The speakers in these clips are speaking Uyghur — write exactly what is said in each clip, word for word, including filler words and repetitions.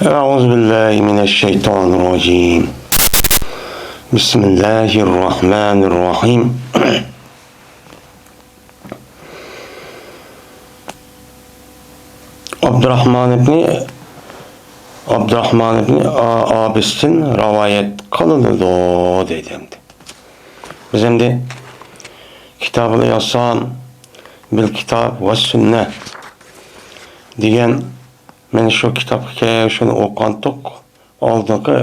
أعوذ بالله من الشيطان الرجيم. بسم الله الرحمن الرحيم. ئابدۇراخمان ئىبنى، ئابدۇراخمان ئىبنى ئا-، ئابىستىن رىۋايەت قىلىنىدۇ دەيدۇ ئەمدى. بىز ئەمدى كىتابۇل ئىئتىسام بىل كىتاب ۋە سۈننە دېگەن، مانا شۇ كىتابقا كەل-، شۇنى ئوقۇغانتۇق. ئالدىنقى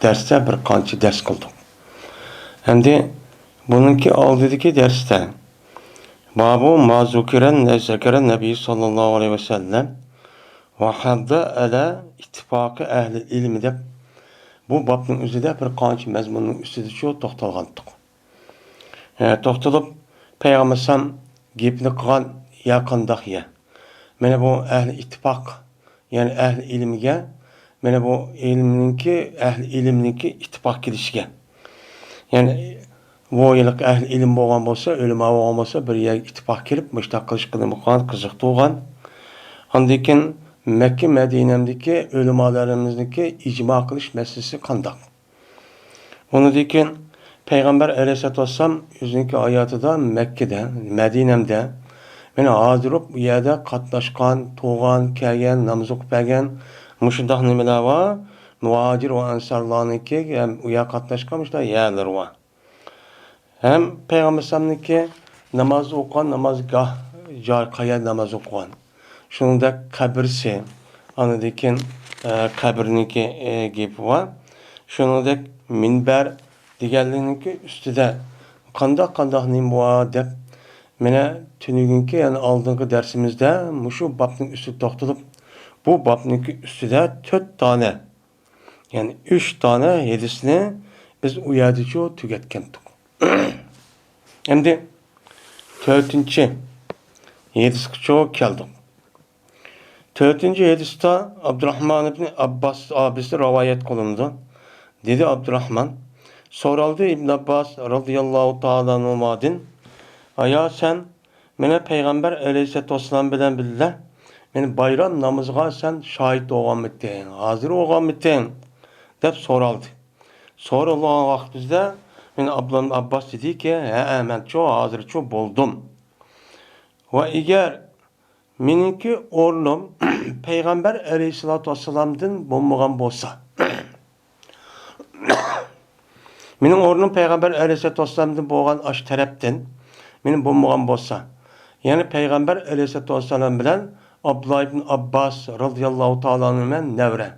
دەرستە بىر قانچە دەرس قىلدۇق. ئەمدى بۇنىڭكى ئالدىدىكى دەرستە بابۇ ما زۇكىرەن، زەكەرەن نەبىي ساللاللاھۇ ئەلەيھى ۋەسەللەم ۋە ھەددە ئەلە ئىتتىپاقى ئەھلى ئىلمى دەپ، بۇ بابنىڭ ئۆزىدە بىر قانچە مەزمۇننىڭ ئۈستىدىچۇ توختالغانتۇق. ھە، توختىلىپ، پەيغەمبەر ئەلەيھىسسالام گېپىنى قىلغان يا قانداق يە؟ مانا بۇ ئەھلى ئىتتىپاق، يەنى ئەھلى ئىلىمگە، مانا بۇ ئىلىمنىڭكى، ئەھلى ئىلىمنىڭكى ئىتتىپاق كېلىشىگە. يەنى بۇ ھېلىقى ئەھلى ئىلىم بولغان بولسا، ئۆلىما بولغان بولسا، بىر يەرگە ئىتتىپاق كېلىپ، مۇشۇنداق قىلىشقىنى بولغان، قىزىق تۇرغان. ئاندىن كېيىن مەككە، مەدىنەمدىكى ئۆلىمالىرىمىزنىڭكى ئىجما قىلىش مەسىلىسى قانداق؟ ئۇنىڭدىن كېيىن پەيغەمبەر ئەلەيھىسسالاتۇ ۋەسسالام ئۆزىنىڭكى ھاياتىدا مەككىدە، مەدىنەمدە، مانا ھازىر بۇ يەردە قاتناشقان، تۇرغان، كەلگەن، ناماز ئوقۇپ بەرگەن مۇشۇنداق نېمىلەر بار؟ مۇھاجىر ۋە ئەنسارلارنىڭكى ھەم ئۇ يەرگە قاتناشقان مۇشۇنداق يەرلىرى بار. ھەم پەيغەمبەر ئەلەيھىسسالامنىڭكى ناماز ئوقۇغان نامازگاھ جاي، قەيەردە ناماز ئوقۇغان. شۇنىڭدەك قەبرىسى، ئاندىن كېيىن، ئە، قەبرىنىڭكى، ئە، گېپى بار. شۇنىڭدەك مىنبەر دېگەنلىكنىڭكى ئۈستىدە قانداق، قانداق نېمە بار دەپ، مانا تۈنۈگۈنكى، يەنى ئالدىنقى دەرسىمىزدە مۇشۇ بابنىڭ ئۈستىدە توختىلىپ، بۇ بابنىڭكى ئۈستىدە تۆت دانە، يەنى ئۈچ دانە ھەدىسنى بىز ئۇ يەردىچۇ تۈگەتكەنتۇق. ئەمدى تۆتىنچى ھەدىسقىچۇ كەلدۇق. تۆتىنچى ھەدىستە ئابدۇراخمان ئىبنى ئابباس ئابىسى رىۋايەت قىلىنىدۇ. دېدى ئابدۇراخمان، سورالدى ئىبن ئابباس رازىياللاھۇ تائالا ئەنھۇمادىن، ئايا سەن مانا پەيغەمبەر ئەلەيھىسسالاتۇ ۋەسسالام بىلەن بىللە مانا بايرام نامىزىغا سەن شاھىت بولغانمىتىڭ، ھازىر بولغانمىتىڭ؟ دەپ سورالدى. سورالغان ۋاقتىمىزدا مانا ئابدۇللا ئىبن ئابباس دېدىكى، ھەئە، مەنچۇ ھازىرچۇ بولدۇم. ۋە ئەگەر مېنىڭكى ئورنۇم پەيغەمبەر ئەلەيھىسسالاتۇ ۋەسسالامدىن بولمىغان بولسا، مېنىڭ ئورنۇم پەيغەمبەر ئەلەيھىسسالاتۇ ۋەسسالامدىن بولغان ئاشۇ تەرەپتىن مېنىڭ بولمىغان بولسا، يەنى پەيغەمبەر ئەلەيھىسسالاتۇ ۋەسسالام بىلەن ئابدۇللا ئىبن ئابباس رازىياللاھۇ تائالا ئەنھۇ مەن نەۋرە.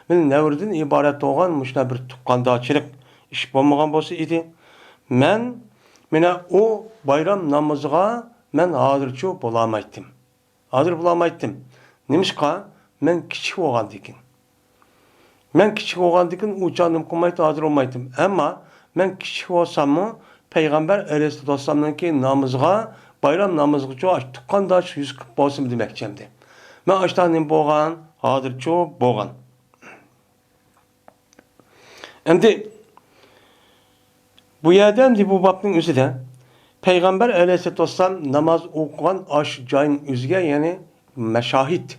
مېنىڭ نەۋرىدىن ئىبارەت بولغان مۇشۇنداق بىر تۇغقاندارچىلىق ئىش بولمىغان بولسا ئىدى، مەن مانا ئۇ بايرام نامىزىغا مەن ھازىرچۇ بولالمايتتىم. ھازىر بولالمايتتىم. نېمىشقا؟ مەن كىچىك بولغاندىكىن. مەن كىچىك بولغاندىكىن ئۇ چاغ نېمە قىلمايتتىم، ھازىر بولمايتتىم. ئەمما مەن كىچىك بولساممۇ، پەيغەمبەر ئەلەيھىسسالاتۇ ۋەسسالامنىڭكى نامىزىغا، بايرام نامىزىغىچۇ ئاشۇ تۇغقانداش يۈز قىلىپ بولسىمۇ دېمەكچى ئەمدى. مەن ئاشۇنداق نېمە بولغان، ھازىرچۇ بولغان. ئەمدى بۇ يەردە، ئەمدى بۇ بابنىڭ ئۆزىدە پەيغەمبەر ئەلەيھىسسالاتۇ ۋەسسالام ناماز ئوقۇغان ئاشۇ جاينىڭ ئۆزىگە، يەنى مەشاھىد،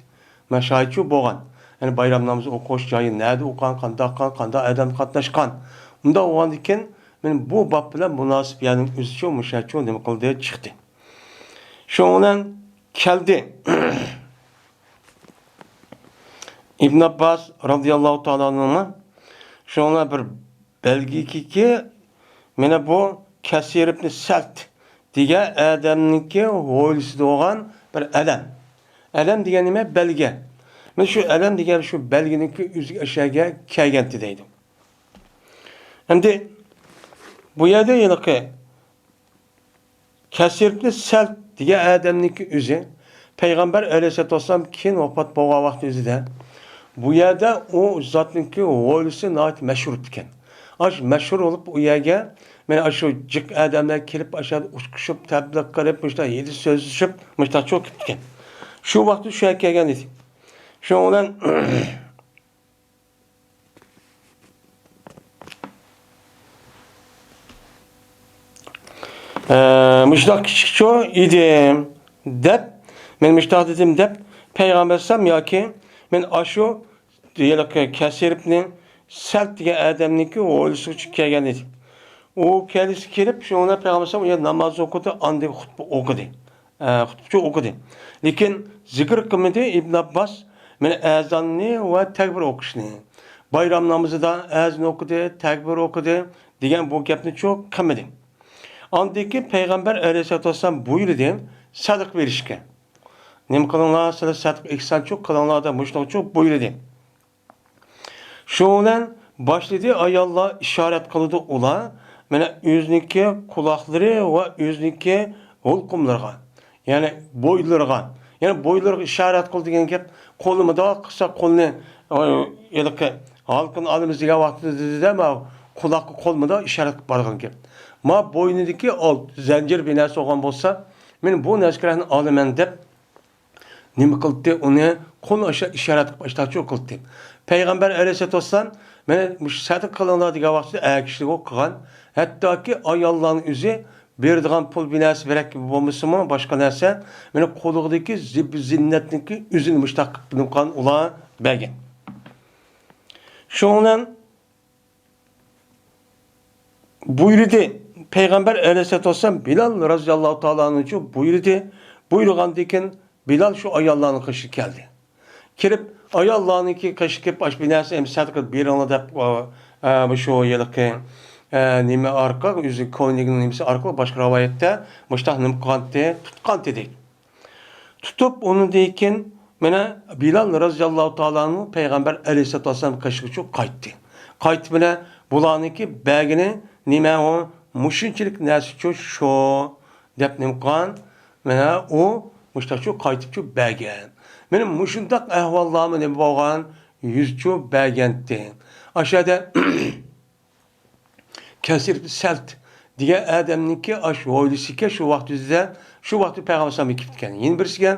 مەشاھىدچۇ بولغان. يەنى بايرام نامىزى ئوقۇش جايى نەدە ئوقۇغان، قانداق قىلغان، قانداق ئادەم قاتناشقان. ئۇنداق بولغاندىكىن، مانا بۇ باب بىلەن مۇناسىپ يەرنىڭ ئۆزىچۇ مۇشۇچۇ نېمە قىلدى، چىقتى. شۇنىڭ بىلەن كەلدى. ئىبن ئابباس رازىياللاھۇ تائالا ئەنھۇما شۇنىڭ بىر بەلگىكى، مانا بۇ كەسىر ئىبن سەلت دېگەن ئادەمنىڭكى ھويلىسىدا بولغان بىر ئەلەم. ئەلەم دېگەن نېمە؟ بەلگە. مانا شۇ ئەلەم دېگەن شۇ بەلگىنىڭكى ئۆزىگە ئەشەگە كەلگەنتى دەيدۇ. ئەمدى بۇ يەردە ھېلىقى كەسىر ئىبن سەلت دېگەن ئادەمنىڭكى ئۆزى پەيغەمبەر ئەلەيھىسسالاتۇ ۋەسسالام كېيىن ۋاپات بولغان ۋاقتى ئۆزىدە بۇ يەردە ئۇ زاتنىڭكى ھويلىسى ناھايىتى مەشھۇر ئىكەن. ئاشۇ مەشھۇر بولۇپ، ئۇ يەرگە مانا ئاشۇ جىق ئادەملەر كېلىپ، ئاشۇ ئۇچۇشۇپ، تەبلىغ قىلىپ، مۇشۇنداق ھەدىس سۆزلىشىپ، مۇشۇنداق چوقۇپ كەتكەن. شۇ ۋاقىتتا شۇ يەرگە كەلگەن ئىدى. شۇنىڭ بىلەن ئە، مۇشۇنداق كىچىكچۇ ئىدىم دەپ، مەن مۇشۇنداق دېدىم دەپ، پەيغەمبەر ئەلەيھىسسالام ياكى مەن ئاشۇ ھېلىقى كەسىرىپنىڭ سەلت دېگەن ئادەمنىڭكى ھويلىسىغىچە كەلگەن ئىدى. ئۇ كەلگۈسى كېلىپ، شۇنىڭ بىلەن پەيغەمبەر ئەلەيھىسسالام ئۇ يەردە ناماز ئوقۇدى، ئاندىن خۇتبە ئوقۇدى. ئە، خۇتبىچۇ ئوقۇدى. لېكىن زىكىر قىلمىدى ئىبن ئابباس، مانا، ئەزاننى ۋە تەكبىر ئوقۇشنى. بايرام نامىزىدا ئەزان ئوقۇدى، تەكبىر ئوقۇدى دېگەن بۇ گەپنىچۇ قىلمىدى. ئاندىن كېيىن پەيغەمبەر ئەلەيھىسسالاتۇ ۋەسسالام بۇيرۇدى سەدىقە بېرىشكە. نېمە قىلىڭلار، سىلەر سەدىقە ئېھسانچۇ قىلىڭلار دەپ مۇشۇنىڭچۇ بۇيرۇدى. شۇنىڭ بىلەن باشلىدى ئاياللار ئىشارەت قىلىدۇ ئۇلار، مانا، ئۆزىنىڭكى قۇلاقلىرى ۋە ئۆزىنىڭكى ھۇلقۇملىرىغا، يەنى بوينلىرىغا، يەنى بوينلىرىغا ئىشارەت قىلىدۇ دېگەن گەپ، قولى مۇنداق قىلسا قولنى، ئاي، ھېلىقى ھالقىنى ئالىمىز دېگەن ۋاقتىدا دېدى، مانا، قۇلاققا قول مۇنداق ئىشارەت قىلىپ بارغان گەپ. ما بوينىدىكى ئالت زەنجىر بىر نەرسە بولغان بولسا، مەن بۇ نەرسىلەرنى ئالىمەن دەپ، نېمە قىلدى؟ ئۇنى قول ئاشا ئىشارەت قىلىپ ئاشتاچۇ قىلدى. پەيغەمبەر ئەلەيھىسسالاتۇ ۋەسسالام، مانا مۇشۇ سەدىقە قىلىڭلار دېگەن ۋاقتىدا ئەر كىشىلىك قىلغان. ھەتتاكى ئاياللارنىڭ ئۆزى بېرىدىغان پۇل بىنەسى بىرەك بولمىسىمۇ، باشقا نەرسە، مانا قولىدىكى زىب-، زىننەتنىڭكى ئۆزىنى مۇشتاق قىلىپ قىلغان ئۇلار بەرگەن. شۇنىڭ بىلەن بۇيرۇدى. پەيغەمبەر ئەلەيھىسسالاتۇ ۋەسسالام بىلال رازىياللاھۇ تائالا ئەنھۇچۇ بۇيرۇدى. بۇيرۇغاندىن كېيىن بىلال شۇ ئاياللارنىڭ قېشىغا كەلدى. كىرىپ، ئاياللارنىڭكى قېشىغا كىرىپ، ئاشۇ بىر نەرسە، ئەمدى سەدىقە بېرىڭلار دەپ، ئە، ئە، مۇشۇ ھېلىقى، ئە، نېمە ئارقىلىق، ئۆزى كۆينىكىنىڭ نېمىسى ئارقىلىق باشقا رىۋايەتتە مۇشۇنداق نېمە قىلغانتى، تۇتقانتى دەيدۇ. تۇتۇپ، ئۇنىڭدىن كېيىن مانا بىلال رازىياللاھۇ تائالا ئەنھۇ پەيغەمبەر ئەلەيھىسسالاتۇ ۋەسسالام قېشىغىچۇ قايتتى. قايتىپ مانا بۇلارنىڭكى بەرگىنى نېمە ئۇ؟ مۇشۇنچىلىك نەرسىچۇ شۇ دەپ نېمە قىلغان؟ مانا ئۇ مۇشۇنداقچۇ قايتىپچۇ بەرگەن. مانا مۇشۇنداق ئەھۋاللارمۇ نېمە بولغان؟ يۈزچۇ بەرگەنتى. ئاشۇ يەردە كەسىر سەلت دېگەن ئادەمنىڭكى ئاشۇ ھويلىسىكەن، شۇ ۋاقتىدا، شۇ ۋاقتى پەيغەمبەر ئەلەيھىسسالام كېلىپتىكەن. يەنە بىرسىگە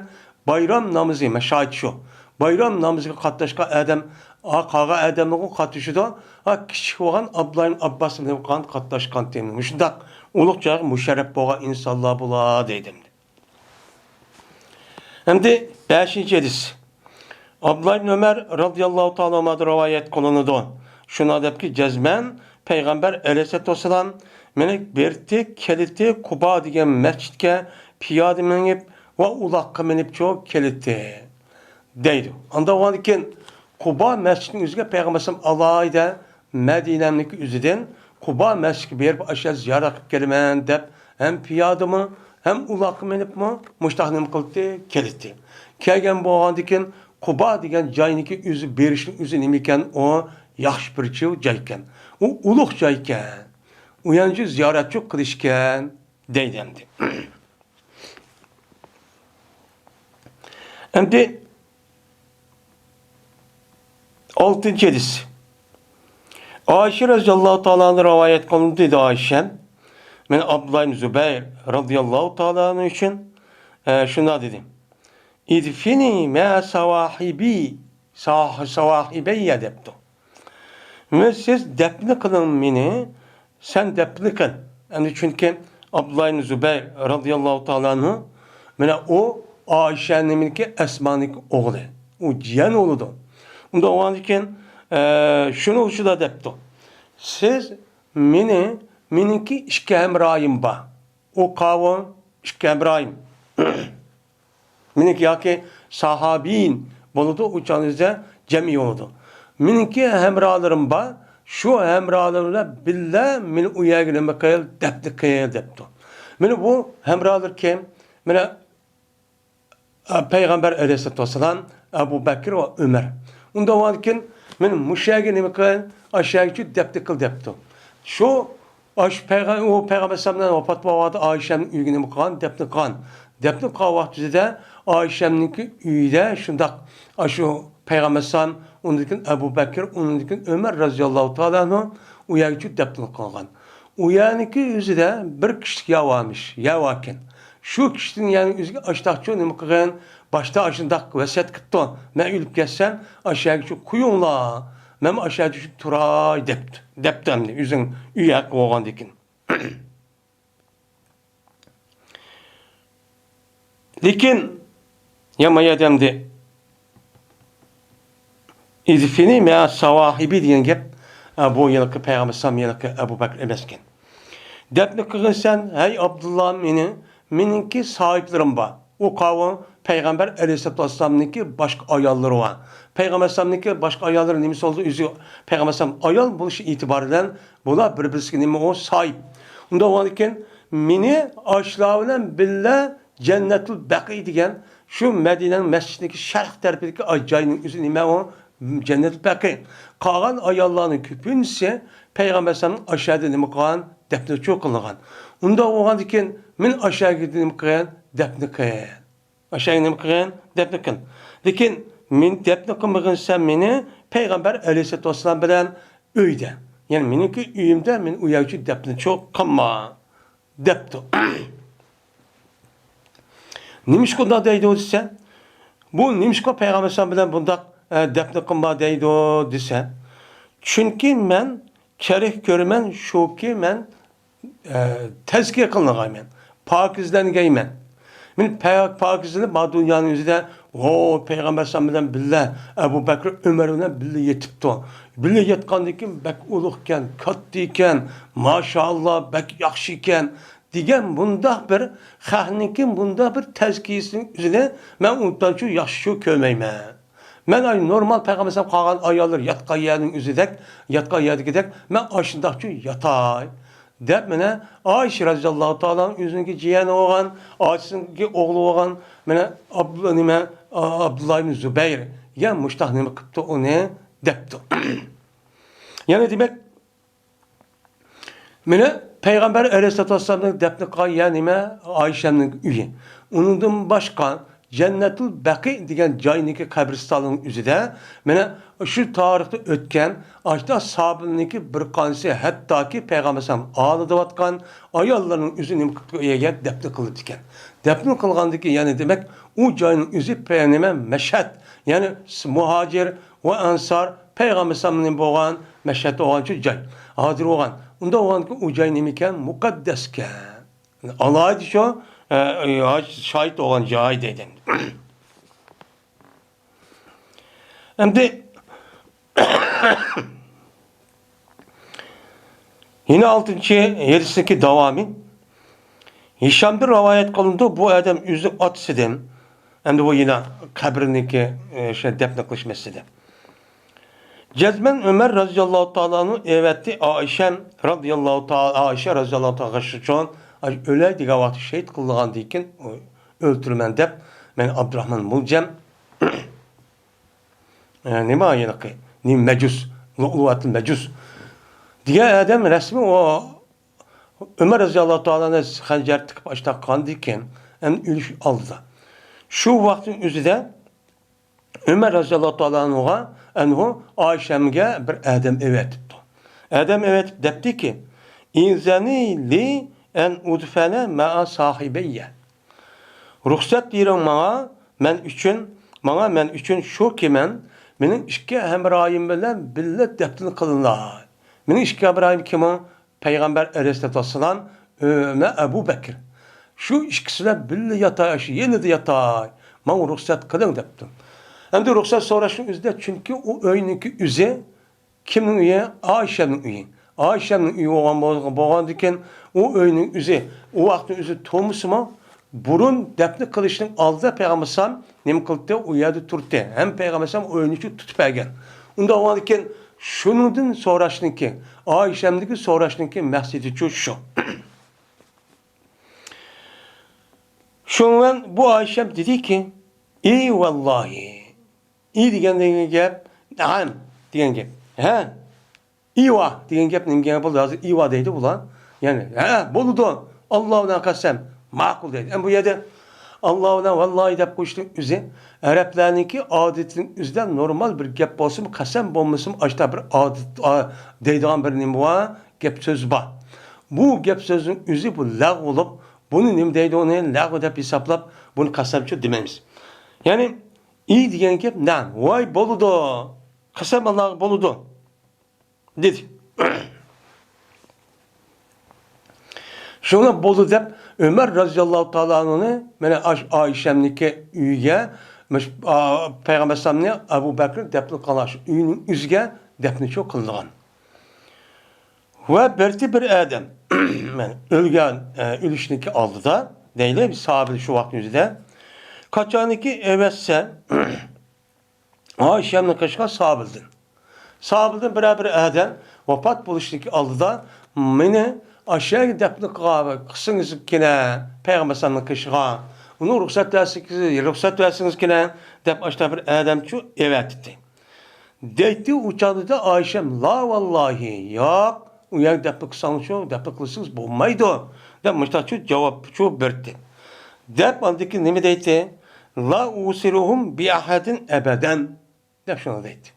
بايرام نامىزى، مەن شاھىت شۇ. بايرام نامىزىغا قاتناشقان ئادەم، ئا، قالغان ئادەملەرغۇ قاتنىشىدۇ. ئا، كىچىك بولغان ئابدۇللا ئىبن ئابباس بىلەن قاتناشقان تېمى. مۇشۇنداق ئۇلۇغ جايغا مۇشەررەپ بولغان ئىنسانلار بۇلار دەيدۇ. ئەمدى بەشىنچى ھەدىس. ئابدۇللا ئىبن ئۆمەر رازىياللاھۇ تائالا ئەنھۇدىن رىۋايەت قىلىنىدۇ. شۇنداق دەپكى، جەزمەن پەيغەمبەر ئەلەيھىسسالاتۇ ۋەسسالام مېنى بېرىتتى، كېلىتتى، قۇبا دېگەن مەسچىتكە پىيادە مېڭىپ ۋە ئۇلاققا مىنىپچۇ كېلىتتى. دەيدۇ. ئانداق بولغاندىكىن، قۇبا مەسچىتىنىڭ ئۆزىگە پەيغەمبەر ئەلەيھىسسالام ئالاھىدە مەدىنەنىڭكى ئۆزىدىن قۇبا مەسچىتىگە بېرىپ، ئاشۇ زىيارەت قىلىپ كېلىمەن دەپ، ھەم پىيادىمۇ، ھەم ئۇلاققا مىنىپمۇ مۇشتاق نېمە قىلدى؟ كېلىتتى. كەلگەن بولغاندىكىن، قۇبا دېگەن جاينىڭكى ئۆزى بېرىشنىڭ ئۆزى نېمە ئىكەن؟ ئۇ ياخشى بىر جايكەن. ئۇ ئۇلۇغ جايكەن. ئۇ يەنجۇ زىيارەتچۇ قىلىشكەن، دەيدۇ ئەمدى. ئەمدى ئالتىنچى ھەدىس. ئائىشە رەزىياللاھۇ تائالا ئەنھا رىۋايەت قىلىنىدۇ، دېدى ئائىشەم. مەن ئابدۇللا ئىبن زۇبەير رەزىياللاھۇ تائالا ئەنھۇ ئۈچۈن، ئە، شۇنداق دېدى. ئىدفىنى مە ساۋاھىبى، ساھ-، ساۋاھىبەييە دەپتۇ. ۋە سىز دەپنە قىلىڭ مېنى، سەن دەپنە قىل. ئەمدى چۈنكى ئابدۇللا ئىبن زۇبەير رازىياللاھۇ تائالا ئەنھۇ، مانا ئۇ ئائىشەنىڭكى ئەسمانىڭكى ئوغلى. ئۇ جىيەن ئوغلىدۇ. ئۇنداق بولغاندىكىن، ئە، شۇنى ئۇشۇدا دەپتۇ. سىز مېنى، مېنىڭكى ئىككى ھەمراھىم بار. ئۇ قاۋۇم ئىككى ھەمراھىم. مېنىڭكى ياكى ساھابىين بولىدۇ، ئۇ چاغدا جەمئىي بولىدۇ. مېنىڭكى ھەمراھلىرىم بار، شۇ ھەمراھلىرىم بىلەن بىللە مېنى ئۇ يەرگە نېمە قىل، دەپنە قىل دەپتۇ. مانا بۇ ھەمراھلار كىم؟ مانا پەيغەمبەر ئەلەيھىسسالاتۇ ۋەسسالام، ئەبۇ بەكرى ۋە ئۆمەر. ئۇنداق بولغاندىكىن، مېنى مۇشۇ يەرگە نېمە قىل، ئاشۇ يەرگىچۇ دەپنە قىل دەپتۇ. شۇ، ئاشۇ پەيغەم-، ئۇ پەيغەمبەر ئەلەيھىسسالامدىن ۋاپات بولغان ۋاقىتتا ئائىشەمنىڭ ئۆيىگە نېمە قىلغان، دەپنە قىلغان. دەپنە قىلغان ۋاقتىدا ئائىشەمنىڭكى ئۆيىدە شۇنداق، ئاشۇ پەيغەمبەر ئەلەيھىسسالام، ئۇنىڭدىن كېيىن ئەبۇ بەكرى، ئۇنىڭدىن كېيىن ئۆمەر رەزىياللاھۇ تائالا ئەنھۇ ئۇ يەرگىچۇ دەپنە قىلغان. ئۇ يەرنىڭكى ئۆزىدە بىر كىشىلىك يەر بارمىش، يەر باركەن. شۇ كىشىلىك يەرنىڭ ئۆزىگە ئاشتاقچۇ نېمە قىلغان؟ باشتا ئاشۇنداق ۋەسىيەت قىپتۇ، مەن ئۆلۈپ كەتسەم، ئاشۇ يەرگىچۇ قويۇڭلار، مەنمۇ ئاشۇ يەردە تۇراي دەپتۇ، دەپتۇ ئەمدى ئۆزىنىڭ ئۆي ھەققى بولغاندىكىن. لېكىن، يا ما يەردە ئەمدى ئىدفىنى مەئە ساۋاھىبى دېگەن گەپ، ئە، بۇ ھېلىقى پەيغەمبەر ئەلەيھىسسالام ھېلىقى ئەبۇ بەكرى ئەمەسكەن. دەپنە قىلغىن سەن، ھەي ئابدۇللا، مېنى، مېنىڭكى ساھىبلىرىم بار. ئۇ قاۋۇم پەيغەمبەر ئەلەيھىسسالاتۇ ۋەسسالامنىڭكى باشقا ئاياللىرى بار. پەيغەمبەر ئەلەيھىسسالامنىڭكى باشقا ئاياللىرى نېمىسى بولدى؟ ئۆزى پەيغەمبەر ئەلەيھىسسالام ئايال بولۇشى ئېتىبارى بىلەن بۇلار بىر-بىرسىگە نېمە ئۇ ساھىب. ئۇنداق بولغاندىكىن مېنى ئاشۇلار بىلەن بىللە جەننەتۇل بەقىي دېگەن شۇ مەدىنەنىڭ مەسچىتىنىڭكى شەرق تەرىپىدىكى ئاي جاينىڭ ئۆزى نېمە ئۇ؟ جەننەتۇل بەقىي. قالغان ئاياللارنىڭ كۆپىنچىسى پەيغەمبەر ئەلەيھىسسالامنىڭ ئاشۇ يەردە نېمە قىلغان؟ دەپنە چوقۇنغان. ئۇنداق بولغاندىكىن مېنى ئاشۇ يەرگە نېمە قىلغىن؟ دەپنە قىلغىن. ئاشۇ يەرگە نېمە قىلغىن؟ دەپنە قىل. لېكىن مېنى دەپنە قىلمىغىن سەن مېنى پەيغەمبەر ئەلەيھىسسالاتۇ ۋەسسالام بىلەن ئۆيدە. يەنى مېنىڭكى ئۆيۈمدە مېنى ئۇ يەرگىچە دەپنە چوقۇنما. دەپتۇ. نېمىشقا ئۇنداق دەيدۇ دېسە، بۇ نېمىشقا پەيغەمبەر ئەلەيھىسسالام بىلەن بۇنداق، ئە، دەپنە قىلما دەيدۇ دېسە، چۈنكى مەن كېرەك كۆرىمەن شۇكى مەن، ئە، تەزكىيە قىلىنغايمەن، پاكىزلەنگەيمەن. مەن پا-، پاكىزلىنىپ ما دۇنيانىڭ يۈزىدە، ھو، پەيغەمبەر ئەلەيھىسسالام بىلەن بىللە، ئەبۇ بەكرى ئۆمەر بىلەن بىللە يېتىپتۇ. بىللە ياتقاندىن كېيىن بەك ئۇلۇغكەن، كاتتا ئىكەن، ماشائاللا، بەك ياخشى ئىكەن. دېگەن مۇنداق بىر خەقنىڭكى مۇنداق بىر تەزكىيىسىنىڭ ئۆزىنى مەن ئۇنداق شۇ ياخشى شۇ كۆرمەيمەن. مەن ئاي نورمال پەيغەمبەر ئەلەيھىسسالام قالغان ئاياللار ياتقان يەرنىڭ ئۆزىدەك، ياتقان يەردىكىدەك مەن ئاشۇنداقچۇ ياتاي دەپ مەنە ئائىشە رازىياللاھۇ تائالا ئانھا ئۆزىنىڭكى جىيەنى بولغان، ئاچىسىنىڭكى ئوغلى بولغان مەنە ئابدۇللا نېمە، ئابدۇللا ئىبن زۇبەير يا مۇشتاق نېمە قىپتۇ ئۇنى دەپتۇ. يەنى دېمەك، مانا پەيغەمبەر ئەلەيھىسسالاتۇ ۋەسسالامنىڭ دەپنە قىلغان يەر نېمە؟ ئائىشەمنىڭ ئۆيى. ئۇنىڭدىن باشقا جەننەتۇل بەقىي دېگەن جاينىڭكى قەبرىستاننىڭ ئۆزىدە مانا شۇ تارىختا ئۆتكەن ئاشۇنداق ساھابىنىڭكى بىر قانچىسى ھەتتاكى پەيغەمبەر ئەلەيھىسسالام ئالىدىۋاتقان ئاياللارنىڭ ئۆزى نېمە قىلىپتۇ؟ ئۇ يەرگە دەپنە قىلىپتىكەن. دەپنە قىلغاندىكىن يەنى دېمەك ئۇ جاينىڭ ئۆزى پە-، نېمە؟ مەشھەد، يەنى مۇھاجىر ۋە ئەنسار پەيغەمبەر ئەلەيھىسسالامنىڭ بولغان مەشھەد بولغان شۇ جاي، ھازىر بولغان. ئۇنداق بولغاندىكىن ئۇ جاي نېمىكەن؟ مۇقەددەسكەن. ئالاھىدە شۇ، ئە، شاھىت بولغان جاي دەيدۇ. ئەمدى يەنە ئالتىنچى ھەدىسنىڭكى داۋامى. ھىشامدىن رىۋايەت قىلىنىدۇ، بۇ ئادەم ئۆزىنىڭ ئاتىسىدىن، ئەمدى بۇ يەنە قەبرىنىڭكى، ئە، شۇ دەپنە قىلىش مەسىلىسىدە. جەزمەن ئۆمەر رازىياللاھۇ تائالا ئەنھۇ ئەۋەتتى، ئائىشەم رازىياللاھۇ تائالا، ئائىشە رازىياللاھۇ تائالا غەششى ئۈچۈن، ئۆلەي دېگەن ۋاقىتتا شېھىت قىلىنغاندىن كېيىن ئۆلتۈرىمەن دەپ، مەن ئابدۇراخمان مۇلجەم، ئە، نېمە ھېلىقى، نېمە مەجۇس، لۇئلۇئەتۇل مەجۇس دېگەن ئادەم رەسمىي ئۇ ئۆمەر رازىياللاھۇ تائالا ئەنھۇ خەنجەر تىقىپ ئاشتاق قاندىن كېيىن، ئەمدى ئۆلۈش ئالدىدا. شۇ ۋاقىتنىڭ ئۆزىدە ئۆمەر رازىياللاھۇ تائالا ئەنھۇغا، ئەنھۇ ئائىشەمگە بىر ئادەم ئەۋەتىپتۇ. ئادەم ئەۋەتىپ دەپتىكى، ئىزەنى لى ئەن ئۇدفەنە مەئە ساھىبەييە. رۇخسەت بېرىڭ ماڭا، مەن ئۈچۈن، ماڭا مەن ئۈچۈن شۇكى مەن مېنىڭ ئىككى ھەمراھىم بىلەن بىللە دەپنە قىلىناي. مېنىڭ ئىككى ھەمراھىم كىم ئۇ؟ پەيغەمبەر ئەلەيھىسسالاتۇ ۋەسسالام، ئۆمەر، ئەبۇ بەكرى. شۇ ئىككىسى بىلەن بىللە ياتاي، ئاشۇ يېنىدا ياتاي. ماڭا رۇخسەت قىلىڭ دەپتۇ. ئەمدى رۇخسەت سوراشنىڭ ئۆزىدە، چۈنكى ئۇ ئۆينىڭكى ئۆزى كىمنىڭ ئۆيى؟ ئائىشەمنىڭ ئۆيى. ئائىشەمنىڭ ئۆيى بولغان بولغاندىكىن، ئۇ ئۆينىڭ ئۆزى، ئۇ ۋاقىتنىڭ ئۆزى تۇرمىسىمۇ، بۇرۇن دەپنە قىلىشنىڭ ئالدىدا پەيغەمبەر ئەلەيھىسسالام نېمە قىلدى؟ ئۇ يەردە تۇردى. ھەم پەيغەمبەر ئەلەيھىسسالام ئۆينى شۇ تۇتۇپ بەرگەن. ئۇنداق بولغاندىكىن، شۇنىڭدىن سوراشنىڭكى، ئائىشەمدىكى سوراشنىڭكى مەقسىتىچۇ شۇ. شۇنىڭ بىلەن بۇ ئائىشەم دېدىكى، ئى ۋاللاھى. ئى دېگەن، دېگەن گەپ، نەئەم دېگەن گەپ. ھە؟ ئىۋا دېگەن گەپ نېمە گەپ بولدى؟ ھازىر ئىۋا دەيدۇ بۇلار. يەنى، ھە، بولىدۇ. ئاللا بىلەن قەسەم. ماقۇل دەيدۇ. ئەمما بۇ يەردە ئاللا بىلەن ۋاللاھى دەپ قويۇشنىڭ ئۆزى ئەرەبلەرنىڭكى ئادىتىنىڭ ئۆزىدە نورمال بىر گەپ بولسىمۇ، قەسەم بولمىسىمۇ، ئاشتا بىر ئادىت، ئا-، دەيدىغان بىر نېمە بار؟ گەپ سۆز بار. بۇ گەپ سۆزنىڭ ئۆزى بۇ لەغۋ بولۇپ، بۇنى نېمە دەيدۇ؟ ئۇنى لەغۋ دەپ ھېسابلاپ، بۇنى قەسەمچۇ دېمەيمىز. يەنى، ئى دېگەن گەپ، نەم، ۋاي، بولىدۇ. قەسەم ئاللاغا بولىدۇ. دېدى. شۇڭا بولدى دەپ، ئۆمەر رازىياللاھۇ تائالا ئەنھۇنى مانا ئاش-، ئائىشەمنىڭكى ئۆيىگە مۇش-، ئا، پەيغەمبەر ئەلەيھىسسالامنى ئەبۇ بەكرى دەپنە قىلغان شۇ ئۆينىڭ ئۆزىگە دەپنىچۇ قىلىدىغان. ۋە بىرتى بىر ئادەم، يەنى ئۆلگەن، ئە، ئۆلۈشنىڭكى ئالدىدا، دەيلى، ساھابىلەر شۇ ۋاقىت ئۆزىدە. قاچانكى ئەۋەتسە، ئائىشەمنى قېشىغا ساھابىلدىن. ساھابىدىن بىرەر بىر ئادەم ۋاپات بولۇشتىكى ئالدىدا مېنى ئاشۇ يەرگە دەپنە قىلغان، قىلسىڭىزكىنە پەيغەمبەر ئەلەيھىسسالامنىڭ قېشىغا، ئۇنىڭ رۇخسەت بەرسىڭىز، رۇخسەت بەرسىڭىزكىنە دەپ ئاشۇنداق بىر ئادەمچۇ ئەۋەتتى. دەيتتى ئۇ چاغدا ئائىشەم، لا ۋاللاھى، ياق، ئۇ يەرگە دەپنە قىلساڭچۇ، دەپنە قىلسىڭىز بولمايدۇ، دەپ مۇشۇنداقچۇ جاۋابچۇ بەردى. دەپ ئاندىن كېيىن نېمە دەيتتى؟ لا ئۇسىرۇھۇم بىئەھەدىن ئەبەدەن. دەپ شۇنى دەيتتى.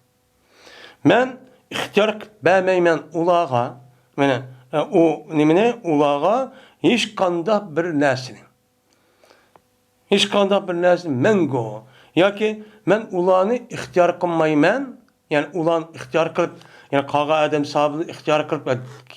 مەن ئىختىيار قىلىپ بەرمەيمەن ئۇلارغا، مانا، ئۇ نېمىنى، ئۇلارغا ھېچقانداق بىر نەرسىنى. ھېچقانداق بىر نەرسىنى مەڭگۈ. ياكى مەن ئۇلارنى ئىختىيار قىلمايمەن، يەنى ئۇلارنى ئىختىيار قىلىپ، يەنى قالغان ئادەم ساھابىنى ئىختىيار قىلىپ،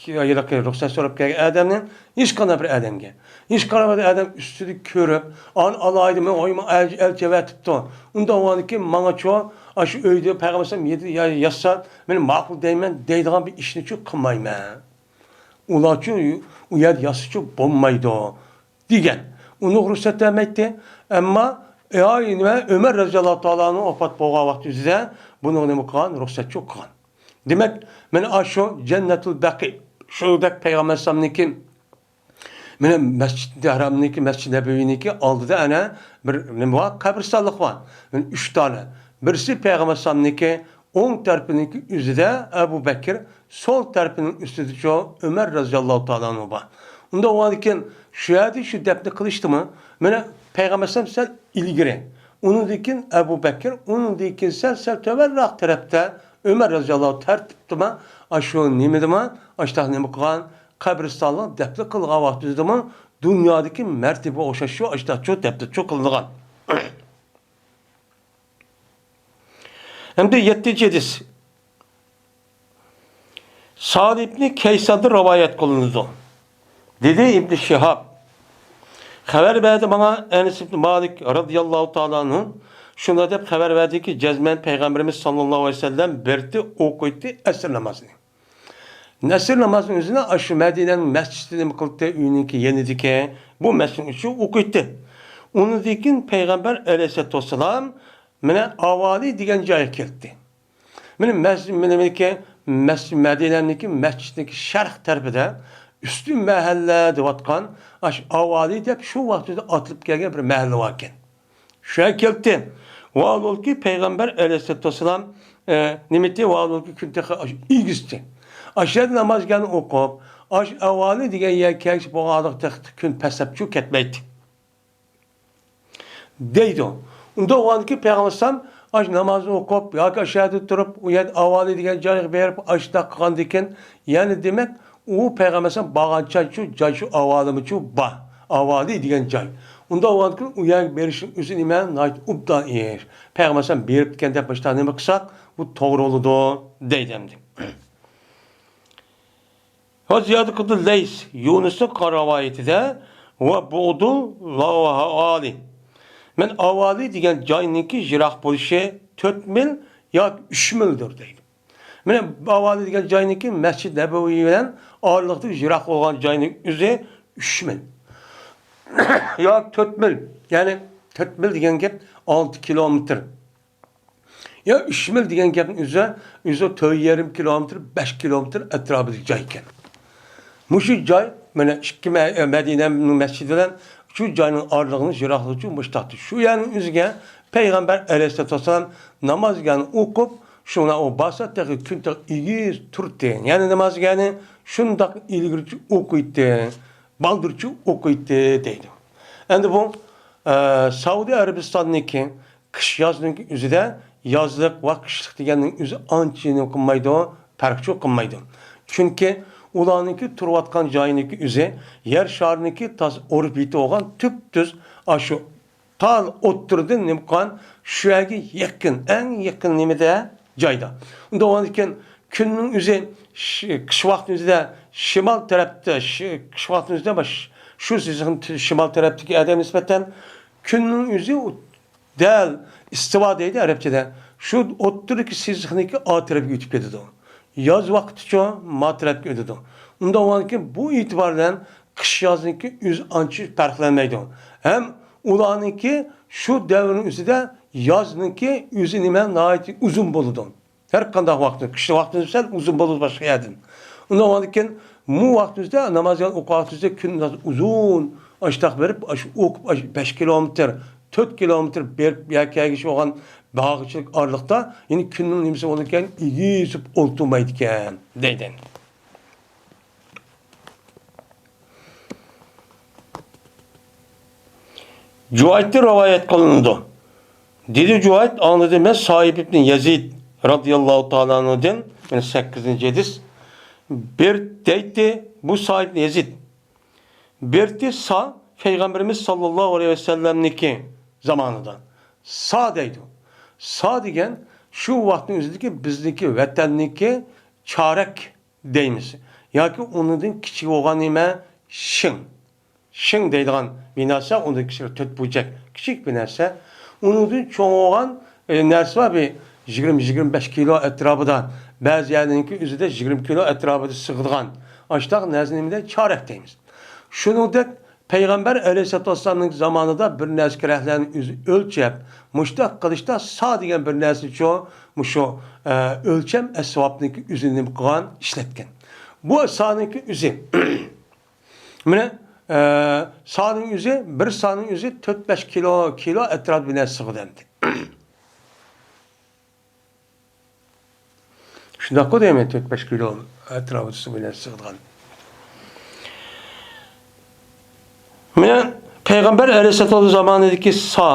ياكى رۇخسەت سوراپ كەلگەن ئادەمنى ھېچقانداق بىر ئادەمگە، ھېچقانداق بىر ئادەم ئۈستىدە كۆرۈپ، ئان ئالايدىمۇ، ۋاي، ماڭا ئەل-، ئەلچى ئەۋەتىپتۇ. ئۇنداق بولغاندىكىن ماڭا چۇ، ئاشۇ ئۆيدە پەيغەمبەر ئەلەيھىسسالام يېدى يا-، ياتسا، مەن ماقۇل دەيمەن دەيدىغان بىر ئىشنى چۇ قىلمايمەن. ئۇلارچۇ ئۇ يەردە ياتسىچۇ بولمايدۇ دېگەن. ئۇنىڭغا رۇخسەت بەرمەيتتى. ئەمما، ئاي، نېمە، ئۆمەر رەزىياللاھۇ تائالا ئەنھۇ ۋاپات بولغان ۋاقتى ئۆزىدە بۇنىڭغا نېمە قىلغان؟ رۇخسەتچۇ قىلغان. دېمەك، مانا ئاشۇ جەننەتۇل بەقى، شۇ دەپ پەيغەمبەر ئەلەيھىسسالامنىڭكى، مانا مەسجىد ھەرامنىڭكى، مەسجىد نەبەۋىنىڭكى ئالدىدا ئەنە بىر نېمە بار؟ قەبرىستانلىق بار. مانا ئۈچ دانە. بىرسى پەيغەمبەر ئەلەيھىسسالامنىڭكى ئوڭ تەرىپىنىڭكى ئۆزىدە ئەبۇ بەكىر، سول تەرىپىنىڭ ئۈستىدىچۇ ئۆمەر رەزىياللاھۇ تائالا ئەنھۇ بار. ئۇنداق بولغاندىكىن شۇ يەردە شۇ دەپنە قىلىشتىمۇ، مانا پەيغەمبەر ئەلەيھىسسالام سەل ئىلگىرى، ئۇنىڭدىن كېيىن ئەبۇ بەكىر، ئۇنىڭدىن كېيىن سەل، سەل تۆۋەنراق تەرەپتە ئۆمەر رەزىياللاھۇ تەرتىپتىمۇ، ئاشۇ نېمىدىمۇ، ئاشۇنداق نېمە قىلغان، قەبرىستانلىق دەپنە قىلغان ۋاقتىدىمۇ دۇنيادىكى مەرتىۋىگە ئوخشاش شۇ ئاشۇنداقچۇ دەپنىچۇ قىلىنغان. ئەمدى يەتتىنچى ھەدىس. سالىبنى كەيساندىن رىۋايەت قىلىنىدۇ. دېدى ئىبنى شىھاب. خەۋەر بەردى ماڭا ئەنەس ئىبنى مالىك رەزىياللاھۇ تائالا ئەنھۇ. شۇنداق دەپ خەۋەر بەردىكى، جەزمەن پەيغەمبىرىمىز ساللاللاھۇ ئەلەيھى ۋەسەللەم بىردە ئوقۇيتتى ئەسىر نامازىنى. ئەسىر نامازىنىڭ ئۆزىنى ئاشۇ مەدىنەنىڭ مەسچىتىدە نېمە قىلدى؟ ئۆيىنىڭكى يېنىدىكى بۇ مەسچىتنىڭ ئىچىدە ئوقۇيتتى. ئۇنىڭدىن كېيىن پەيغەمبەر ئەلەيھىسسالاتۇ ۋەسسالام مانا ئاۋالى دېگەن جايغا كەلدى. مانا مەس-، مانا مەنىكى مەس-، مەدىنەنىڭكى مەسچىتنىڭكى شەرق تەرىپىدە ئۈستۈن مەھەللە دەۋاتقان ئاشۇ ئاۋالى دەپ شۇ ۋاقتىدا ئاتىلىپ كەلگەن بىر مەھەللە باركەن. شۇ يەرگە كەلدى. ۋاھالۇلكى پەيغەمبەر ئەلەيھىسسالاتۇ ۋەسسالام، ئە، نېمىتى، ۋاھالۇلكى كۈن تېخى ئاش-، ئېگىزتى. ئاشۇ يەردە ناماز گەن ئوقۇپ، ئاش ئاۋالى دېگەن يەرگە كەلگۈچە بولغانلىقى تېخى كۈن پەسلەپچۇ كەتمەيتتى. دەيدۇ. ئۇنداق بولغاندىكىن پەيغەمبەر ئەلەيھىسسالام ئاشۇ نامازنى ئوقۇپ ياكى ئاشۇ يەردە تۇرۇپ، ئۇ يەردە ئاۋالى دېگەن جايغا بېرىپ، ئاشۇنداق قىلغاندىكىن، يەنى دېمەك، ئۇ پەيغەمبەر ئەلەيھىسسالام بارغان جايچۇ، جايچۇ ئاۋالىمىچۇ بار. ئاۋالى دېگەن جاي. ئۇنداق بولغاندىكىن ئۇ يەرگە بېرىشنىڭ ئۆزى نېمە؟ ناھايىتى ئوبدان ئىش. پەيغەمبەر ئەلەيھىسسالام بېرىپتىكەن دەپ مۇشۇنداق نېمە قىلساق، بۇ توغرا بولىدۇ، دەيدۇ ئەمدى. ۋە زىيادە قىلدى لەيس، يۇنۇسنىڭ رىۋايىتىدە، ۋە بۇغدۇ ۋە ئاۋالى. مەن ئاۋالى دېگەن جاينىڭكى يىراق بولۇشى تۆت مىل ياكى ئۈچ مىلدۇر دەيدۇ. مانا ئاۋالى دېگەن جاينىڭكى مەسچىت نەبەۋى بىلەن ئارىلىقتا يىراق بولغان جاينىڭ ئۆزى ئۈچ مىل. ياكى تۆت مىل، يەنى تۆت مىل دېگەن گەپ ئالتە كىلومېتىر. يا ئۈچ مىل دېگەن گەپنىڭ ئۆزى، ئۆزى تۆت يېرىم كىلومېتىر، بەش كىلومېتىر ئەتراپىدىكى جاي ئىكەن. مۇشۇ جاي، مانا ئىككى مە-، مەدىنەنىڭ مەسچىتى بىلەن شۇ جاينىڭ ئارىلىقىنىڭ يىراقلىقى مۇشتاقتى. شۇ يەرنىڭ ئۆزىگە پەيغەمبەر ئەلەيھىسسالاتۇ ۋەسسالام نامازگاھنى ئوقۇپ، شۇڭا ئۇ بارسا تېخى كۈن تېخى ئېگىز تۇرتتى. يەنى نامازگاھنى شۇنداق ئىلگىرىچە ئوقۇيتتى، بالدۇرچە ئوقۇيتتى دەيدۇ. ئەمدى بۇ، ئە، سەئۇدى ئەرەبىستاننىڭكى قىش يازنىڭكى ئۆزىدە يازلىق ۋە قىشلىق دېگەننىڭ ئۆزى ئانچە نېمە قىلمايدۇ، پەرقچۇ قىلمايدۇ. چۈنكى ئۇلارنىڭكى تۇرۇۋاتقان جايىنىڭكى ئۆزى يەر شارىنىڭكى تازا ئوربىتا بولغان تۈپتۈز ئاشۇ تال ئوتتۇرىدىن نېمە قىلغان، شۇ يەرگە يېقىن، ئەڭ يېقىن نېمىدە، جايدا. ئۇنداق بولغاندىكىن كۈننىڭ ئۆزى ش-، قىش ۋاقتىنىڭ ئۆزىدە شىمال تەرەپتە، ش-، قىش ۋاقتىنىڭ ئۆزىدە باش-، شۇ سىزىقنىڭ شىمال تەرەپتىكى ئادەم نىسبەتەن كۈننىڭ ئۆزى ئۇ دەل ئىستىۋا دەيدۇ ئەرەبچىدە. شۇ ئوتتۇرىدىكى سىزىقنىڭكى ئا تەرەپكە ئۆتۈپ كېتىدۇ. ياز ۋاقتىچۇ ما تەرەپكە ئۆتىدۇ. ئۇنداق بولغاندىكىن بۇ ئېتىبار بىلەن قىش يازنىڭكى ئۆزى ئانچە پەرقلەنمەيدۇ. ھەم ئۇلارنىڭكى شۇ دەۋرنىڭ ئۆزىدە يازنىڭكى ئۆزى نېمە ناھايىتى ئۇزۇن بولىدۇ. ھەر قانداق ۋاقىتتا، قىشلىق ۋاقتىمىز سەل ئۇزۇن بولىدۇ باشقا يەردىن. ئۇنداق بولغاندىكىن، بۇ ۋاقتىمىزدا ناماز يەنى ئوقۇغان ۋاقتىمىزدا كۈن ئۇزۇن، ئاشتاق بېرىپ، ئاشۇ ئوقۇپ، ئاشۇ بەش كىلومېتىر، تۆت كىلومېتىر بېرىپ يا كەلگۈچى بولغان باغچىلىق ئارىلىقتا، يەنى كۈننىڭ نېمىسى بولىدىكەن، ئېگىزىپ ئولتۇرمايدىكەن، دەيدۇ. جۇۋايتتىن رىۋايەت قىلىنىدۇ. دېدى جۇۋايت، ئاڭلىدىم مەن سائىب ئىبنى يەزىد رازىياللاھۇ تائالا ئەنھۇدىن، يەنى سەككىزىنچى ھەدىس. بىر دەيتتى، بۇ سائىب ئىبنى يەزىد. بىرتى سا، پەيغەمبىرىمىز ساللاللاھۇ ئەلەيھى ۋەسەللەمنىڭكى زامانىدا. سا دەيدۇ. سا دېگەن شۇ ۋاقىتنىڭ ئۆزىدىكى بىزنىڭكى ۋەتەننىڭكى چارەك دەيمىز. ياكى ئۇنىڭدىن كىچىك بولغان نېمە؟ شىڭ. شىڭ دەيدىغان بىر نەرسە، ئۇنىڭدىن كىچىك تۆت بۇرجەك، كىچىك بىر نەرسە. ئۇنىڭدىن چوڭ بولغان، ئە، نەرسە بار، بىر يىگىرمە، يىگىرمە بەش كىلو ئەتراپىدا. بەزى يەرلەرنىڭكى ئۆزىدە يىگىرمە كىلو ئەتراپىدا سىغىدىغان. ئاشۇنداق نەرسىنى نېمە دەيدۇ؟ چارەك دەيمىز. شۇنىڭدەك پەيغەمبەر ئەلەيھىسسالاتۇ ۋەسسالامنىڭ زامانىدا بىر نەرسە كېرەكلەرنى ئۆزى ئۆلچەپ، مۇشۇنداق قىلىشتا سا دېگەن بىر نەرسىچۇ، مۇشۇ، ئە، ئۆلچەم ئەسۋابنىڭكى ئۆزىنى نېمە قىلغان، ئىشلەتكەن. بۇ سانىڭكى ئۆزى. مانا، ئە، سانىڭ ئۆزى، بىر سانىڭ ئۆزى تۆت بەش كىلو، كىلو ئەتراپىدا بىر نەرسە سىغىدۇ ئەمدى. شۇنداققۇ دەيمەن، تۆت بەش كىلو ئەتراپىدا بىر نەرسە سىغىدىغان. مانا پەيغەمبەر ئەلەيھىسسالام زامانىدىكى سا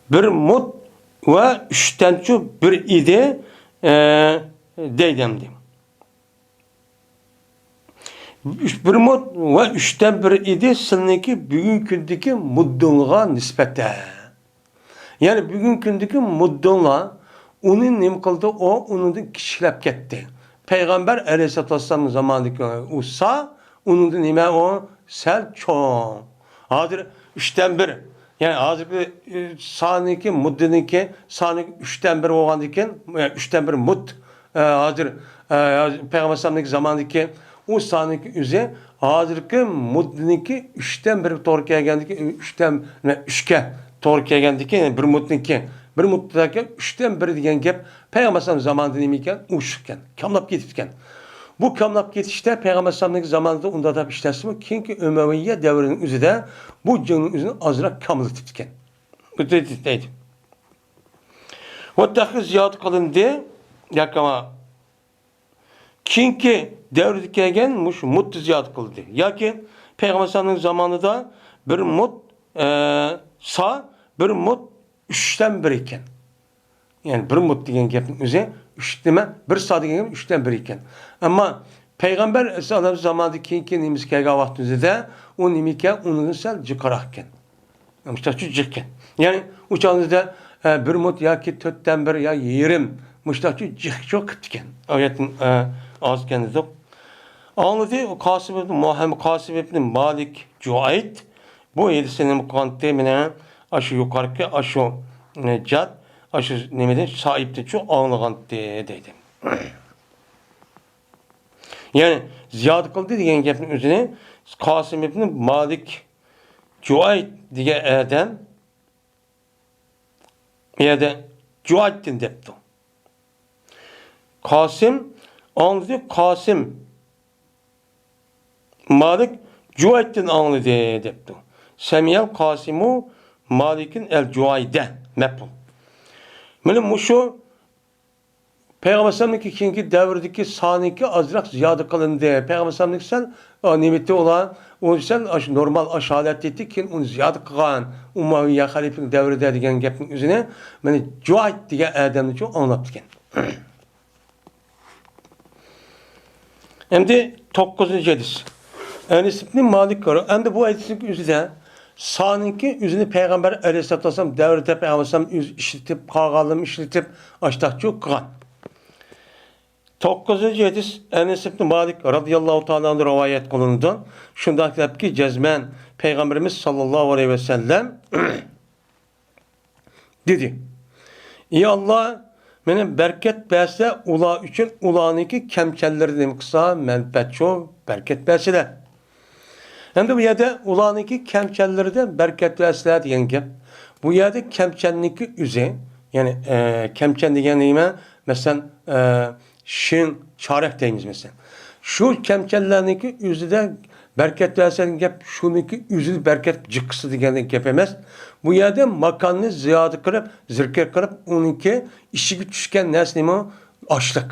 بىر مۇت ۋە ئۈچتىنچۇ بىر ئىدى، ئە، دەيدۇ ئەمدى. ئۈچ، بىر مۇت ۋە ئۈچتىن بىر ئىدى سىلىنىڭكى بۈگۈنكى كۈندىكى مۇددىڭلىغا نىسبەتەن. يەنى بۈگۈنكى كۈندىكى مۇددىڭلار ئۇنى نېمە قىلدى؟ ئۇ ئۇنىڭدىن كىچىكلەپ كەتتى. پەيغەمبەر ئەلەيھىسسالاتۇ ۋەسسالام زامانىدىكى ئۇ سا ئۇنىڭدىن نېمە ئۇ؟ سەل چوڭ. ھازىر ئۈچتىن بىر. يەنى ھازىرقى، ئى، سانىكى، مۇددىنىڭكى سانى ئۈچتىن بىر بولغاندىكىن، يەنى ئۈچتىن بىر مۇد، ئە، ھازىر، ئە، پەيغەمبەر ئەلەيھىسسالامنىڭكى زامانىدىكى ئۇ سانىكى ئۆزى ھازىرقى مۇددىنىڭكى ئۈچتىن بىرگە توغرا كەلگەندىكى، ئۈچتىن، ئۈچكە توغرا كەلگەندىكى، يەنى بىر مۇددىنىڭكى، بىر مۇددىدىكى ئۈچتىن بىر دېگەن گەپ پەيغەمبەر ئەلەيھىسسالام زامانىدا نېمە ئىكەن؟ ئوشۇق ئىكەن، كاملاپ كېتىپتىكەن. بۇ كاملاپ كېتىشتە پەيغەمبەر ئەلەيھىسسالامنىڭكى زامانىدا ئۇنداق دەپ ئىشلەتسىمۇ، كېيىنكى ئۆمەۋىييە دەۋرىنىڭ ئۆزىدە بۇ جىڭنىڭ ئۆزىنى ئازراق كاملىتىپتىكەن. بۇ دەيدۇ. ۋە تېخى زىيادە قىلىندى، ياكى كېيىنكى دەۋردە كەلگەن مۇشۇ مۇددا زىيادە قىلدى. ياكى پەيغەمبەر ئەلەيھىسسالامنىڭ زامانىدا بىر مۇد، ئە، سا، بىر مۇد ئۈچتىن بىر ئىكەن. يەنى بىر مۇد دېگەن گەپنىڭ ئۆزى ئۈچ نېمە؟ بىر سا دېگەن گەپ ئۈچتىن بىر ئىكەن. ئەمما پەيغەمبەر ئەلەيھىسسالام زامانىدا كېيىنكى نېمىسى كەلگەن ۋاقتىمىزدا ئۇ نېمە ئىكەن؟ ئۇنىڭدىن سەل جىقراق ئىكەن. مۇشتاقچۇ جىق ئىكەن. يەنى ئۇ چاغىمىزدا، ئە، بىر مۇد ياكى تۆتتىن بىر يا يېرىم مۇشتاقچۇ جىقچۇ قىپتىكەن. ئايەتتىن، ئە، ئاز ئىكەن دېدۇق. ئاڭلىدى قاسىم ئىبن مۇھەممەد، قاسىم ئىبن مالىك جۇئەيت بۇ ھەدىسنى نېمە قىلغانتى؟ مانا ئاشۇ يۇقىرىقى ئاشۇ، ئە، جاد، ئاشۇ نېمىدىن، سائىبتىنچۇ ئاڭلىغانتى دەيدۇ. يەنى زىيادە قىلدى دېگەن گەپنىڭ ئۆزىنى قاسىم ئىبن مالىك جۇئەيت دېگەن ئادەم بۇ يەردە جۇئەيتتىن دەپتۇ. قاسىم ئاڭلىدى، قاسىم مالىك جۇئەيتتىن ئاڭلىدى دەپتۇ. سەمىئەل قاسىمۇ مالىكىن ئەل جۇئەيدە مەپئۇل. مانا مۇشۇ پەيغەمبەر ئەلەيھىسسالامنىڭكى كېيىنكى دەۋرىدىكى سانىكى ئازراق زىيادە قىلىندى. پەيغەمبەر ئەلەيھىسسالامنىڭكى سەل، ئا، نېمىتى ئۇلار، ئۇنى سەل ئاشۇ نورمال ئاشۇ ھالەتتە ئىدى، كېيىن ئۇنى زىيادە قىلغان ئۇمەۋىيە خەلىپىنىڭ دەۋرىدە دېگەن گەپنىڭ ئۆزىنى مانا جۇئەيت دېگەن ئادەمنىچۇ ئاڭلاپتىكەن. ئەمدى توققۇزىنچى ھەدىس. ئەنەس ئىبنى مالىك، ئەمدى بۇ ھەدىسنىڭ ئۆزىدە سانىڭكى ئۆزىنى پەيغەمبەر ئەلەيھىسسالاتۇ ۋەسسالام دەۋرىدە پەيغەمبەر ئەلەيھىسسالام ئۆزى ئىشلىتىپ، قالغانلىرىمۇ ئىشلىتىپ، ئاشتاقچۇ قىلغان. توققۇزىنچى ھەدىس ئەنەس ئىبنى مالىك رازىياللاھۇ تائالا ئەنھۇ رىۋايەت قىلىنىدۇ. شۇنداق دەپكى، جەزمەن پەيغەمبىرىمىز ساللاللاھۇ ئەلەيھى ۋەسەللەم دېدى. ئى ئاللا، مېنى بەرىكەت بەرسە ئۇلار ئۈچۈن، ئۇلارنىڭكى كەمچەللىرىدىن نېمە قىلسا مەنپەئەت شۇ، بەرىكەت بەرسىلە. ئەمدى بۇ يەردە ئۇلارنىڭكى كەمچەللىرىدە بەرىكەت بەرسىلە دېگەن گەپ. بۇ يەردە كەمچەلنىڭكى ئۆزى، يەنى، ئە، كەمچەل دېگەن نېمە؟ مەسىلەن، ئە، شىڭ، چارەك دەيمىز مەسىلەن. شۇ كەمچەللەرنىڭكى ئۆزىدە بەرىكەت بەرسە دېگەن گەپ، شۇنىڭكى ئۆزىدە بەرىكەت جىققىسى دېگەن گەپ ئەمەس. بۇ يەردە ماكاننى زىيادە قىلىپ، زىكىر قىلىپ، ئۇنىڭكى ئىچىگە چۈشكەن نەرسە نېمە؟ ئاشلىق.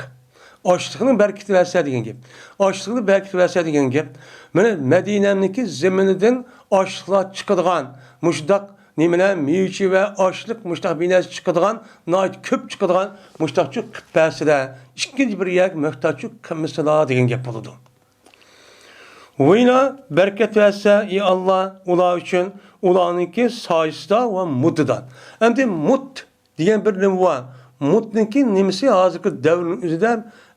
ئاشلىقنى بەرىكىتىۋەرسە دېگەن گەپ. ئاشلىقنى بەرىكىتىۋەرسە دېگەن گەپ. مانا مەدىنەمنىڭكى زېمىنىدىن ئاشلىقلار چىقىدىغان، مۇشۇنداق نېمىلەر، مېۋىچى ۋە ئاشلىق مۇشۇنداق بىر نەرسە چىقىدىغان، ناھايىتى كۆپ چىقىدىغان مۇشۇنداقچۇ قىلىپ بەرسىلە، ئىككىنچى بىر يەرگە موھتاجچۇ قىلمىسىلا دېگەن گەپ بولىدۇ. ۋىنا بەرىكەت بەرسە، ئى ئاللا، ئۇلار ئۈچۈن، ئۇلارنىڭكى سايىسىدا ۋە مۇددىدا. ئەمدى مۇد دېگەن بىر نېمە بار. مۇدنىڭكى نېمىسى ھازىرقى دەۋرنىڭ ئۆزىدە،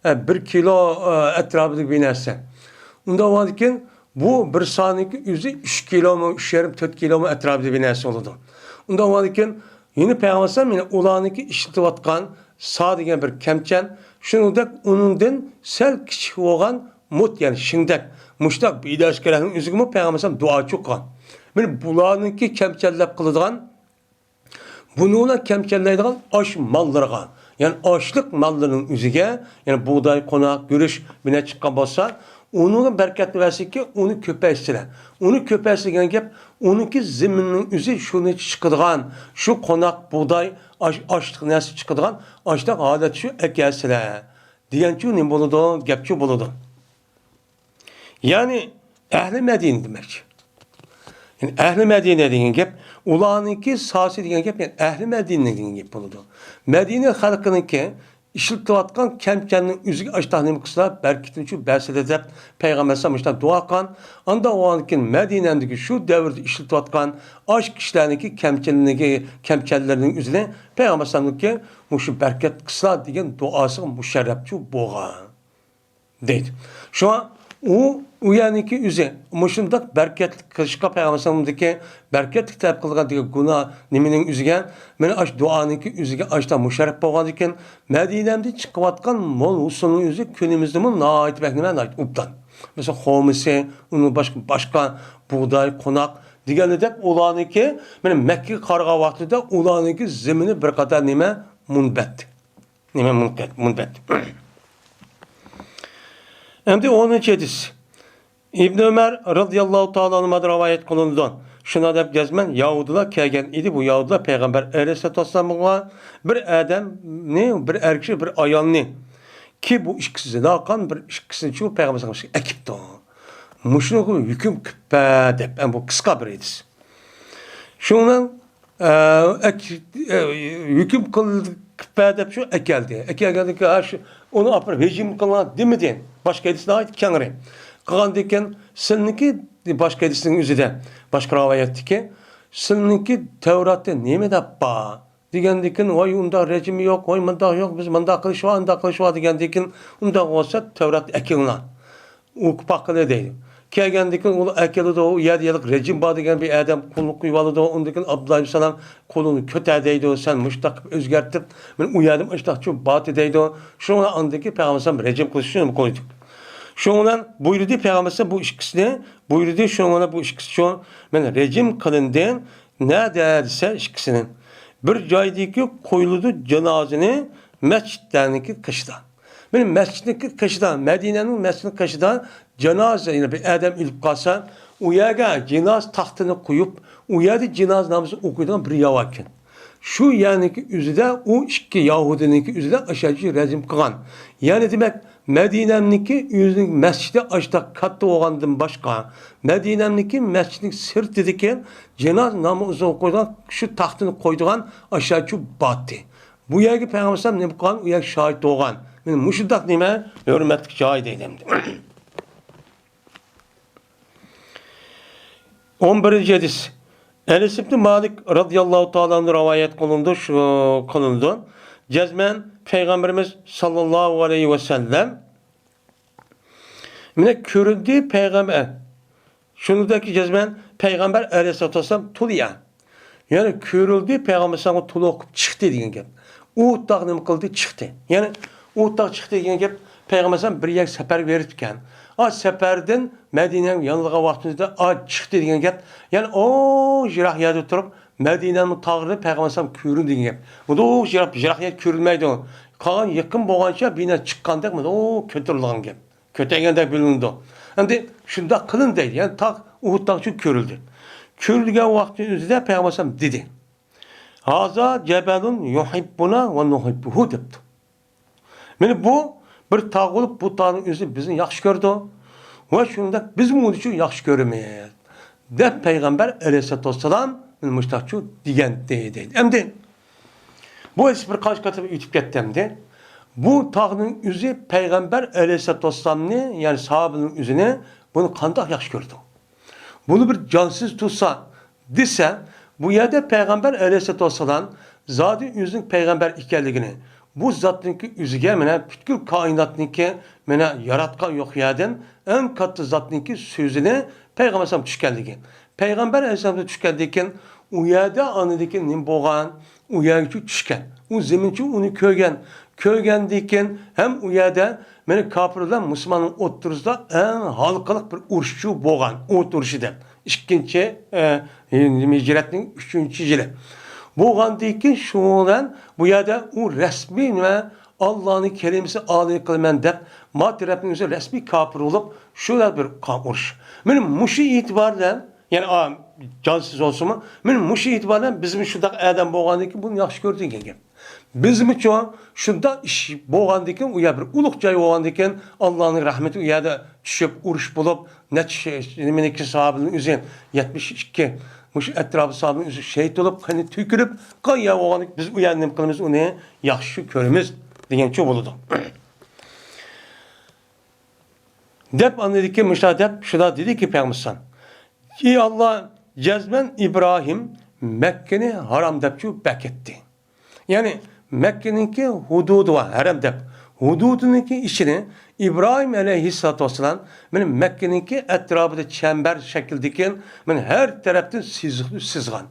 ئە، بىر كىلو، ئە، ئەتراپىدىكى بىر نەرسە. ئۇنداق بولغاندىكىن بۇ بىر سانىڭكى ئۆزى ئۈچ كىلومۇ، ئۈچ يېرىم، تۆت كىلومۇ ئەتراپىدا بىر نەرسە بولىدۇ. ئۇنداق بولغاندىكىن يەنە پەيغەمبەر ئەلەيھىسسالام يەنە ئۇلارنىڭكى ئىشلىتىۋاتقان سا دېگەن بىر كەمچەل، شۇنىڭدەك ئۇنىڭدىن سەل كىچىك بولغان مۇد، يەنى شىڭدەك، مۇشتاق بىداشكىلەرنىڭ ئۆزىگىمۇ پەيغەمبەر ئەلەيھىسسالام دۇئا قىلغان. مانا بۇلارنىڭكى كەمچەللەپ قىلىدىغان بۇنىڭلا كەمچەللەيدىغان ئاش ماللىرىغا، يەنى ئاشلىق ماللىرىنىڭ ئۆزىگە، يەنى بۇغداي، قوناق، گۈرۈچ، بىنە چىققان بولسا، ئۇنىڭغا بەرىكەت بەرسىكى، ئۇنى كۆپەيتسىلە. ئۇنى كۆپەيتسە دېگەن گەپ، ئۇنىڭكى زېمىننىڭ ئۆزى شۇنى چىقىدىغان، شۇ قوناق، بۇغداي، ئاش، ئاشلىق نەرسە چىقىدىغان، ئاشلىق ھالەت شۇ ئەكەلسىلە دېگەنچۇ نېمە بولىدۇ؟ گەپچۇ بولىدۇ. يەنى ئەھلى مەدىنە دېمەكچى. يەنى ئەھلى مەدىنە دېگەن گەپ، ئۇلارنىڭكى ساسى دېگەن گەپ، يەنى ئەھلى مەدىنە دېگەن گەپ بولىدۇ. مەدىنە خەلقىنىڭكى ئىشلىتىۋاتقان كەمچەلنىڭ ئۆزىگە ئاشتاق نېمە قىلسىلا، بەرىكىتىنى شۇ بەرسىلە دەپ پەيغەمبەر ئەلەيھىسسالام مۇشۇنداق دۇئا قىلغان. ئاندىن ئۇنىڭدىن كېيىن مەدىنەدىكى شۇ دەۋردە ئىشلىتىۋاتقان ئاش كىشىلەرنىڭكى كەمچىلىكى، كەمچەللىرىنىڭ ئۆزىنى پەيغەمبەر ئەلەيھىسسالامنىڭكى مۇشۇ بەرىكەت قىلسىلا دېگەن دۇئاسىغا مۇشەررەپچۇ بولغان. دەيدۇ. شۇڭا ئۇ، ئۇ يەرنىڭكى ئۆزى مۇشۇنداق بەرىكەتلىك قىلىشقا پەيغەمبەر ئەلەيھىسسالامدىكى بەرىكەتلىك تەلەپ قىلغان دېگەن گۇناھ نېمىنىڭ ئۆزىگە، مانا ئاشۇ دۇئانىڭكى ئۆزىگە ئاشتا مۇشەررەپ بولغاندىكىن، مەدىنەمدىن چىقىۋاتقان مول ھوسۇلنىڭ ئۆزى كۈنىمىزدىمۇ ناھايىتى بەك نېمە، ناھايىتى ئوبدان. مەسىلەن، خورمىسى، ئۇنىڭ باشقا، باشقا بۇغداي، قوناق دېگەندەك ئۇلارنىڭكى، مانا مەككىگە قارىغان ۋاقتىدا ئۇلارنىڭكى زېمىنى بىر قەدەر نېمە، مۇنبەت. نېمە مۇنبەت، مۇنبەت. ئەمدى ئونىنچى ھەدىس. ئىبن ئۆمەر رەزىياللاھۇ تائالا ئەنھۇمدىن رىۋايەت قىلىنىدۇ. شۇنداق دەپ جەزمەن يەھۇدىيلار كەلگەن ئىدى. بۇ يەھۇدىيلار پەيغەمبەر ئەلەيھىسسالاتۇ ۋەسسالامغا بىر ئادەمنى، بىر ئەر كىشى، بىر ئايالنى، كى بۇ ئىككىسى زىنا قىلغان بىر ئىككىسىنى شۇ پەيغەمبەر ئەلەيھىسسالامغا ئەكىپتۇ. مۇشۇنىڭغا ھۆكۈم قىلىپ بەر دەپ، ئەمدى بۇ قىسقا بىر ھەدىس. شۇنىڭ، ئە، ئەك-، ئە، ھۆكۈم قىلىپ بەر دەپ شۇ ئەكەلدى. ئەكەلگەندىن كېيىن، ھە، شۇ، ئۇنى ئاپىرىپ رېجىم قىلىڭ دېمىدى. باشقا ھەدىس ناھايىتى كەڭرى. قىلغاندىن كېيىن، سىلىنىڭكى، باشقا ھەدىسنىڭ ئۆزىدە، باشقا رىۋايەتتىكى، سىلىنىڭكى تەۋراتتا نېمە دەپ بار؟ دېگەندىكىن، ۋاي، ئۇنداق رېجىم يوق، ۋاي، مۇنداق يوق، بىز مۇنداق قىلىش بار، ئۇنداق قىلىش بار دېگەندىكىن، ئۇنداق بولسا تەۋرات ئەكىڭلار. ئۇ پاقىنى دەيدۇ. كەلگەندىكىن ئۇلار ئەكېلىدۇ، ئۇ يەردە ھېلىقى رېجىم بار دېگەن بىر ئادەم قۇلنى قويۇۋالىدۇ. ئۇندىن كېيىن ئابدۇللا ئەلەيھىسسالام قولىنى كۆتەر دەيدۇ، سەن مۇشۇنداق قىلىپ ئۆزگەرتىپ، مەن ئۇ يەردىن ئاشتاقچۇ باتى دەيدۇ. شۇنىڭ بىلەن ئاندىن كېيىن پەيغەمبەر ئەلەيھىسسالام رېجىم قىلىش ئۈچۈن قويدى. شۇنىڭ بىلەن بۇيرۇدى پەيغەمبەر ئەلەيھىسسالام بۇ ئىككىسىنى، بۇيرۇدى شۇنىڭ بىلەن بۇ ئىككىسى شۇ، مەن رېجىم قىلىندى. نەدە دېسە ئىككىسىنى. بىر جايدىكى قويۇلىدۇ جانازىنى مەسچىتلەرنىڭكى قېشىدا. مانا مەسچىتنىڭكى قېشىدا، مەدىنەنىڭ مەسچىتىنىڭ قېشىدا جانازا، يەنى بىر ئادەم ئۆلۈپ قالسا، ئۇ يەرگە جىناز تاختىنى قويۇپ، ئۇ يەردە جىناز نامىزى ئوقۇيدىغان بىر يەر باركەن. شۇ يەرنىڭكى ئۆزىدە ئۇ ئىككى يەھۇدىينىڭكى ئۆزىدە ئاشۇ جايدا رەجىم قىلغان. يەنى دېمەك، مەدىنەمنىڭكى ئۆزىنىڭ مەسچىتى ئاشۇنداق كاتتا بولغاندىن باشقا، مەدىنەمنىڭكى مەسچىتنىڭ سىرتىدىكى جىناز نامىزى ئوقۇيدىغان شۇ تاختىنى قويىدىغان ئاشۇ جايچۇ باتتى. بۇ يەرگە پەيغەمبەر ئەلەيھىسسالام نېمە قىلغان؟ ئۇ يەرگە شاھىت بولغان. مانا مۇشۇنداق نېمە؟ ھۆرمەتلىك جاي دەيدۇ ئەمدى. ئون بىرىنچى ھەدىس. ئەنەس ئىبنى مالىك رەزىياللاھۇ تائالا ئەنھۇ رىۋايەت قىلىنىدۇ، شۇ قىلىنىدۇ. جەزمەن پەيغەمبىرىمىز ساللاللاھۇ ئەلەيھى ۋەسەللەم مانا كۆرۈندى پەيغەمبەر. شۇنىڭدەك جەزمەن پەيغەمبەر ئەلەيھىسسالاتۇ ۋەسسالام تۇلىئە. يەنى كۆرۈلدى، پەيغەمبەر ئەلەيھىسسالامغا تولا ئوقۇپ چىقتى دېگەن گەپ. ئۇھۇد تاغ نېمە قىلدى؟ چىقتى. يەنى ئۇھۇد تاغ چىقتى دېگەن گەپ، پەيغەمبەر ئەلەيھىسسالام بىر يەرگە سەپەرگە بېرىپتىكەن. ئا سەپەردىن مەدىنەگە يانلىغان ۋاقتىمىزدا ئا چىقتى دېگەن گەپ. يەنى ئۇ يىراق يەردە تۇرۇپ، مەدىنەنىڭ تاغلىرى پەيغەمبەر ئەلەيھىسسالام كۆرۈندى دېگەن گەپ. بۇنداق يىراق، يىراق يەر كۆرۈلمەيدۇ. قالغان يېقىن بولغانچە بىنا چىققاندەك، مۇنداق كۆتۈرۈلگەن گەپ. كۆتەرگەندەك بىلىنىدۇ. ئەمدى شۇنداق قىلىندى دەيدۇ. يەنى تاغ، ئۇھۇد تاغ شۇ كۆرۈلدى. كۆرۈلگەن ۋاقتى ئۆزىدە پەيغەمبەر ئەلەيھىسسالام دېدى، ھازا جەبەلۇن يۇھىببۇنا ۋە نۇھىببۇھۇ دەپتۇ. مانا بۇ بىر تاغ بولۇپ، بۇ تاغنىڭ ئۆزى بىزنى ياخشى كۆرىدۇ ۋە شۇنداق بىزمۇ ئۇنى شۇ ياخشى كۆرىمىز دەپ پەيغەمبەر ئەلەيھىسسالاتۇ ۋەسسالام مانا مۇشۇنداقچۇ دېگەنتى دەيدۇ. ئەمدى بۇ ھەدىس بىر قانچە قېتىم ئۆتۈپ كەتتى ئەمدى. بۇ تاغنىڭ ئۆزى پەيغەمبەر ئەلەيھىسسالاتۇ ۋەسسالامنى، يەنى ساھابىنىڭ ئۆزىنى بۇنى قانداق ياخشى كۆرىدۇ؟ بۇنى بىر جانسىز تۇتسا دېسە، بۇ يەردە پەيغەمبەر ئەلەيھىسسالاتۇ ۋەسسالام زادى ئۆزىنىڭ پەيغەمبەر ئىكەنلىكىنى، بۇ زاتنىڭكى ئۆزىگە مانا پۈتكۈل كائىناتنىڭكى مانا ياراتقان يوق يەردىن ئەڭ كاتتا زاتنىڭكى سۆزىنى پەيغەمبەر ئەلەيھىسسالام چۈشكەنلىكى. پەيغەمبەر ئەلەيھىسسالام چۈشكەندىن كېيىن ئۇ يەردە ئاندىن كېيىن نېمە بولغان؟ ئۇ يەرگىچۇ چۈشكەن. ئۇ زېمىنچۇ ئۇنى كۆرگەن. كۆرگەندىن كېيىن ھەم ئۇ يەردە مانا كاپىر بىلەن مۇسۇلماننىڭ ئوتتۇرىسىدا ئەڭ ھالقىلىق بىر ئۇرۇشچۇ بولغان. ئوت ئۇرۇشى دەپ. ئىككىنچى، ئە، ھىجرەتنىڭ ئۈچىنچى يىلى. بولغاندىن كېيىن شۇنىڭ بىلەن بۇ يەردە ئۇ رەسمىي نېمە، ئاللانىڭ كەلىمىسى ئالىي قىلىمەن دەپ، ما تەرەپنىڭ ئۆزى رەسمىي كاپىر بولۇپ، شۇ بىر قان ئۇرۇش. مانا مۇشۇ ئېتىبار بىلەن، يەنى، ئا، جانسىز بولسىمۇ، مانا مۇشۇ ئېتىبار بىلەن بىزمۇ شۇنداق ئادەم بولغاندىن كېيىن بۇنى ياخشى كۆردى دېگەن گەپ. بىزمۇچۇ شۇنداق ئىش بولغاندىكىن، ئۇ يەر بىر ئۇلۇغ جاي بولغاندىكىن، ئاللانىڭ رەھمىتى ئۇ يەردە چۈشۈپ، ئۇرۇش بولۇپ، نەچچە شە-، نېمىنىڭكى ساھابىنىڭ ئۆزى، يەتمىش ئىككى، مۇشۇ ئەتراپى ساھابىنىڭ ئۆزى شېھىت بولۇپ، قېنى تۆكۈلۈپ، قان يەر بولغاندىكىن، بىز ئۇ يەردە نېمە قىلىمىز، ئۇنى ياخشى كۆرىمىز دېگەنچۇ بولىدۇ. دەپ ئاندىن كېيىن مۇشۇنداق دەپ، شۇنداق دېدىكى پەيغەمبەر، ئى ئاللا، جەزمەن ئىبراھىم مەككىنى ھارام دەپچۇ بەكەتتى. يەنى مەككىنىڭكى ھۇدۇدى بار، ھەرەم دەپ. ھۇدۇدىنىڭكى ئىچىنى ئىبراھىم ئەلەيھىسسالاتۇ ۋەسسالام مانا مەككىنىڭكى ئەتراپىدا چەمبەر شەكىلدىكى مانا ھەر تەرەپتىن سىزىق-، سىزغان.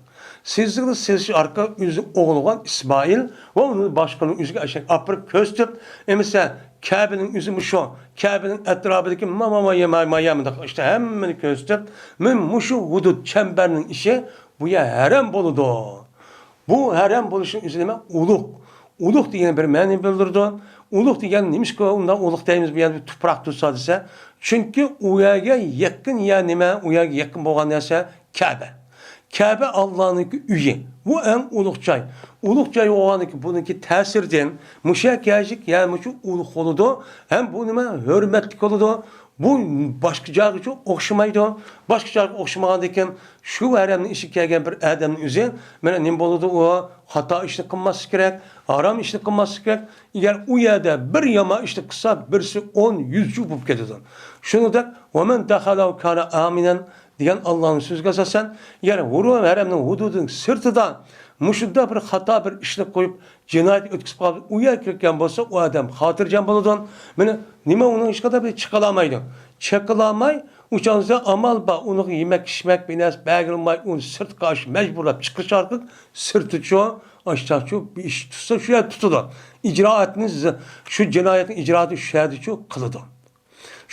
سىزىقنى سىزىش ئارقىلىق ئۆزى ئوغلىغان ئىسمائىل ۋە ئۇنى باشقىنىڭ ئۆزىگە ئاشەك ئاپىرىپ كۆرسىتىپ، ئەمىسە كەبىنىڭ ئۆزى مۇشۇ، كەبىنىڭ ئەتراپىدىكى ما، ما، ما، يا، ما، ما، يا، مۇنداق ئىشتا ھەممىنى كۆرسىتىپ، مانا مۇشۇ ھۇدۇد چەمبەرنىڭ ئىشى بۇ يەر ھەرەم بولىدۇ. بۇ ھەرەم بولۇشنىڭ ئۆزى نېمە؟ ئۇلۇغ. ئۇلۇغ دېگەن بىر مەنىنى بىلدۈرىدۇ. ئۇلۇغ دېگەن نېمىشقا ئۇنداق ئۇلۇغ دەيمىز بۇ يەردە تۇپراق تۇرسا دېسە، چۈنكى ئۇ يەرگە يېقىن يەر نېمە؟ ئۇ يەرگە يېقىن بولغان نەرسە كەبە. كەبە ئاللانىڭكى ئۆيى. بۇ ئەڭ ئۇلۇغ جاي. ئۇلۇغ جاي بولغاندىكىن بۇنىڭكى تەسىرىدىن مۇشۇ يەر كەلگۈچىلىك يەر مۇشۇ ئۇلۇغ بولىدۇ. ھەم بۇ نېمە؟ ھۆرمەتلىك بولىدۇ. بۇ باشقا جايغىچۇ ئوخشىمايدۇ. باشقا جايغا ئوخشىمىغاندىكىن شۇ ھەرەمنىڭ ئىچىگە كەلگەن بىر ئادەمنىڭ ئۆزى مانا نېمە بولىدۇ؟ ئۇ خاتا ئىشنى قىلماسلىق كېرەك، ھارام ئىشنى قىلماسلىق كېرەك. ئەگەر ئۇ يەردە بىر يامان ئىشنى قىلسا، بىرسى ئون، يۈزچە بولۇپ كېتىدۇ. شۇنىڭدەك، ۋەمەن دەخەلەھۇ كانە ئامىنەن دېگەن ئاللانىڭ سۆزىگە ئاساسەن، يەنى ھۇرۇم ھەرەمنىڭ ھۇدۇدىنىڭ سىرتىدا مۇشۇنداق بىر خاتا بىر ئىشنى قويۇپ، جىنايەت ئۆتكۈزۈپ قالىپ، ئۇ يەرگە كىرگەن بولسا، ئۇ ئادەم خاتىرجەم بولىدۇ. مانا نېمە، ئۇنىڭ ھېچقانداق بىر چېقىلالمايدۇ. چېقىلالماي، ئۇ چاغدا ئامال بار، ئۇنىڭغا يېمەك، ئىچمەك، بىر نەرسە بەرگىلى بولماي، ئۇنى سىرتقا ئاشۇ مەجبۇرلاپ چىقىرىش ئارقىلىق سىرتىچۇ، ئاشتاقچۇ بىر ئىش تۇتسا، شۇ يەردە تۇتىدۇ. ئىجرائاتنى ز-، شۇ جىنايەتنىڭ ئىجرائاتى شۇ يەردىچۇ قىلىدۇ.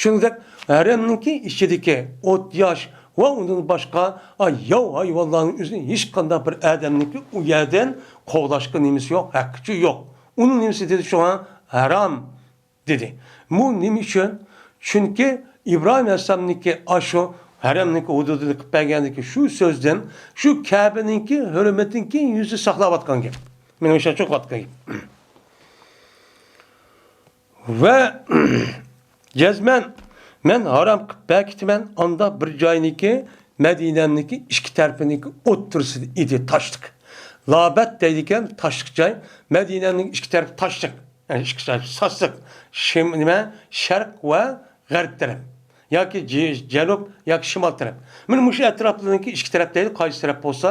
شۇنىڭدەك ھەرەمنىڭكى ئىچىدىكى ئوت-ياش ۋە ئۇندىن باشقا، ئا، ياۋ ھايۋانلارنىڭ ئۆزىنى ھېچقانداق بىر ئادەمنىڭكى ئۇ يەردىن قوغلاشقا نېمىسى يوق، ھەققىچۇ يوق. ئۇنىڭ نېمىسى دېدى، شۇڭا ھارام دېدى. بۇ نېمە ئۈچۈن؟ چۈنكى ئىبراھىم ئەلەيھىسسالامنىڭكى ئاشۇ ھەرەمنىڭكى ھۇدۇدىنى قىلىپ بەرگەندىكى شۇ سۆزدىن، شۇ كەبىنىڭكى ھۆرمىتىنىڭكى يۈزى ساقلاۋاتقان گەپ. مېنىڭ ئىشەنچىم قىلىۋاتقان گەپ. ۋە جەزمەن مەن ھارام قىلىپ بەركىتىمەن، ئاندا بىر جاينىكى، مەدىنەمنىكى ئىككى تەرىپىنىڭكى ئوتتۇرىسىدا ئىدى، تاشلىق. لابەت دەيدىكەن، تاشلىق جاي. مەدىنەمنىڭ ئىككى تەرىپى تاشلىق. يەنى ئىككى تەرەپى ساسلىق. شىم-، نېمە؟ شەرق ۋە غەرب تەرەپ. ياكى جى-، جەنۇب ياكى شىمال تەرەپ. مانا مۇشۇ ئەتراپلىرىنىڭكى ئىككى تەرەپ دەيدۇ، قايسى تەرەپ بولسا.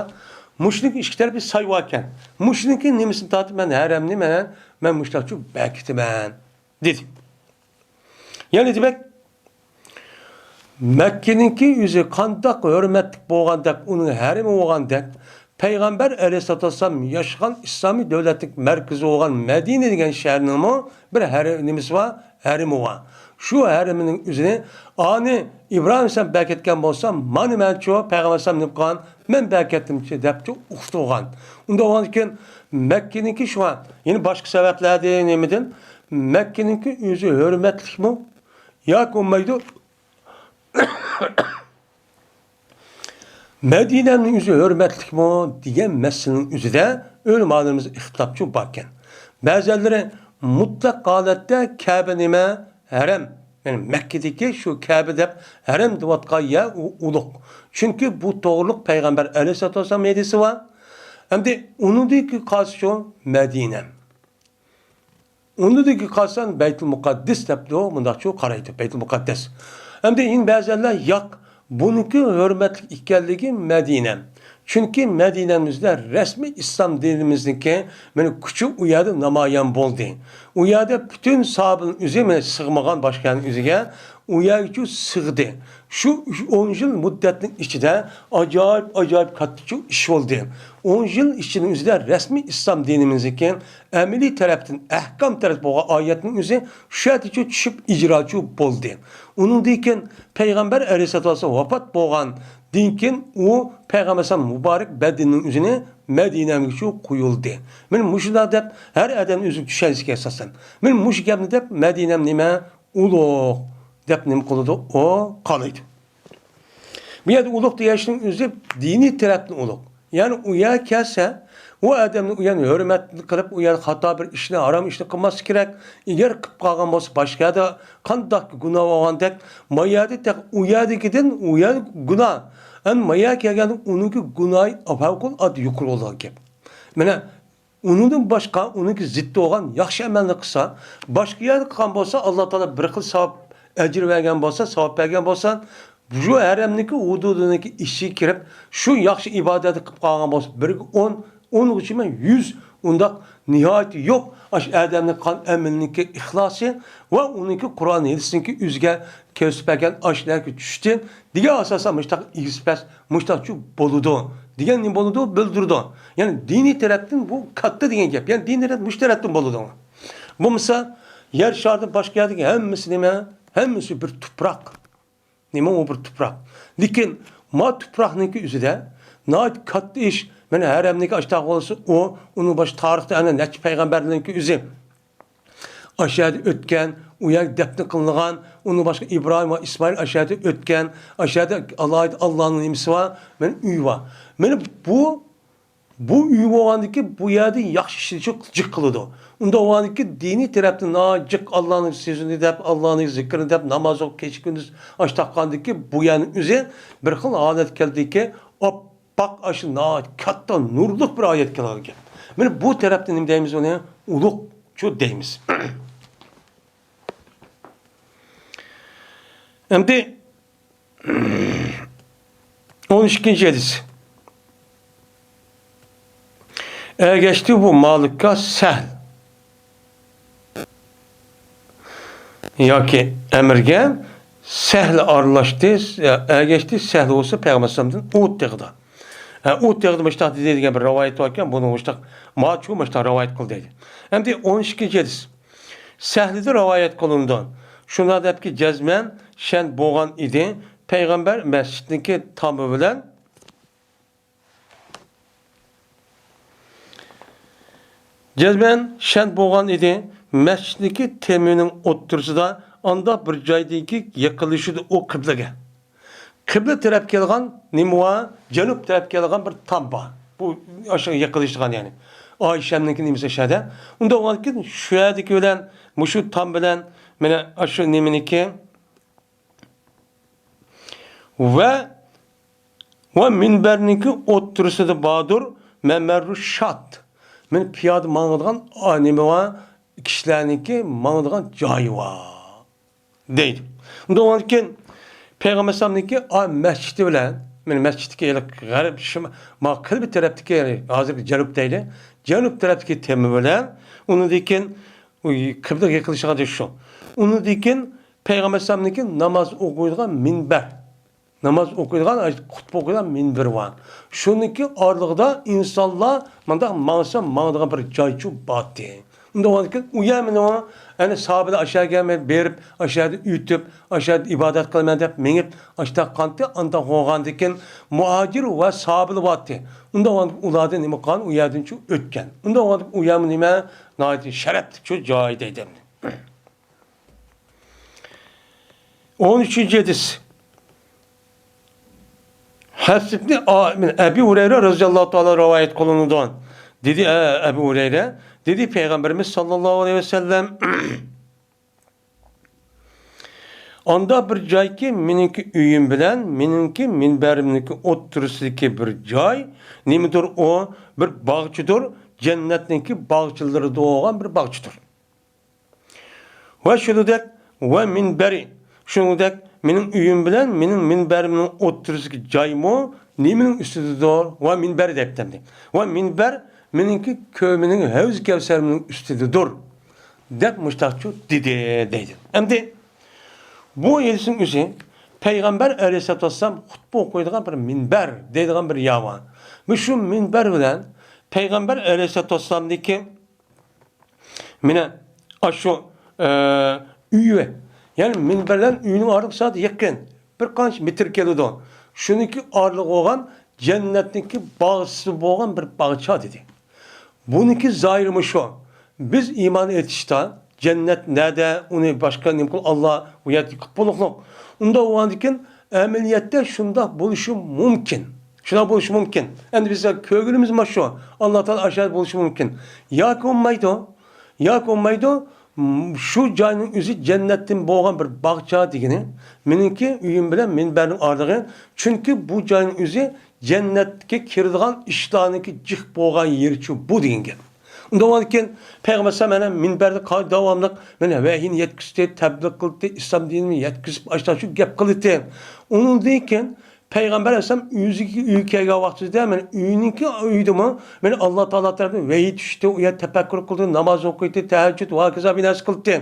مۇشۇنىڭكى ئىككى تەرىپى سايۋاكەن. مۇشۇنىڭكى نېمىسىنى تارتىپ مەن ھەرەمنى مەن، مەن مۇشۇنداقچۇ بەكىتىمەن، دېدى. يەنى دېمەك، مەككىنىڭكى ئۆزى قانداق ھۆرمەتلىك بولغاندەك، ئۇنىڭ ھەرىمى بولغاندەك، پەيغەمبەر ئەلەيھىسسالاتۇ ۋەسسالام ياشىغان ئىسلامىي دۆلەتنىڭ مەركىزى بولغان مەدىنە دېگەن شەھەرنىڭمۇ بىر ھەر-، نېمىسى بار، ھەرىمى بار. شۇ ھەرىمىنىڭ ئۆزىنى ئانى ئىبراھىم ئەلەيھىسسالام بەركەتكەن بولسا، مانا مەنچۇ پەيغەمبەر ئەلەيھىسسالام نېمە قىلغان، مەن بەركەتتىمچۇ دەپچۇ ئۇقتۇرغان. ئۇنداق بولغاندىكىن مەككىنىڭكى شۇ، يەنە باشقا سەۋەبلەردىن نېمىدىن، مەككىنىڭكى ئۆزى ھۆرمەتلىكمۇ ياكى بولمايدۇ؟ مەدىنەنىڭ ئۆزى ھۆرمەتلىكمۇ دېگەن مەسىلىنىڭ ئۆزىدە ئۆلىمالىرىمىز ئىختىلاپچۇ باركەن. بەزىلىرى مۇتلەق ھالەتتە كەبە نېمە؟ ھەرەم. يەنى مەككىدىكى شۇ كەبە دەپ ھەرەم دەۋاتقان يەر ئۇ-، ئۇلۇغ. چۈنكى بۇ توغرۇلۇق پەيغەمبەر ئەلەيھىسسالاتۇ ۋەسسالام ھەدىسى بار. ئەمدى ئۇنىڭدىن كېيىن قالسىچۇ مەدىنە. ئۇنىڭدىن كېيىن قالسا بەيتۇل مۇقەددەس دەپتۇ، مۇنداقچۇ قارايدۇ، بەيتۇل مۇقەددەس. ئەمدى يەنە بەزىلەر ياق، بۇنىڭكى ھۆرمەتلىك ئىكەنلىكى مەدىنە. چۈنكى مەدىنەمىزدە رەسمىي ئىسلام دىنىمىزنىڭكى مانا كۈچى ئۇ يەردە نامايان بولدى. ئۇ يەردە پۈتۈن ساھابىنىڭ ئۆزى مانا سىغمىغان باشقا يەرنىڭ ئۆزىگە، ئۇ يەرگىچۇ سىغدى. شۇ ئون يىل مۇددەتنىڭ ئىچىدە ئاجايىپ، ئاجايىپ كاتتىچۇ ئىش بولدى. ئون يىل ئىچىنىڭ ئۆزىدە رەسمىي ئىسلام دىنىمىزنىڭكى ئەمەلىي تەرەپتىن، ئەھكام تەرەپ بولغان ئايەتنىڭ ئۆزى شۇ يەردىچۇ چۈشۈپ ئىجراچۇ بولدى. ئۇنىڭدىن كېيىن پەيغەمبەر ئەلەيھىسسالاتۇ ۋەسسالام ۋاپات بولغاندىن كېيىن ئۇ پەيغەمبەر ئەلەيھىسسالام مۇبارەك بەدىنىنىڭ ئۆزىنى مەدىنەمگىچۇ قويۇلدى. مانا مۇشۇنداق دەپ ھەر ئادەم ئۆزىنىڭ چۈشەنچىسىگە ئاساسەن. مانا مۇشۇ گەپنى دەپ مەدىنەم نېمە؟ ئۇلۇغ دەپ نېمە قىلىدۇ؟ ئۇ قالايدۇ. بۇ يەردە ئۇلۇغ دېگەن ئىشنىڭ ئۆزى دىنىي تەرەپتىن ئۇلۇغ. يەنى ئۇ يەرگە كەلسە، ئۇ ئادەمنى ئۇ يەرنى ھۆرمەت قىلىپ، ئۇ يەردە خاتا بىر ئىشنى، ھارام ئىشنى قىلماسلىق كېرەك. ئەگەر قىلىپ قالغان بولسا، باشقا يەردە قانداق گۇناھ بولغاندەك، ما يەردە تېخى ئۇ يەردىكىدىن ئۇ يەر گۇناھ. ئەمما ما يەرگە كەلگەندە ئۇنىڭكى گۇناھى پەۋقۇلئاددە يۇقىرى بولىدىغان گەپ. مانا ئۇنىڭدىن باشقا، ئۇنىڭكى زىتى بولغان ياخشى ئەمەلنى قىلسا، باشقا يەردە قىلغان بولسا، ئاللا تائالا بىر خىل ساۋاب، ئەجىر بەرگەن بولسا، ساۋاب بەرگەن بولسا، شۇ ھەرەمنىڭكى ھۇدۇدىنىڭكى ئىچىگە كىرىپ، شۇ ياخشى ئىبادەتنى قىلىپ قالغان بولسا، بىرگە ئون، ئونغىچە يۈز، ئۇنداق نىھايىتى يوق. ئاشۇ ئادەمنىڭ قىلغان ئەمىلىنىڭكى ئىخلاسى ۋە ئۇنىڭكى قۇرئان ھەدىسنىڭكى ئۆزىگە كۆرسىتىپ بەرگەن ئاشۇ نەرسە چۈشتىن دېگەن ئاساستا مۇشتاق ئېگىز پەس، مۇشتاقچۇ بولىدۇ دېگەن نېمە بولىدۇ؟ بىلدۈرىدۇ. يەنى دىنىي تەرەپتىن بۇ كاتتا دېگەن گەپ. يەنى دىنىي تەرەپ مۇشۇ تەرەپتىن بولىدۇ. بولمىسا يەر شارىدا باشقا يەردىكى ھەممىسى نېمە؟ ھەممىسى بىر تۇپراق. نېمە ئۇ بىر تۇپراق؟ لېكىن ما تۇپراقنىڭكى ئۆزىدە ناھايىتى كاتتا ئىش. مانا ھەرەمنىڭكى ئاشتاق بولسا ئۇ، ئۇنىڭ باشقا تارىختا ئەنە نەچچە پەيغەمبەرلەرنىڭكى ئۆزى ئاشۇ يەردە ئۆتكەن، ئۇ يەرگە دەپنە قىلىنغان، ئۇنىڭ باشقا ئىبراھىم ۋە ئىسمائىل ئاشۇ يەردە ئۆتكەن، ئاشۇ يەردە ئالاھىدە ئاللانىڭ نېمىسى بار، مانا ئۆيى بار. مانا بۇ، بۇ ئۆي بولغاندىكى بۇ يەردە ياخشى ئىشنى جىق، جىق قىلىدۇ. ئۇنداق بولغاندىكى دىنىي تەرەپتىن ناھايىتى جىق ئاللانىڭ سۆزىنى دەپ، ئاللانىڭ زىكرىنى دەپ، ناماز ئوقۇپ، كېچە كۈندۈز ئاش تاققاندىكى بۇ يەرنىڭ ئۆزى بىر خىل ھالەتكە كەلدىكى، ئاپئاق ئاشۇ ناھايىتى كاتتا نۇرلۇق بىر ئايەت كەلگەن. مانا بۇ تەرەپتىن نېمە دەيمىز ئۇنى؟ ئۇلۇغ شۇ دەيمىز. ئەمدى ئون ئىككىنچى ھەدىس. ئەگەشتى بۇ مالىكقا سەھل ياكى ئەمىرگە سەھل ئارىلاشتى، ئەگەشتى سەھل بولسا پەيغەمبەر ئەلەيھىسسالامدىن ئۇھۇد تېغىدا. ھە، ئۇھۇد تېغىدا مۇشتاق دېدى دېگەن بىر رىۋايەت بار ئىكەن، بۇنى مۇشتاق، ماچۇ مۇشتاق رىۋايەت قىلدى دەيدۇ. ئەمدى ئون ئىككىنچى ھەدىس. سەھلىدىن رىۋايەت قىلىنىدۇ. شۇنداق دەپكى، جەزمەن شەن بولغان ئىدى. پەيغەمبەر مەسچىتنىڭكى تامى بىلەن، جەزمەن شەن بولغان ئىدى. مەسچىتنىڭكى تېمىنىڭ ئوتتۇرىسىدا ئانداق بىر جايدىكى يېقىنلىشىدۇ ئۇ قىبلىگە. قىبلە تەرەپ كەلگەن نېمە بار؟ جەنۇب تەرەپ كەلگەن بىر تام بار. بۇ ئاشۇ يېقىنلىشىدىغان يەنى. ئائىشەمنىڭكى نېمىسى شەدە. ئۇنداق بولغاندىكىن شۇ يەردىكى بىلەن، مۇشۇ تام بىلەن، مانا ئاشۇ نېمىنىكى ۋە، ۋە مىنبەرنىڭكى ئوتتۇرىسىدا باردۇر، مەمەررۇ شات. مانا پىيادە ماڭىدىغان، ئا، نېمە بار؟ كىشىلەرنىڭكى ماڭىدىغان جايى بار. دەيدۇ. ئۇنداق بولغاندىكىن پەيغەمبەر ئەلەيھىسسالامنىڭكى ئا مەسچىتى بىلەن، مانا مەسچىتتىكى ھېلىقى غەرب، شىم-، ما قىبلە تەرەپتىكى، يەنى ھازىرقى جەنۇب دەيلى، جەنۇب تەرەپتىكى تېمى بىلەن، ئۇنىڭدىن كېيىن ئۇ قىبلىگە يېقىنلىشىدىغان شۇ. ئۇنىڭدىن كېيىن پەيغەمبەر ئەلەيھىسسالامنىڭكى ناماز ئوقۇيدىغان مىنبەر. ناماز ئوقۇيدىغان، خۇتبە ئوقۇيدىغان مىنبىرى بار. شۇنىڭكى ئارىلىقىدا ئىنسانلار مۇنداق ماڭسا ماڭىدىغان بىر جايچۇ بارتى. ئۇنداق بولغاندىكىن ئۇ يەر مېنىڭ ئەنە سابىدا ئاشۇ يەرگە مەن بېرىپ، ئاشۇ يەردە ئۆتۈپ، ئاشۇ يەردە ئىبادەت قىلىمەن دەپ مېڭىپ، ئاشۇنداق قانتى، ئانداق بولغاندىكىن مۇھاجىر ۋە سابىلار بارتى. ئۇنداق بولغاندىكىن ئۇلاردىن نېمە قىلغان؟ ئۇ يەردىن شۇ ئۆتكەن. ئۇنداق بولغاندىكىن ئۇ يەرمۇ نېمە؟ ناھايىتى شەرەپلىك شۇ جاي دەيدۇ. ئون ئۈچىنچى ھەدىس. ھەفس ئىبنى ئا-، ئەبى ھۇرەيرە رەزىياللاھۇ تائالا رىۋايەت قىلىنىدۇ. دېدى، ئە، ئەبۇ ھۇرەيرە، دېدى پەيغەمبىرىمىز ساللاللاھۇ ئەلەيھى ۋەسەللەم، ئاندا بىر جايكى، مېنىڭكى ئۆيۈم بىلەن مېنىڭكى مىنبەرىمنىڭكى ئوتتۇرىسىدىكى بىر جاي، نېمىدۇر ئۇ؟ بىر باغچىدۇر، جەننەتنىڭكى باغچىلىرىدىن بولغان بىر باغچىدۇر. ۋە شۇنىڭدەك، ۋە مىنبەرى، شۇنىڭدەك مېنىڭ ئۆيۈم بىلەن مېنىڭ مىنبەرىمنىڭ ئوتتۇرىسىدىكى جايمۇ نېمىنىڭ ئۈستىدىدۇر؟ ۋە مىنبەر دەپتىمدى. ۋە مىنبەر مېنىڭكى كۆ-، مېنىڭ ھەۋز كەۋسەرىمنىڭ ئۈستىدىدۇر، دەپ مۇشتاقچۇ دېدى، دەيدۇ. ئەمدى بۇ ھەدىسنىڭ ئۆزى پەيغەمبەر ئەلەيھىسسالاتۇ ۋەسسالام خۇتبە ئوقۇيدىغان بىر مىنبەر دەيدىغان بىر يەر بار. مۇشۇ مىنبەر بىلەن پەيغەمبەر ئەلەيھىسسالاتۇ ۋەسسالامنىڭكى مانا ئاشۇ، ئە، ئۆيى، يەنى مىنبەر بىلەن ئۆينىڭ ئارىلىقى سادە يېقىن، بىر قانچە مېتىر كېلىدۇ. شۇنىڭكى ئارىلىقى بولغان جەننەتنىڭكى باغچىسى بولغان بىر باغچە دېدى. بۇنىڭكى زاھىرى مۇشۇ. بىز ئىمان ئېيتىشتا جەننەت نەدە، ئۇنى باشقا نېمە قىل، ئاللا ئۇ يەردە قىلىپ بولۇقلۇق. ئۇنداق بولغاندىكىن ئەمەلىيەتتە شۇنداق بولۇشى مۇمكىن. شۇنداق بولۇشى مۇمكىن. ئەمدى بىز كۆرگىنىمىز مانا شۇ. ئاللا تائالا ئاشۇ يەردە بولۇشى مۇمكىن. ياكى بولمايدۇ. ياكى بولمايدۇ. م-، شۇ جاينىڭ ئۆزى جەننەتتىن بولغان بىر باغچە دېگىنى. مېنىڭكى ئۆيۈم بىلەن مىنبەرنىڭ ئارىلىقى. چۈنكى بۇ جاينىڭ ئۆزى جەننەتكە كىرىدىغان ئىشلارنىڭكى جىق بولغان يېرىچۇ بۇ دېگەن گەپ. ئۇنداق بولغاندىكىن پەيغەمبەر ئەلەيھىسسالام مانا مىنبەردە قا-، داۋاملىق مانا ۋەھىينى يەتكۈزدى، تەبلىغ قىلدى، ئىسلام دىنىنى يەتكۈزۈپ ئاشۇنداق شۇ گەپ قىلدى. ئۇنىڭدىن كېيىن پەيغەمبەر ئەلەيھىسسالام ئۆزىگە ئۆيگە كەلگەن ۋاقتىدا مانا ئۆينىڭكى ئۆيدىمۇ مانا ئاللا تائالا تەرىپىدىن ۋەھىي چۈشتى، ئۇ يەردە تەپەككۇر قىلدى، ناماز ئوقۇيتتى، تەھەججۇد ۋە ھاكازا بىر نەرسە قىلدى.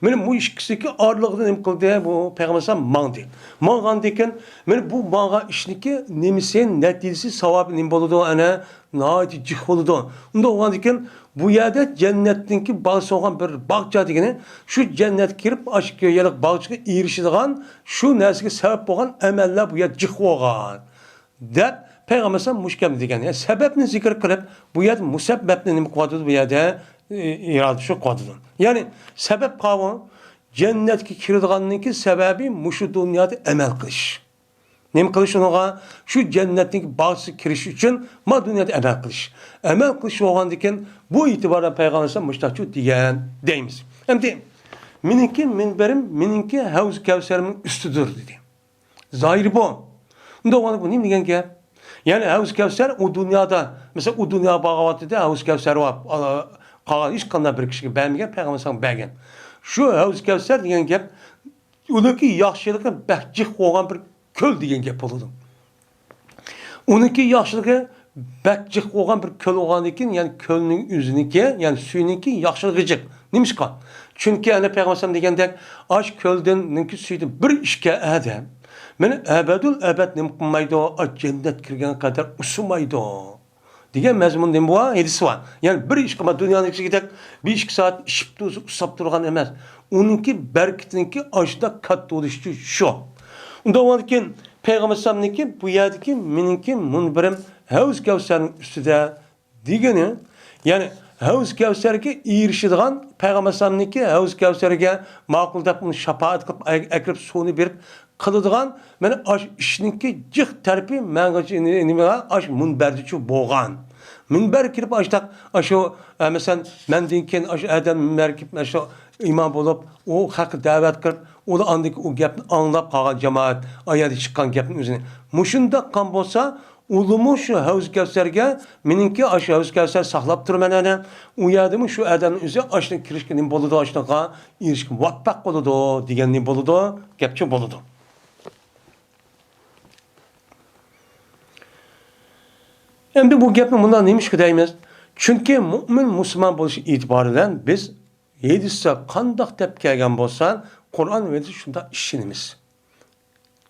مانا بۇ ئىككىسىدىكى ئارىلىقىدا نېمە قىلدى؟ بۇ پەيغەمبەر ئەلەيھىسسالام ماڭدى. ماڭغاندىن كېيىن مانا بۇ ماڭغان ئىشنىڭكى نېمىسى، نەتىجىسى، ساۋابى نېمە بولىدۇ؟ ئەنە ناھايىتى جىق بولىدۇ. ئۇنداق بولغاندىكىن بۇ يەردە جەننەتنىڭكى باغچىسى بولغان بىر باغچە دېگىنى شۇ جەننەتكە كىرىپ ئاشۇ يەرلىك باغچىغا ئېرىشىدىغان شۇ نەرسىگە سەۋەب بولغان ئەمەللەر بۇ يەردە جىق بولغان دەپ پەيغەمبەر ئەلەيھىسسالام مۇشۇ گەپنى دېگەن. يەنى سەۋەبنى زىكىر قىلىپ بۇ يەردە مۇسەببەپنى نېمە قىلىۋاتىدۇ؟ بۇ يەردە، ئى، ئىرادە شۇ قىلىۋاتىدۇ. يەنى سەۋەب قاۋۇ جەننەتكە كىرىدىغاننىڭكى سەۋەبى مۇشۇ دۇنيادا ئەمەل قىلىش. نېمە قىلىش ئۇنىڭغا؟ شۇ جەننەتنىڭ باغچىسىغا كىرىش ئۈچۈن ما دۇنيادا ئەمەل قىلىش. ئەمەل قىلىش بولغاندىكىن بۇ ئېتىباردا پەيغەمبەر ئەلەيھىسسالام مۇشتاقچۇ دېگەن دەيمىز. ئەمدى مېنىڭكى مىنبىرىم، مېنىڭكى ھەۋز كەۋسەرىمنىڭ ئۈستىدۇر دېدى. زاھىرى بۇ. ئۇنداق بولغاندا بۇ نېمە دېگەن گەپ؟ يەنى ھەۋز كەۋسەر ئۇ دۇنيادا، مەسىلەن، ئۇ دۇنياغا بارغان ۋاقتىدا ھەۋز كەۋسەر بار. ئالا-، قالغان ھېچقانداق بىر كىشىگە بەرمىگەن، پەيغەمبەر ئەلەيھىسسالام بەرگەن. شۇ ھەۋز كەۋسەر دېگەن گەپ ئۇنىڭكى ياخشىلىقى بەك جىق بولغان بىر كۆل دېگەن گەپ بولىدۇ. ئۇنىڭكى ياخشىلىقى بەك جىق بولغان بىر كۆل بولغاندىن كېيىن، يەنى كۆلنىڭ ئۆزىنىڭكى، يەنى سۈيىنىڭكى ياخشىلىقى جىق. نېمىشقا؟ چۈنكى ئەنە پەيغەمبەر ئەلەيھىسسالام دېگەندەك، ئاش كۆلدىن، نىڭكى سۈيىدىن بىر ئىچكەن ئادەم مېنى ئەبەدۇل ئەبەد نېمە قىلمايدۇ؟ ئاش جەننەتكە كىرگەنگە قەدەر ئۇسۇمايدۇ. دېگەن مەزمۇندىن بۇ ھەدىس بار. يەنى بىر ئىچكەن، دۇنيانىڭ ئىچىدەك بىر ئىككى سائەت ئىچىپ تۇرسا ئۇسساپ تۇرغان ئەمەس. ئۇنىڭكى بەرىكىتىنىڭكى ئاشۇنداق كاتتا بولۇشى شۇ. ئۇنداق بولغاندىكىن پەيغەمبەر ئەلەيھىسسالامنىڭكى بۇ يەردىكى مېنىڭكى مۇنبىرىم ھەۋز كەۋسەرنىڭ ئۈستىدە دېگىنى، يەنى ھەۋز كەۋسەرگە ئېرىشىدىغان، پەيغەمبەر ئەلەيھىسسالامنىڭكى ھەۋز كەۋسەرگە ماقۇل دەپ ئۇنى شاپائەت قىلىپ ئەكىرىپ سۇنى بېرىپ قىلىدىغان، مانا ئاشۇ ئىشنىڭكى جىق تەرىپى مانا نېمە، ئاشۇ مۇنبەردىچۇ بولغان. مۇنبەرگە كىرىپ ئاشتاق، ئاشۇ، ئە، مەسىلەن، مەندىن كېيىن ئاشۇ ئادەم مۇنبەرگە كىرىپ، ئاشۇ ئىمام بولۇپ، ئۇ خەلققە دەۋەت قىلىپ، ئۇلار ئاندىن كېيىن ئۇ گەپنى ئاڭلاپ قالغان جامائەت، ئايەردە چىققان گەپنىڭ ئۆزىنى. مۇشۇنداق قىلغان بولسا، ئۇلىمۇ شۇ ھەۋز كەۋسەرگە، مېنىڭكى ئاشۇ ھەۋز كەۋسەر ساقلاپ تۇرىمەن ئەنە. ئۇ يەردىمۇ شۇ ئادەمنىڭ ئۆزى ئاشۇنىڭ كىرىشكە نېمە بولىدۇ، ئاشۇنىڭغا ئېرىشكە مۇۋەپپەق بولىدۇ دېگەن نېمە بولىدۇ؟ گەپچۇ بولىدۇ. ئەمدى بۇ گەپنى مۇنداق نېمىشقا دەيمىز؟ چۈنكى مۇئمىن مۇسۇلمان بولۇش ئېتىبارى بىلەن بىز ھەدىستە قانداق دەپ كەلگەن بولسا، قۇرئان ۋە ھەدىسكە شۇنداق ئىشىنىمىز.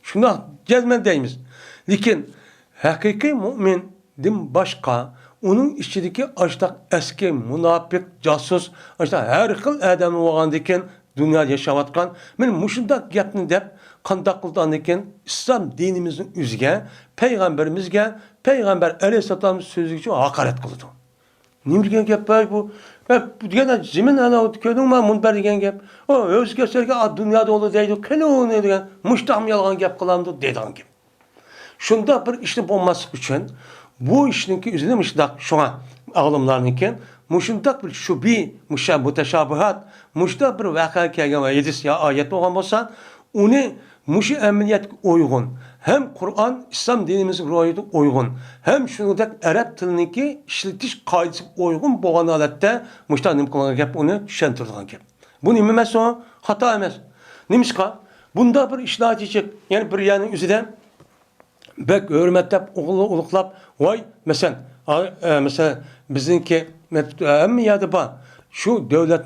شۇنداق جەزمەن دەيمىز. لېكىن ھەقىقىي مۇئمىندىن باشقا، ئۇنىڭ ئىچىدىكى ئاشتاق ئەسكى مۇناپىق، جاسۇس، ئاشتاق ھەر خىل ئادەم بولغاندىكىن، دۇنيادا ياشاۋاتقان، مانا مۇشۇنداق گەپنى دەپ، قانداق قىلىدۇ ئاندىكىن ئىسلام دىنىمىزنىڭ ئۆزىگە، پەيغەمبىرىمىزگە، پەيغەمبەر ئەلەيھىسسالامنىڭ سۆزىگىچۇ ھاقارەت قىلىدۇ. نېمە دېگەن گەپ بۇ؟ ھە، بۇ دېگەن زېمىن ئەنە كۆردۈڭمۇ مۇنبەر دېگەن گەپ؟ ئۇ ئۆزى كەلسە ئا دۇنيادا ئۇلۇ دەيدۇ، قېنى ئۇنى دېگەن مۇشتاقمۇ يالغان گەپ قىلامدۇ دەيدىغان گەپ. شۇنداق بىر ئىشنى بولماسلىق ئۈچۈن بۇ ئىشنىڭكى ئۆزىنى مۇشۇنداق، شۇڭا ئالىملارنىڭكى مۇشۇنداق بىر شۈبھە، مۇشا مۇتەشابىھات، مۇشۇنداق بىر ۋەقە كەلگەن ۋە ھەدىس يا ئايەت بولغان بولسا، ئۇنى مۇشۇ ئەمەلىيەتكە ئۇيغۇن، ھەم قۇرئان، ئىسلام دىنىمىزنىڭ روھىيىتىگە ئۇيغۇن، ھەم شۇنىڭدەك ئەرەب تىلىنىڭكى ئىشلىتىش قائىدىسىگە ئۇيغۇن بولغان ھالەتتە مۇشۇنداق نېمە قىلغان گەپ، ئۇنى چۈشەندۈرىدىغان گەپ. بۇ نېمە ئەمەس ئۇ؟ خاتا ئەمەس. نېمىشقا؟ بۇنداق بىر ئىشلار چېچىپ، يەنە بىر يەرنىڭ ئۆزىدە بەك ھۆرمەتلەپ، ئۇلۇغلاپ، ۋاي، مەسىلەن، ئا-، ئە، مەسىلەن، بىزنىڭكى مەت-، ھەممە يەردە بار. شۇ دۆلەت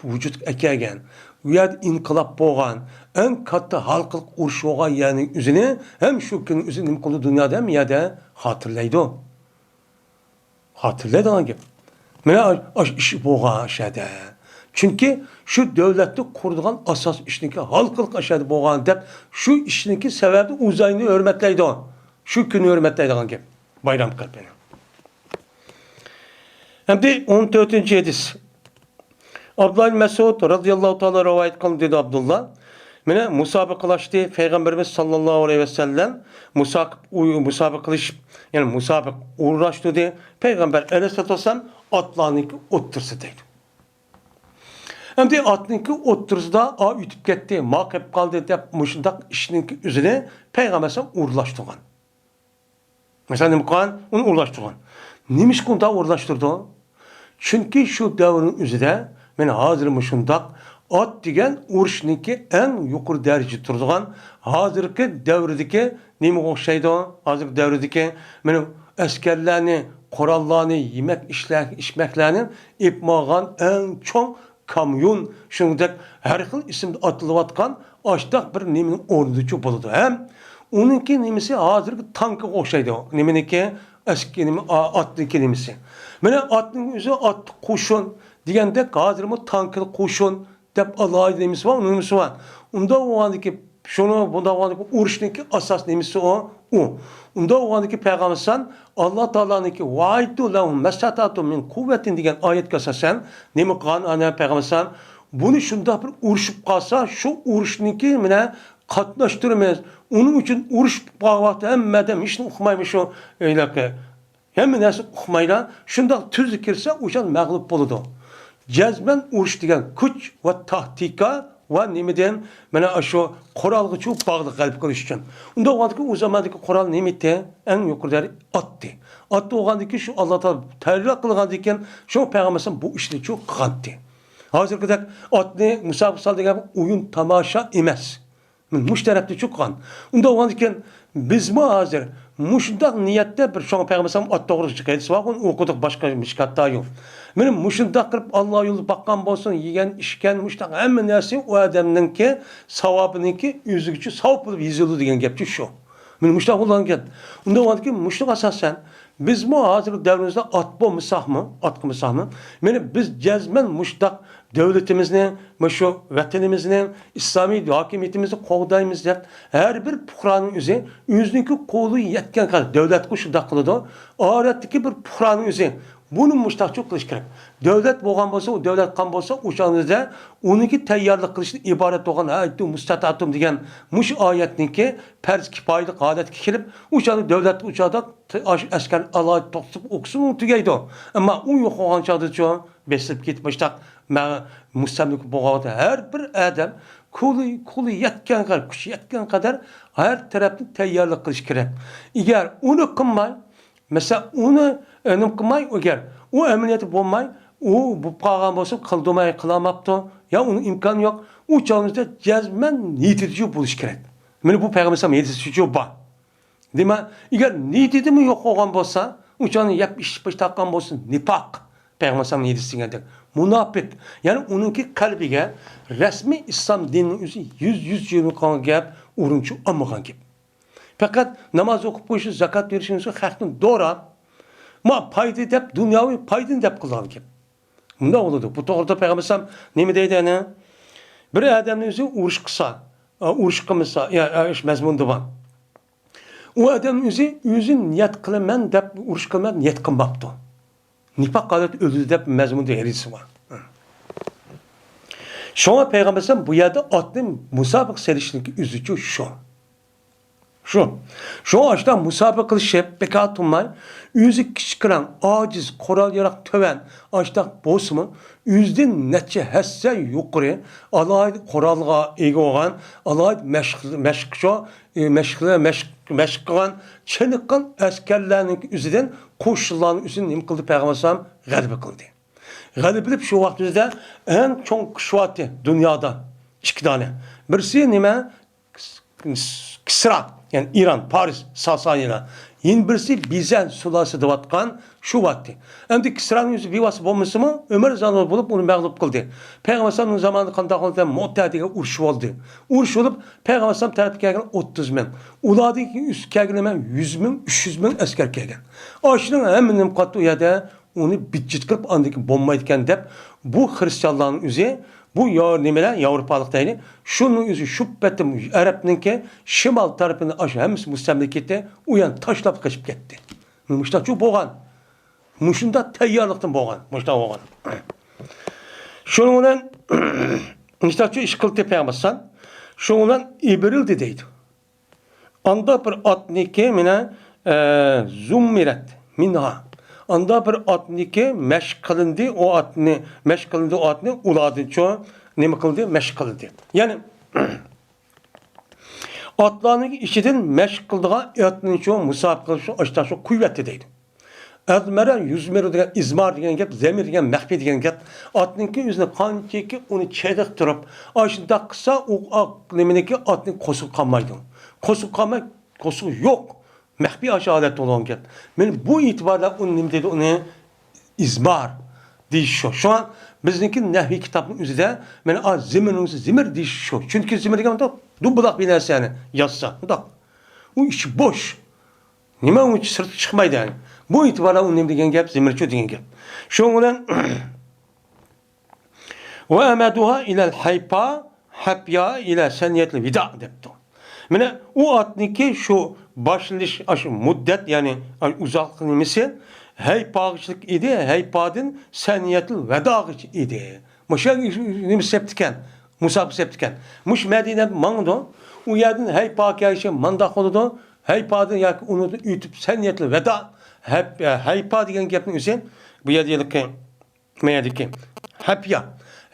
ۋۇجۇدقا ئەكەلگەن، ئۇ يەردە ئىنقىلاب بولغان، ئەڭ كاتتا ھالقىلىق ئۇرۇش بولغان يەرنىڭ ئۆزىنى ھەم شۇ كۈننىڭ ئۆزىنى نېمە قىلىدۇ؟ دۇنيادا ھەممە يەردە خاتىرىلەيدۇ. خاتىرىلەيدىغان گەپ. مانا ئاشۇ ئىش بولغان ئاشۇ يەردە. چۈنكى شۇ دۆلەتنى قۇرىدىغان ئاساس ئىشنىڭكى ھالقىلىق ئاشۇ يەردە بولغان دەپ، شۇ ئىشنىڭكى سەۋەبىنى ئۇ زاينى ھۆرمەتلەيدۇ. شۇ كۈننى ھۆرمەتلەيدىغان گەپ. بايرام قىلىپ يەنە. ئەمدى ئون تۆتىنچى ھەدىس. ئابدۇللا ئىبن مەسئۇد رازىياللاھۇ تائالا رىۋايەت قىلدى، دېدى ئابدۇللا. مانا مۇسابىقىلەشتى پەيغەمبىرىمىز ساللاللاھۇ ئەلەيھى ۋەسەللەم، مۇساقىپ-، ئۇ-، مۇسابىقىلىشىپ، يەنى مۇسابىق ئورۇنلاشتۇردى پەيغەمبەر ئەلەيھىسسالاتۇ ۋەسسالام ئاتلارنىڭكى ئوتتۇرىسىدا دەيدۇ. ئەمدى ئاتنىڭكى ئوتتۇرىسىدا، ئا، ئۆتۈپ كەتتى، ما قېلىپ قالدى دەپ مۇشۇنداق ئىشنىڭكى ئۆزىنى پەيغەمبەر ئەلەيھىسسالام ئورۇنلاشتۇرغان. مەسىلەن، نېمە قىلغان؟ ئۇنى ئورۇنلاشتۇرغان. نېمىشقا ئۇنداق ئورۇنلاشتۇردى؟ چۈنكى شۇ دەۋرنىڭ ئۆزىدە، مانا ھازىر مۇشۇنداق ئات دېگەن ئۇرۇشنىڭكى ئەڭ يۇقىرى دەرىجىدە تۇرىدىغان، ھازىرقى دەۋردىكى نېمىگە ئوخشايدۇ؟ ھازىرقى دەۋردىكى، مانا، ئەسكەرلەرنى، قوراللارنى، يېمەك ئىشلەر-، ئىچمەكلەرنى ئېلىپ ماڭغان ئەڭ چوڭ كاميون، شۇنىڭدەك ھەر خىل ئىسىمدا ئاتىلىۋاتقان ئاشتاق بىر نېمىنىڭ ئورنىدىچۇ بولىدۇ. ھەم ئۇنىڭكى نېمىسى ھازىرقى تانكىغا ئوخشايدۇ. نېمىنىڭكى؟ ئەسكى نېمە، ئا-، ئاتنىڭكى نېمىسى. مانا ئاتنىڭ ئۆزى ئاتلىق قوشۇن دېگەندەك، ھازىرمۇ تانكىلىق قوشۇن دەپ ئالاھىدە نېمىسى بار، ئۇنىڭ نېمىسى بار. ئۇنداق بولغاندىكى، شۇنى بۇنداق بولغاندىكى ئۇرۇشنىڭكى ئاساس نېمىسى ئۇ؟ ئۇ. ئۇنداق بولغاندىكى پەيغەمبەر ئەلەيھىسسالام ئاللا تائالانىڭكى «ۋەئەئىددۇ لەھۇم مەستەتەئتۇم مىن قۇۋۋەتىن» دېگەن ئايەتكە ئاساسەن نېمە قىلغان ئانا پەيغەمبەر ئەلەيھىسسالام؟ بۇنى شۇنداق بىر ئۇرۇشۇپ قالسا، شۇ ئۇرۇشنىڭكى مانا قاتناشتۇرىمىز. ئۇنىڭ ئۈچۈن ئۇرۇشۇپ قالغان ۋاقىتتا ھەممە ئادەم ھېچنېمە ئۇقمايمۇ شۇ ھېلىقى. ھەممە نەرسە ئۇقمايلا، شۇنداق تۈزگە كىرسە، ئوشان مەغلۇپ بولىدۇ. جەزمەن ئۇرۇش دېگەن كۈچ ۋە تاكتىكا ۋە نېمىدىن، مانا ئاشۇ قورالغىچۇ باغلىق غەلىبە قىلىش ئۈچۈن. ئۇنداق بولغاندىكىن ئۇ زاماندىكى قورال نېمىتى؟ ئەڭ يۇقىرى دەرىجە ئاتتى. ئات بولغاندىكىن شۇ ئاللا تائالا تەييارلىق قىلغاندىكىن شۇ پەيغەمبەر ئەلەيھىسسالام بۇ ئىشنىچۇ قىلغانتى. ھازىرقىدەك ئاتنى مۇسابىقە سال دېگەن ئويۇن تاماشا ئەمەس. مۇشۇ تەرەپتە چۇ قىلغان. ئۇنداق بولغاندىكىن بىزمۇ ھازىر مۇشۇنداق نىيەتتە بىر شۇڭا پەيغەمبەر ئەلەيھىسسالام ئات توغرىسىدىكى ھەدىس بار، ئۇنى ئوقۇدۇق باشقا مىشكاتتا يۇ. مانا مۇشۇنداق قىلىپ ئاللا يولىدا باققان بولسۇن، يېگەن، ئىچكەن، مۇشۇنداق ھەممە نەرسە ئۇ ئادەمنىڭكى ساۋابىنىڭكى ئۆزىگىچۇ ساۋاب بولۇپ يېزىلىدۇ دېگەن گەپچۇ شۇ. مانا مۇشۇنداق بولغانكەن. ئۇنداق بولغاندىكىن مۇشۇنىڭغا ئاساسەن بىزمۇ ھازىرقى دەۋرىمىزدە ئات بولمىساقمۇ، ئات قىلمىساقمۇ، مانا بىز جەزمەن مۇشۇنداق دۆلىتىمىزنى، مۇشۇ ۋەتىنىمىزنى، ئىسلامىي ھاكىمىيىتىمىزنى قوغدايمىز دەپ، ھەر بىر پۇقرانىڭ ئۆزى ئۆزىنىڭكى قولى يەتكەن قەدەر، دۆلەتكە شۇنداق قىلىدۇ، ئادەتتىكى بىر پۇقرانىڭ ئۆزى بۇنى مۇشۇنداقچۇ قىلىش كېرەك. دۆلەت بولغان بولسا، ئۇ دۆلەت قىلغان بولسا، ئوشۇنىڭدا ئۇنىڭكى تەييارلىق قىلىشتىن ئىبارەت بولغان ھەيتۇ مۇستەتەتۇم دېگەن مۇشۇ ئايەتنىڭكى پەرز كىپايىلىك ھالەتكە كېلىپ، ئۇ چاغدا دۆلەت ئۇ چاغدا ئاشۇ ئەسكەر ئالاھىدە توختىتىپ ئوقۇسىمۇ تۈگەيدۇ. ئەمما ئۇ يوق بولغان چاغدىچۇ بېسىلىپ كېتىپ مۇشۇنداق مە-، مۇستەملىكە بولغان ۋاقىتتا ھەر بىر ئادەم قولى، قولى يەتكەن قەدەر، كۈچى يەتكەن قەدەر ھەر تەرەپتىن تەييارلىق قىلىش كېرەك. ئەگەر ئۇنى قىلماي، مەسىلەن، ئۇنى، ئە، نېمە قىلماي، ئەگەر ئۇ ئەمەلىيەتتە بولماي، ئۇ بولۇپ قالغان بولسا، قىلدىماي، قىلالماپتۇ، يا ئۇنىڭ ئىمكانى يوق، ئۇ چاغدا جەزمەن نىيىتىدىچۇ بولۇش كېرەك. مانا بۇ پەيغەمبەر ئەلەيھىسسالام ھەدىسىچۇ بار. دېمەك، ئەگەر نىيىتىدىمۇ يوق بولغان بولسا، ئۇ چاغدا يەپ ئىچىپ تاققان بولسا، نىپاق. پەيغەمبەر ئەلەيھىسسالام ھەدىسى دېگەندەك، مۇناپىق. يەنى ئۇنىڭكى قەلبىگە رەسمىي ئىسلام دىنىنىڭ ئۆزى يۈز، يۈز يىگىرمە قىلغان گەپ، ئۇ ئورۇنچۇ ئالمىغان گەپ. پەقەت ناماز ئوقۇپ قويۇشى، زاكات بېرىشى خەقنى دوراپ، ما پايدا دەپ، دۇنياۋى پايدىنى دەپ قىلغان گەپ. مۇنداق بولىدۇ. بۇ توغرىدا پەيغەمبەر ئەلەيھىسسالام نېمە دەيدۇ يەنە؟ بىر ئادەمنى ئۆزى ئۇرۇش قىلسا، ئۇرۇش قىلمىسا، يا، يا، ئىش مەزمۇندا بار. ئۇ ئادەم ئۆزى، ئۆزى نىيەت قىلىمەن دەپ، ئۇرۇش قىلىمەن نىيەت قىلماپتۇ. نىپاق ھالەتتە ئۆلدى دەپ مەزمۇندا ھەدىسى بار. شۇڭا پەيغەمبەر ئەلەيھىسسالام بۇ يەردە ئاتنى مۇسابىقە سېلىشنىڭ ئۆزىچۇ شۇ. شۇ. شۇڭا ئاشۇنداق مۇسابىقە قىلىشىپ، بىكار تۇرماي، ئۆزى كىچىكرەك، ئاجىز، قورال-ياراغ تۆۋەن، ئاشۇنداق بولسىمۇ، ئۆزىدىن نەچچە ھەسسە يۇقىرى، ئالاھىدە قورالغا ئىگە بولغان، ئالاھىدە مەشىق، مەشىق شۇ، ئى، مەشىقلەر، مەشىق، مەشىق قىلغان، چېنىققان ئەسكەرلەرنىڭ ئۆزىدىن، قوشۇنلارنىڭ ئۆزىدىن نېمە قىلدى؟ پەيغەمبەر ئەلەيھىسسالام غەلىبە قىلدى. غەلىبە قىلىپ شۇ ۋاقتىمىزدا ئەڭ چوڭ كۈچ بارتى دۇنيادا ئىككى دانە. بىرسى نېمە؟ كىسرا، يەنى ئىران، پارس، ساسانىيلار. يەنە بىرسى بىزەنت سۇلالىسى دەۋاتقان شۇ ۋاقتى. ئەمدى كىسرانىڭ ئۆزى بىۋاسىتە بولمىسىمۇ، ئۆمەر زامانىدا بولۇپ ئۇنى مەغلۇپ قىلدى. پەيغەمبەر ئەلەيھىسسالامنىڭ زامانىدا قانداق بولدى؟ مۇئتە دېگەن ئۇرۇش بولدى. ئۇرۇش بولۇپ، پەيغەمبەر ئەلەيھىسسالام تەرەپكە كەلگەن ئوتتۇز مىڭ. ئۇلاردىن كېيىن ئۈستىگە كەلگەن نېمە؟ يۈز مىڭ، ئۈچ يۈز مىڭ ئەسكەر كەلگەن. ئاشۇنىڭ ھەممە نېمە قىلاتتى ئۇ يەردە؟ ئۇنى بىتچىت قىلىپ، ئاندىن كېيىن بولمايدىكەن دەپ، بۇ خرىستىيانلارنىڭ ئۆزى، بۇ يا نېمىلەر، ياۋروپالىق دەيلى، شۇنىڭ ئۆزى شۇ پېتىم ئەرەبنىڭكى شىمال تەرىپىنى ئاشۇ ھەممىسى مۇستەملىكە ئېتىپ، ئۇ يەرنى تاشلاپ قېچىپ كەتتى. مۇشۇنداقچۇ بولغان. مۇشۇنداق تەييارلىقتىن بولغان. مۇشۇنداق بولغان. شۇنىڭ بىلەن مۇشۇنداقچۇ ئىش قىلدى پەيغەمبەر ئەلەيھىسسالام. شۇنىڭ بىلەن ئىبرىلدى دەيدۇ. ئاندا بىر ئاتنىكى مانا، ئە، زۇممىرەت مىنھا. ئاندا بىر ئاتنىكى مەشىق قىلىندى، ئۇ ئاتنى، مەشىق قىلىندى، ئۇ ئاتنى ئۇلاردىنچۇ نېمە قىلدى؟ مەشىق قىلدى. يەنى، ئاتلارنىڭ ئىچىدىن مەشىق قىلىدىغان ئاتنىچۇ مۇسابىقە قىلىپ، شۇ ئاشتا شۇ قويۇۋەتتى دەيدۇ. ئەزمەرە، يۈزمىرە دېگەن، ئىزمار دېگەن گەپ، زەمىر دېگەن، مەخپىي دېگەن گەپ. ئاتنىڭكى ئۆزىنى قانچىكى ئۇنى چېنىقتۇرۇپ، ئاشۇنداق قىلسا، ئۇ ئاق نېمىنىڭكى ئاتنىڭ قورسىقى قالمايدۇ. قورسىقى قالماي، قورسىقى يوق. مەخپىي ئاشۇ ھالەتتە بولغان گەپ. مانا بۇ ئېتىباردا ئۇنى نېمە دەيدۇ؟ ئۇنى ئىزمار دېيىش شۇ. شۇڭا بىزنىڭكى نەھۋىي كىتابنىڭ ئۆزىدە مانا ئا زىمىرنىڭ ئۆزى زىمىر دېيىش شۇ. چۈنكى زىمىر دېگەن دومبىلاق بىر نەرسىنى يازسا، مۇنداق. ئۇ ئىچى بوش. نېمە ئۇنچە سىرتقا چىقمايدۇ يەنى. بۇ ئېتىباردا ئۇ نېمە دېگەن گەپ؟ زىمىرچۇ دېگەن گەپ. شۇنىڭ بىلەن ۋە ئەمەدۇھا ئىلەل ھەيپا، ھەپيا ئىلە سەنىيەتىل ۋىدا دەپتۇ. مانا ئۇ ئاتنىكى شۇ باشلىنىش، ئاشۇ مۇددەت، يەنى ئۇزاقلىق نېمىسى ھەيپاغىچىلىك ئىدى، ھەيپادىن سەنىيەتىل ۋەداغىچە ئىدى. مۇشۇ نېمە سەپتىكەن؟ مۇسابىقە سەپتىكەن. مۇشۇ مەدىنە ماڭىدۇ. ئۇ يەردىن ھەيپا كەلگۈچە مانداق بولىدۇ. ھەيپادىن ياكى ئۇنىڭدىن ئۆتۈپ سەنىيەتىل ۋەدا. ھەپ-، ھەيپا دېگەن گەپنىڭ ئۆزى بۇ يەردە ھېلىقى، ما يەردىكى ھەپيا.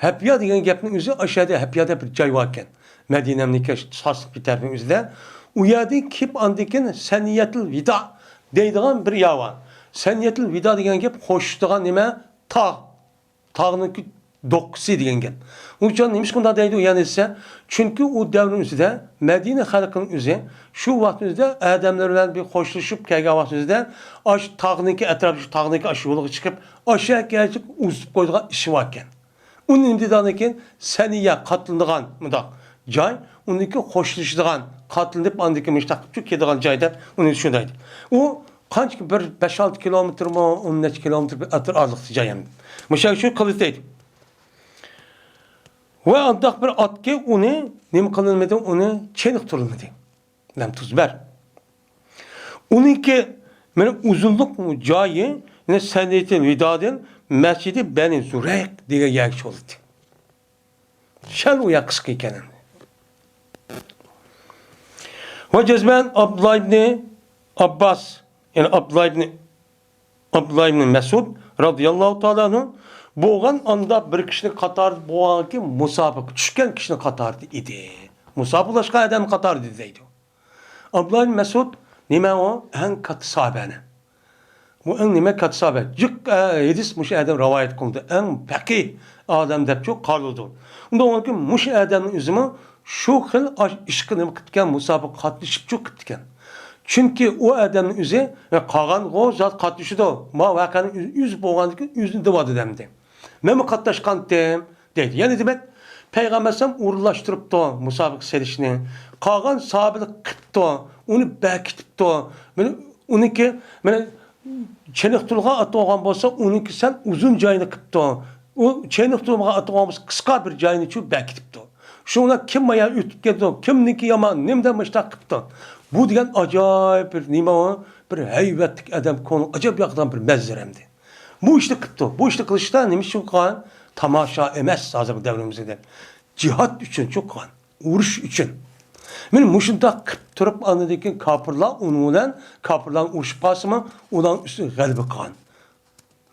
ھەپيا دېگەن گەپنىڭ ئۆزى ئاشۇ يەردە ھەپيا دەپ بىر جاي باركەن. مەدىنەمنىڭكى ساسلىق بىر تەرىپىنىڭ ئۆزىدە. ئۇ يەردىن كېلىپ ئاندىن كېيىن سەنىيەتىل ۋىدا دەيدىغان بىر يەر بار. سەنىيەتىل ۋىدا دېگەن گەپ خوشلىشىدىغان نېمە؟ تاغ. تاغنىڭكى دوققىسى دېگەن گەپ. ئۇنىڭ ئۈچۈن نېمىشقا ئۇنداق دەيدۇ يەنە دېسە، چۈنكى ئۇ دەۋرنىڭ ئۆزىدە مەدىنە خەلقىنىڭ ئۆزى شۇ ۋاقىتنىڭ ئۆزىدە ئادەملەر بىلەن بىر خوشلىشىپ كەلگەن ۋاقىتنىڭ ئۆزىدە ئاشۇ تاغنىڭكى ئەتراپى، شۇ تاغنىڭكى ئاشۇ يولىغا چىقىپ، ئاشۇ يەرگە ئۇزىتىپ قويىدىغان ئىشى باركەن. ئۇنى نېمە دېيىدىغاندىن كېيىن سەنىيە قاتلىنىدىغان مۇنداق جاي، ئۇنىڭكى خوشلىشىدىغان، قاتلىنىپ ئاندىن كېيىن مۇشۇنداق قىلىپ كېتىدىغان جاي دەپ ئۇنى شۇنداق دەيدۇ. ئۇ قانچىكى بىر بەش-ئالتە كىلومېتىرمۇ، ئون نەچچە كىلومېتىر بىر ئەتراپ ئارىلىقتا جاي ئەمدى. مۇشۇ شۇ قىلدى دەيدۇ. ۋە ئانداق بىر ئاتكى ئۇنى نېمە قىلىنمىدى، ئۇنى چېنىقتۇرۇلمىدى. لەم تۇزبەر. ئۇنىڭكى مانا ئۇزۇنلۇق جايى، يەنى سەنىيەتىل ۋىدادىن مەسچىدى بەنى زۇرەيق دېگەن يەرگىچە بولدى. شەل ئۇ يەر قىسقا ئىكەن ئەمدى. ۋە جەزمەن ئابدۇللا ئىبنى ئابباس، يەنى ئابدۇللا ئىبنى، ئابدۇللا ئىبنى مەسئۇد رازىياللاھۇ تائالا ئەنھۇ بولغان ئاندا بىر كىشىنىڭ قاتارىدا بولغانكى مۇسابىقە چۈشكەن كىشىنىڭ قاتارىدا ئىدى. مۇسابىقىلەشكەن ئادەمنىڭ قاتارىدا دەيدۇ. ئابدۇللا ئىبنى مەسئۇد نېمە ئۇ؟ ئەڭ كاتتا ساھابەنى. بۇ ئەڭ نېمە كاتتا ساھابە. جىق، ئە، ھەدىس مۇشۇ ئادەم رىۋايەت قىلدى. ئەڭ پەقىھ ئادەم دەپچۇ قارىلىدۇ. ئۇنداق بولغانكى مۇشۇ ئادەمنىڭ ئۆزىمۇ شۇ خىل ئاش-، ئىشقا نېمە قىپتىكەن، مۇسابىقە قاتنىشىپچۇ قىپتىكەن. چۈنكى ئۇ ئادەمنىڭ ئۆزى، قالغانغۇ زات قاتنىشىدۇ. ما ۋەقەنىڭ ئۆز-، ئۆزى بولغاندىكىن ئۆزىنى دېۋالدى دەمدى. مەنمۇ قاتناشقانتىم. دەيدۇ. يەنى دېمەك، پەيغەمبەر ئەلەيھىسسالام ئورۇنلاشتۇرۇپتۇ مۇسابىقە سېلىشنى. قالغان ساھابىلەر قىپتۇ، ئۇنى بەكىتىپتۇ. مانا ئۇنىڭكى، مانا، چېنىقتۇرۇلغان ئاتالغان بولسا، ئۇنىڭكى سەل ئۇزۇن جاينى قىپتۇ. ئۇ چېنىقتۇرۇلمىغان ئاتالغان بولسا، قىسقا بىر جاينى شۇ بەكىتىپتۇ. شۇڭا كىم مايا ئۆتۈپ كېتىدۇ، كىمنىڭكى يامان، نېمىدە مۇشتاق قىپتۇ. بۇ دېگەن ئاجايىپ بىر نېمە ئۇ؟ بىر ھەيۋەتلىك ئادەم، كۆڭلى ئاجايىپ ياقىدىغان بىر مەنزىرە ئەمدى. بۇ ئىشنى قىپتۇ. بۇ ئىشنى قىلىشتا نېمە ئۈچۈن قىلغان؟ تاماشا ئەمەس ھازىرقى دەۋرىمىزدە دەپ. جىھاد ئۈچۈن قىلغان. ئۇرۇش ئۈچۈن. مانا مۇشۇنداق قىپ تۇرۇپ، ئاندىن كېيىن كاپىرلار ئۇنىڭ بىلەن، كاپىرلار ئۇرۇشۇپ قالسىمۇ، ئۇلارنىڭ ئۈستىگە غەلىبە قىلغان.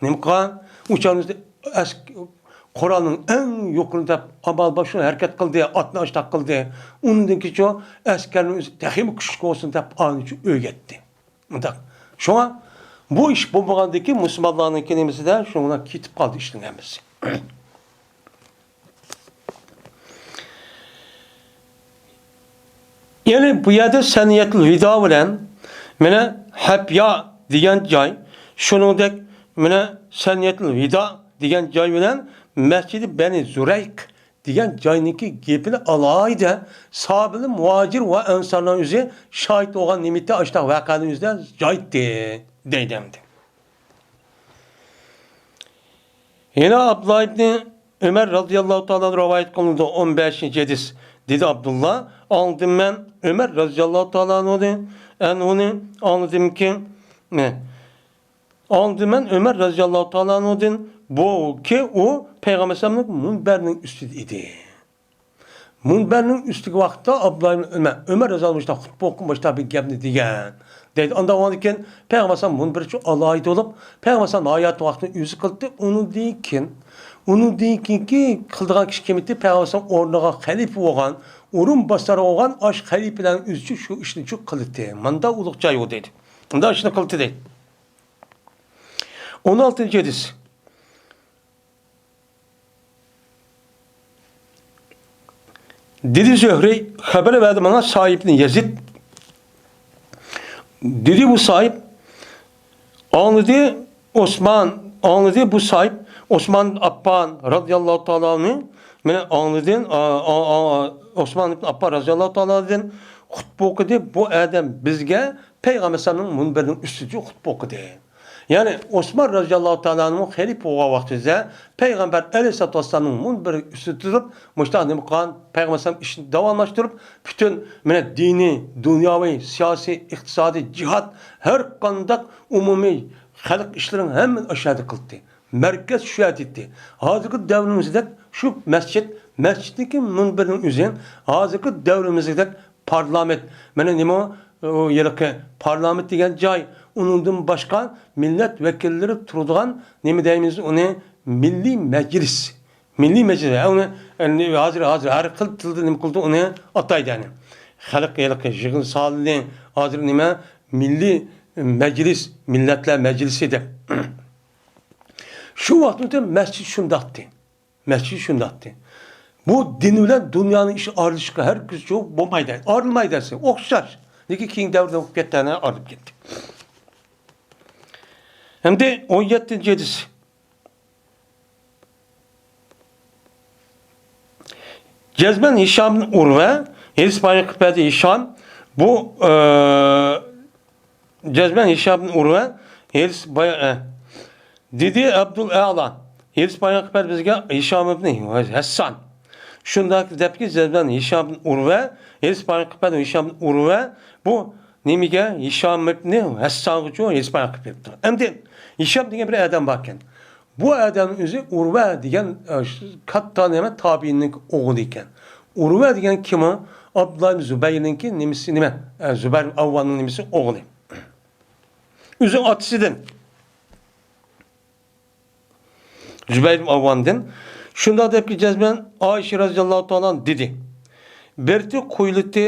نېمە قىلغان؟ ئۇ چاغدا ئەس-، قورالنىڭ ئەڭ يۇقىرى دەپ ئامال بار، شۇ ھەرىكەت قىلدى، ئاتنى ئاشتاق قىلدى. ئۇندىن كېيىنچۇ ئەسكەرنىڭ ئۆزى تېخىمۇ كۈچلۈك بولسۇن دەپ ئانىچۇ ئۆگەتتى. مۇنداق. شۇڭا بۇ ئىش بولمىغاندىن كېيىن مۇسۇلمانلارنىڭكى نېمىسىدە شۇڭا كېتىپ قالدى ئىشنىڭ ھەممىسى. يەنى بۇ يەردە سەنىيەتۇل ۋىدا بىلەن مانا ھەپيا دېگەن جاي، شۇنىڭدەك مانا سەنىيەتۇل ۋىدا دېگەن جاي بىلەن مەسچىدى بەنى زۇرەيق دېگەن جاينىڭكى گېپىنى ئالاھىدە ساھابىلەر، مۇھاجىر ۋە ئەنسارلارنىڭ ئۆزى شاھىت بولغان نېمىتى ئاشتاق ۋەقەنىڭ ئۆزىدە جايتتى دەيدۇ ئەمدى. يەنە ئابدۇللا ئىبنى ئۆمەر رازىياللاھۇ تائالا ئەنھۇ رىۋايەت قىلىنىدۇ، ئون بەشىنچى ھەدىس. دېدى ئابدۇللا، ئاڭلىدىم مەن ئۆمەر رازىياللاھۇ تائالا ئەنھۇنى، ئەنھۇنى ئاڭلىدىمكى، ئاڭلىدىم مەن ئۆمەر رازىياللاھۇ تائالا ئەنھۇدىن، بۇكى ئۇ پەيغەمبەر ئەلەيھىسسالامنىڭ مۇنبەرنىڭ ئۈستىدە ئىدى. مۇنبەرنىڭ ئۈستىگە ۋاقىتتا ئابدۇللا ئىبن ئۆمەر، ئۆمەر رازىياللاھۇ ئەنھۇ مۇشۇنداق خۇتبە ئوقۇپ، مۇشۇنداق بىر گەپنى دېگەن. دەيدۇ. ئاندىن كېيىن پەيغەمبەر ئەلەيھىسسالام مۇنبىرى شۇ ئالاھىدە بولۇپ، پەيغەمبەر ئەلەيھىسسالام ھاياتى ۋاقتىدا ئۆزى قىلدى. ئۇنىڭدىن كېيىن، ئۇنىڭدىن كېيىنكى قىلىدىغان كىشى كىم ئىدى؟ پەيغەمبەر ئەلەيھىسسالام ئورنىغا خەلىپە بولغان، ئورۇنباسار بولغان ئاش خەلىپىلەرنىڭ ئۆزىچۇ شۇ ئىشنى شۇ قىلدى. ماندا ئۇلۇغ جاي ئۇ دەيدۇ. مۇنداق ئىشنى قىلدى دەيدۇ. ئون ئالتىنچى ھەدىس. دېدى زۆھرى، خەۋەر بەردى ماڭا سائىب ئىبنى يەزىد. دېدى بۇ سائىب، ئاڭلىدى ئوسمان، ئاڭلىدى بۇ سائىب ئوسمان ئاپپان رازىياللاھۇ تائالا ئەنھۇ، مانا ئاڭلىدى، ئا، ئا، ئا، ئوسمان ئىبن ئاپپان رازىياللاھۇ تائالا ئەنھۇدىن خۇتبە ئوقۇدى. بۇ ئادەم بىزگە پەيغەمبەر ئەلەيھىسسالامنىڭ مۇنبىرىنىڭ ئۈستىدە خۇتبە ئوقۇدى. يەنى ئوسمان رازىياللاھۇ تائالا ئەنھۇ خەلىپە بولغان ۋاقتىدا پەيغەمبەر ئەلەيھىسسالاتۇ ۋەسسالامنىڭ مۇنبىرى ئۈستىدە تۇرۇپ، مۇشۇنداق نېمە قىلغان، پەيغەمبەر ئەلەيھىسسالام ئىشنى داۋاملاشتۇرۇپ، پۈتۈن مانا دىنىي، دۇنياۋى، سىياسىي، ئىقتىسادىي، جىھاد، ھەر قانداق ئومۇمىي خەلق ئىشلىرىنى ھەممىنى ئاشۇ يەردە قىلدى. مەركەز شۇ يەردە ئىدى. ھازىرقى دەۋرىمىزدەك شۇ مەسچىت، مەسچىتتىكى مۇنبىرنىڭ ئۆزى ھازىرقى دەۋرىمىزدەك پارلامېنت، مانا نېمە ئۇ ھېلىقى پارلامېنت دېگەن جاي، ئۇنىڭدىن باشقا مىللەت ۋەكىللىرى تۇرىدىغان، نېمە دەيمىز ئۇنى، مىللىي مەجلىس. مىللىي مەجلىس. ھە، ئۇنى، ئە، ھازىر، ھازىر ھەر خىل تىلدا نېمە قىلىدۇ، ئۇنى ئاتايدۇ، يەنى. خەلق ھېلىقى يىغىن سالونى، ھازىر نېمە، مىللىي مەجلىس، مىللەتلەر مەجلىسى دەپ. شۇ ۋاقىتتا مەسچىت شۇنداقتى. مەسچىت شۇنداقتى. بۇ دىن بىلەن دۇنيانىڭ ئىشى ئايرىلىشقا ھەرگىز بولمايدۇ. ئايرىلمايدۇ دەرسى. ئوخشاش. لېكىن كېيىن دەۋردە بولۇپ كەتتى، ئايرىلىپ كەتتى. ئەمدى ئون يەتتىنچى ھەدىس. جەزمەن ھىشام ئۇرۋە، ھېدىس بايان قىلىپ بەردى ھىشام. بۇ، ئە، جەزمەن ھىشام ئۇرۋە، ھېدىس بايان، ئە، دېدى ئابدۇل ئەلا، ھېدىس بايان قىلىپ بەردى بىزگە ھىشام ئىبنى ھەسسان. شۇنداق دەپكى جەزمەن ھىشام ئۇرۋە، ھېدىس بايان قىلىپ بەردى ھىشام ئۇرۋە، بۇ نېمىگە؟ ھىشام ئىبنى ھەسسانغىچۇ ھېدىس بايان قىلىپ بېرىپتۇ. ئەمدى ھىشام دېگەن بىر ئادەم باركەن. بۇ ئادەم ئۆزى ئۇرۋە دېگەن، ئە، شۇ كاتتا نېمە تابىئىننىڭ ئوغلى ئىكەن. ئۇرۋە دېگەن كىم ئۇ؟ ئابدۇللا ئىبن زۇبەيرنىڭكى نېمىسى نېمە؟ ئە، زۇبەير ئىبن ئاۋۋامنىڭ نېمىسى ئوغلى. ئۆزى ئاتىسىدىن. زۇبەير ئىبن ئاۋۋامدىن. شۇنداق دەپكى جەزمەن ئائىشە رەزىياللاھۇ تائالا دېدى. بىرتى قۇيۇلتى،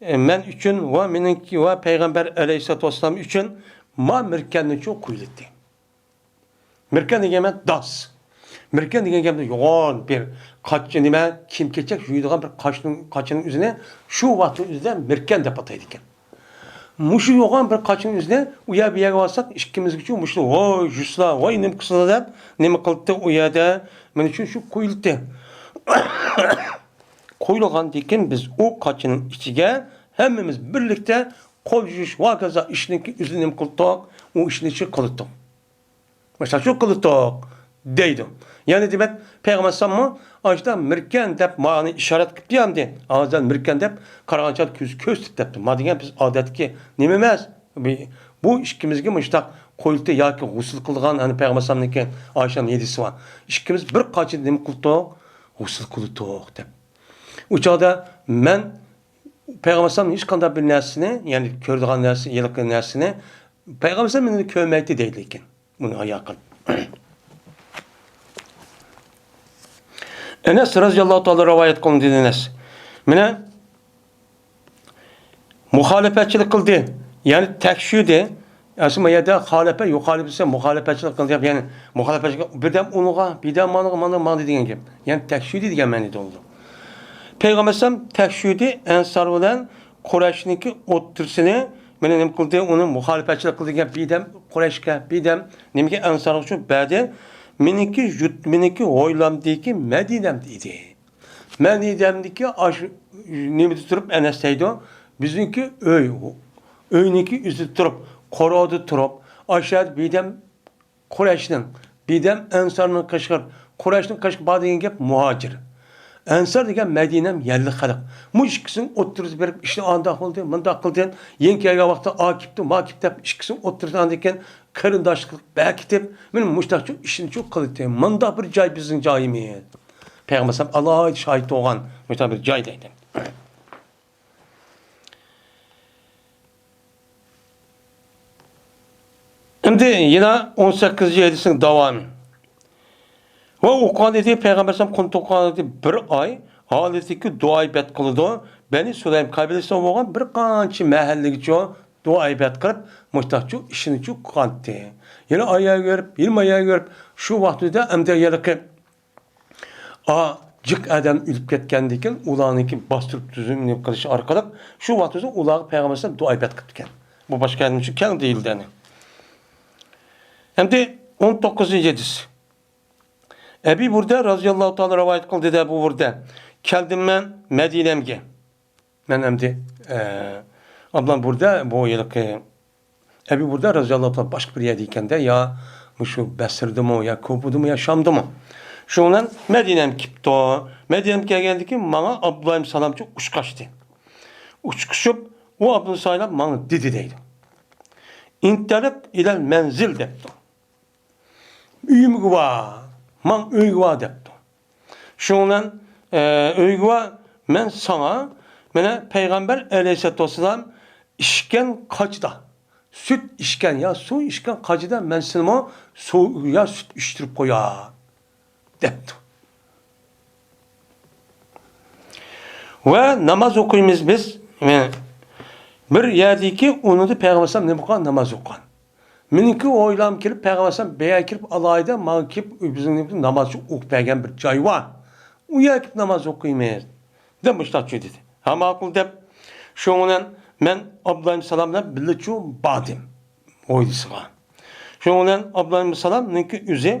ئە، مەن ئۈچۈن ۋە مېنىڭكى ۋە پەيغەمبەر ئەلەيھىسسالاتۇ ۋەسسالام ئۈچۈن ما مىركەننىچۇ قۇيۇلتى. مىركەن دېگەن داس. مىركەن دېگەن گەپنى يوغان بىر قاچا نېمە، كىيىم-كېچەك يۇيىدىغان بىر قاچنىڭ، قاچىنىڭ ئۆزىنى شۇ ۋاقىتنىڭ ئۆزىدە مىركەن دەپ ئاتايدىكەن. مۇشۇ يوغان بىر قاچىنىڭ ئۆزىنى ئۇ يەر بۇ يەرگە بارساق، ئىككىمىزگىچۇ مۇشۇ ۋاي يۈسلا، ۋاي نېمە قىلسىلا دەپ نېمە قىلتى ئۇ يەردە، مېنىڭ ئۈچۈن شۇ قۇيۇلتى. قويۇلغاندىن كېيىن بىز ئۇ قاچىنىڭ ئىچىگە ھەممىمىز بىرلىكتە قول يۇيۇش ۋە ھاكازا ئىشنىڭكى ئۆزىنى نېمە قىلدۇق؟ ئۇ ئىشنى شۇ قىلدۇق. مۇشۇنداق شۇ قىلدۇق دەيدۇ. يەنى دېمەك، پەيغەمبەر ئەلەيھىسسالاممۇ ئاشۇنداق مىركەن دەپ ماڭا ئىشارەت قىپتۇ ئەمدى. ھازىر مىركەن دەپ قارىغانچە كۆز كۆرسىتىپ دەپتۇ. ما دېگەن بىز ئادەتتىكى نېمە ئەمەس. بۇ، بۇ ئىككىمىزگە مۇشۇنداق قويۇلدى ياكى غۇسۇل قىلغان، ئەنە پەيغەمبەر ئەلەيھىسسالامنىڭكى ئاشۇ ھەدىسى بار. ئىككىمىز بىر قاچىدا نېمە قىلدۇق؟ غۇسۇل قىلدۇق دەپ. ئۇ چاغدا مەن پەيغەمبەر ئەلەيھىسسالام ھېچقانداق بىر نەرسىنى، يەنى كۆرىدىغان نەرسە، ھېلىقى نەرسىنى، پەيغەمبەر ئەلەيھىسسالام مېنى كۆرمەيتتى دەيدۇ لېكىن. ئۇنى ھايا قىلىپ. ئەنەس رەزىياللاھۇ تائالا رىۋايەت قىلىندى، ئەنەس. مانا مۇخالىپەتچىلىك قىلدى، يەنى تەكشۈردى. ئەسلى ما يەردە خالىپە، يۇخالىپە دېسە مۇخالىپەتچىلىك قىلدى دەپ، يەنى مۇخالىپەتچىلىك، بىردەم ئۇنىڭغا، بىردەم ماڭا، ماڭا، ماڭا دېگەن گەپ. يەنى تەكشۈردى دېگەن مەنىدە بولىدۇ. پەيغەمبەر ئەلەيھىسسالام تەكشۈردى، ئەنسار بىلەن قۇرەيشنىڭكى ئوتتۇرىسىنى، مانا نېمە قىلدى، ئۇنى مۇخالىپەتچىلىك قىلدى دېگەن، بىردەم قۇرەيشكە، بىردەم نېمىگە، ئەنسارغا شۇ بەردى. مېنىڭكى يۇرت، مېنىڭكى ھويلامدىكى مەدىنەمدە ئىدى. مەدىنەمدىكى ئاشۇ نېمىدە تۇرۇپ ئەنەس دەيدۇ، بىزنىڭكى ئۆي، ئۆينىڭكى ئۆزىدە تۇرۇپ، قورۇدا تۇرۇپ، ئاشۇ يەردە بىردەم قۇرەيشنىڭ، بىردەم ئەنسارنىڭ قېشىغا، قۇرەيشنىڭ قېشىغا بار دېگەن گەپ مۇھاجىر. ئەنسار دېگەن مەدىنەم يەرلىك خەلق. مۇشۇ ئىككىسىنىڭ ئوتتۇرىسىدا بېرىپ ئىشنى ئانداق قىلدى، مۇنداق قىلدى، يېڭى كەلگەن ۋاقىتتا ئا كېپتۇ، ما كېپتۇ دەپ ئىككىسىنىڭ ئوتتۇرىسىدا ئاندىن كېيىن قېرىنداشلىق قىلىپ بەكىتىپ، مانا مۇشۇنداقچۇ ئىشنىچۇ قىلدى. مۇنداق بىر جاي بىزنىڭ جايىمىز. پەيغەمبەر ئەلەيھىسسالام ئالاھىدە شاھىت بولغان مۇشۇنداق بىر جاي دەيدۇ. ئەمدى يەنە ئون سەككىزىنچى ھەدىسنىڭ داۋامى. ۋە ئۇ قىلغان ئىدى، پەيغەمبەر ئەلەيھىسسالام قۇنۇت ئوقۇغان ئىدى، بىر ئاي ھالىتىدىكى دۇئا ئىبادەت قىلىدۇ. بەنى سۇلەيم قەبىلىسىدە بولغان بىر قانچە مەھەللىگىچۇ دۇئا ئىبادەت قىلىپ، مۇشتاقچۇ ئىشىنىچۇ قىلغانتى. يەنە ئاياغ يۈرۈپ، يەنە ماياغ يۈرۈپ، شۇ ۋاقتىدا ئەمدى ھېلىقى ئا، جىق ئادەم ئۆلۈپ كەتكەندىن كېيىن، ئۇلارنىڭكى باستۇرۇپ تۈزۈم قىلىش ئارقىلىق، شۇ ۋاقىتتا ئۇلارغا پەيغەمبەر ئەلەيھىسسالام دۇئا ئىبادەت قىپتىكەن. بۇ باشقا ئادەم ئۈچۈن كەڭ دېيىلدى، يەنى. ئەمدى ئون توققۇزىنچى ھەدىس. ئەبى بۇردە رازىياللاھۇ تائالا رىۋايەت قىلدى-دە، بۇ بۇردە. كەلدىم مەن مەدىنەمگە. مەن ئەمدى، ئە، ئابلا بۇردە، بۇ ھېلىقى ئەبى بۇردە رازىياللاھۇ تائالا باشقا بىر يەردە ئىكەندە، يا مۇشۇ بەسرىدىمۇ، يا كۇفىدىمۇ، يا شامدىمۇ. شۇنىڭ بىلەن مەدىنەمگە كېپتۇ. مەدىنەمگە كەلگەندىن كېيىن ماڭا ئابدۇللا ئىبن سالامچۇ ئۇچقاچتى. ئۇچقۇچۇپ، ئۇ ئابدۇللا سايلاپ ماڭا دېدى دەيدۇ. ئىنتەلىق ئىلەل مەنزىل دەپتۇ. ئۆيۈمگە بار، ماڭ ئۆيگە بار دەپتۇ. شۇنىڭ بىلەن، ئە، ئۆيگە بار، مەن ساڭا، مانا پەيغەمبەر ئەلەيھىسسالاتۇ ۋەسسالام ئىچكەن قاچىدا، سۈت ئىچكەن يا سۇ ئىچكەن قاچىدا مەن سېنىمۇ سۇ يا سۈت ئىچتۈرۈپ قوياي دەپتۇ. ۋە ناماز ئوقۇيمىز بىز. بىر يەردىكى ئۇنىدا پەيغەمبەر ئەلەيھىسسالام نېمە قىلغان؟ ناماز ئوقۇغان. مېنىڭكى ئويلام كېلىپ، پەيغەمبەر ئەلەيھىسسالام بۇ يەرگە كېلىپ، ئالاھىدە ماڭا كېلىپ، بىزنىڭ ناماز ئوقۇپ بەرگەن بىر جاي بار. ئۇ يەرگە كېلىپ ناماز ئوقۇيمىز دەپ مۇشۇنداقچۇ دېدى. ھە، ماقۇل دەپ، شۇنىڭ بىلەن مەن ئابدۇللا ئىبن سالام بىلەن بىللىچۇ باردىم ھويلىسىغا. شۇنىڭ بىلەن ئابدۇللا ئىبن سالامنىڭكى ئۆزى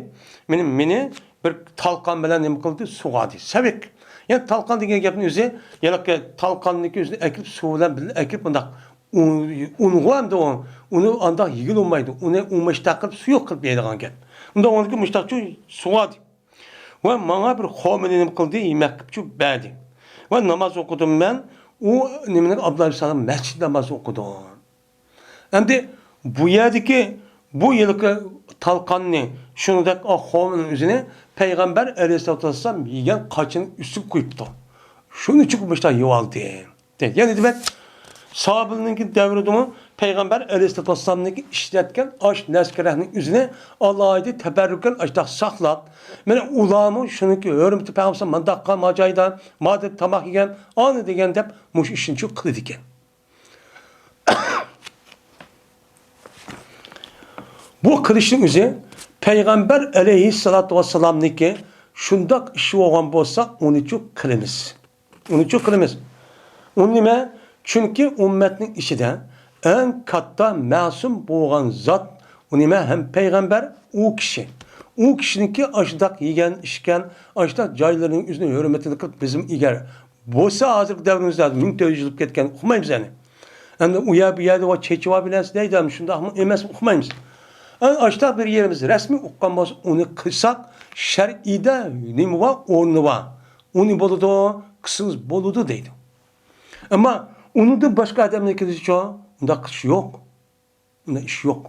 مېنى، مېنى بىر تالقان بىلەن نېمە قىلدى؟ سۇغاردى. سەۋىك. يەنى تالقان دېگەن گەپنىڭ ئۆزى، ھېلىقى تالقاننىڭكى ئۆزىنى ئەكىرىپ، سۇ بىلەن بىللە ئەكىرىپ، بۇنداق ئۇ-، ئۇنغۇ ئەمدى ئۇ، ئۇنى ئانداق يېگىلى بولمايدۇ. ئۇنى ئۇماشتاق قىلىپ سۇيۇق قىلىپ يەيدىغان گەپ. ئۇنداق ئۇنىڭكى مۇشتاقچۇ سۇغاردى. ۋە ماڭا بىر خورمىنى نېمە قىلدى؟ يېمەك قىلىپچۇ بەردى. ۋە ناماز ئوقۇدۇم مەن. ئۇ نېمىنى، ئابدۇللا ئىبن سالام مەسچىت نامازى ئوقۇدى. ئەمدى بۇ يەردىكى بۇ ھېلىقى تالقاننى، شۇنىڭدەك خورمىنىڭ ئۆزىنى پەيغەمبەر ئەلەيھىسسالاتۇ ۋەسسالام يېگەن قاچىنىڭ ئۈستىگە قويۇپتۇ. شۇنى چۈشۈپ مۇشۇنداق يېۋالدى. دەيدۇ. يەنى دېمەك، ساھابىلەرنىڭكى دەۋرىدىمۇ پەيغەمبەر ئەلەيھىسسالاتۇ ۋەسسالامنىڭكى ئىشلەتكەن ئاش نەسكىرەكنىڭ ئۆزىنى ئالاھىدە تەبەررۇكەن ئاشۇنداق ساقلاپ، مانا ئۇلارمۇ شۇنىڭكى ھۆرمىتى پەيغەمبەر مۇنداق قىلغان، ما جايدا، ما دەپ تاماق يېگەن، ئانى دېگەن دەپ مۇشۇ ئىشنى شۇ قىلىدىكەن. بۇ قىلىشنىڭ ئۆزى پەيغەمبەر ئەلەيھىسسالاتۇ ۋەسسالامنىڭكى شۇنداق ئىشى بولغان بولسا، ئۇنىچۇ قىلىمىز. ئۇنىچۇ قىلىمىز. ئۇ نېمە؟ چۈنكى ئۈممەتنىڭ ئىچىدە ئەڭ كاتتا مەسۇم بولغان زات، ئۇ نېمە؟ ھەم پەيغەمبەر، ئۇ كىشى. ئۇ كىشىنىڭكى ئاشۇنداق يېگەن، ئىچكەن، ئاشۇنداق جايلىرىنىڭ ئۆزىنىڭ ھۆرمىتىنى قىلىپ، بىزمۇ ئىگە بولسا، ھازىرقى دەۋرىمىزدە مىڭ تۆت يۈز يىل كەتكەن، ئۇقمايمىز يەنى. ئەمدى ئۇ يەر، بۇ يەردە ۋاي چېچى بار بىلەنسىز دەيدۇ، ئەمدى شۇنداقمۇ ئەمەسمۇ، ئۇقمايمىز. ئەنە ئاشۇنداق بىر يېرىمىز رەسمىي ئۇققان بولسا، ئۇنى قىلساق، شەرئىيدە نېمە بار؟ ئورنى بار. ئۇنى بولىدۇ، قىلسىڭىز بولىدۇ دەيدۇ. ئەمما ئۇنىڭدىن باشقا ئادەمنىڭكىچۇ؟ ئۇنداق قىلىش يوق. ئۇنداق ئىش يوق.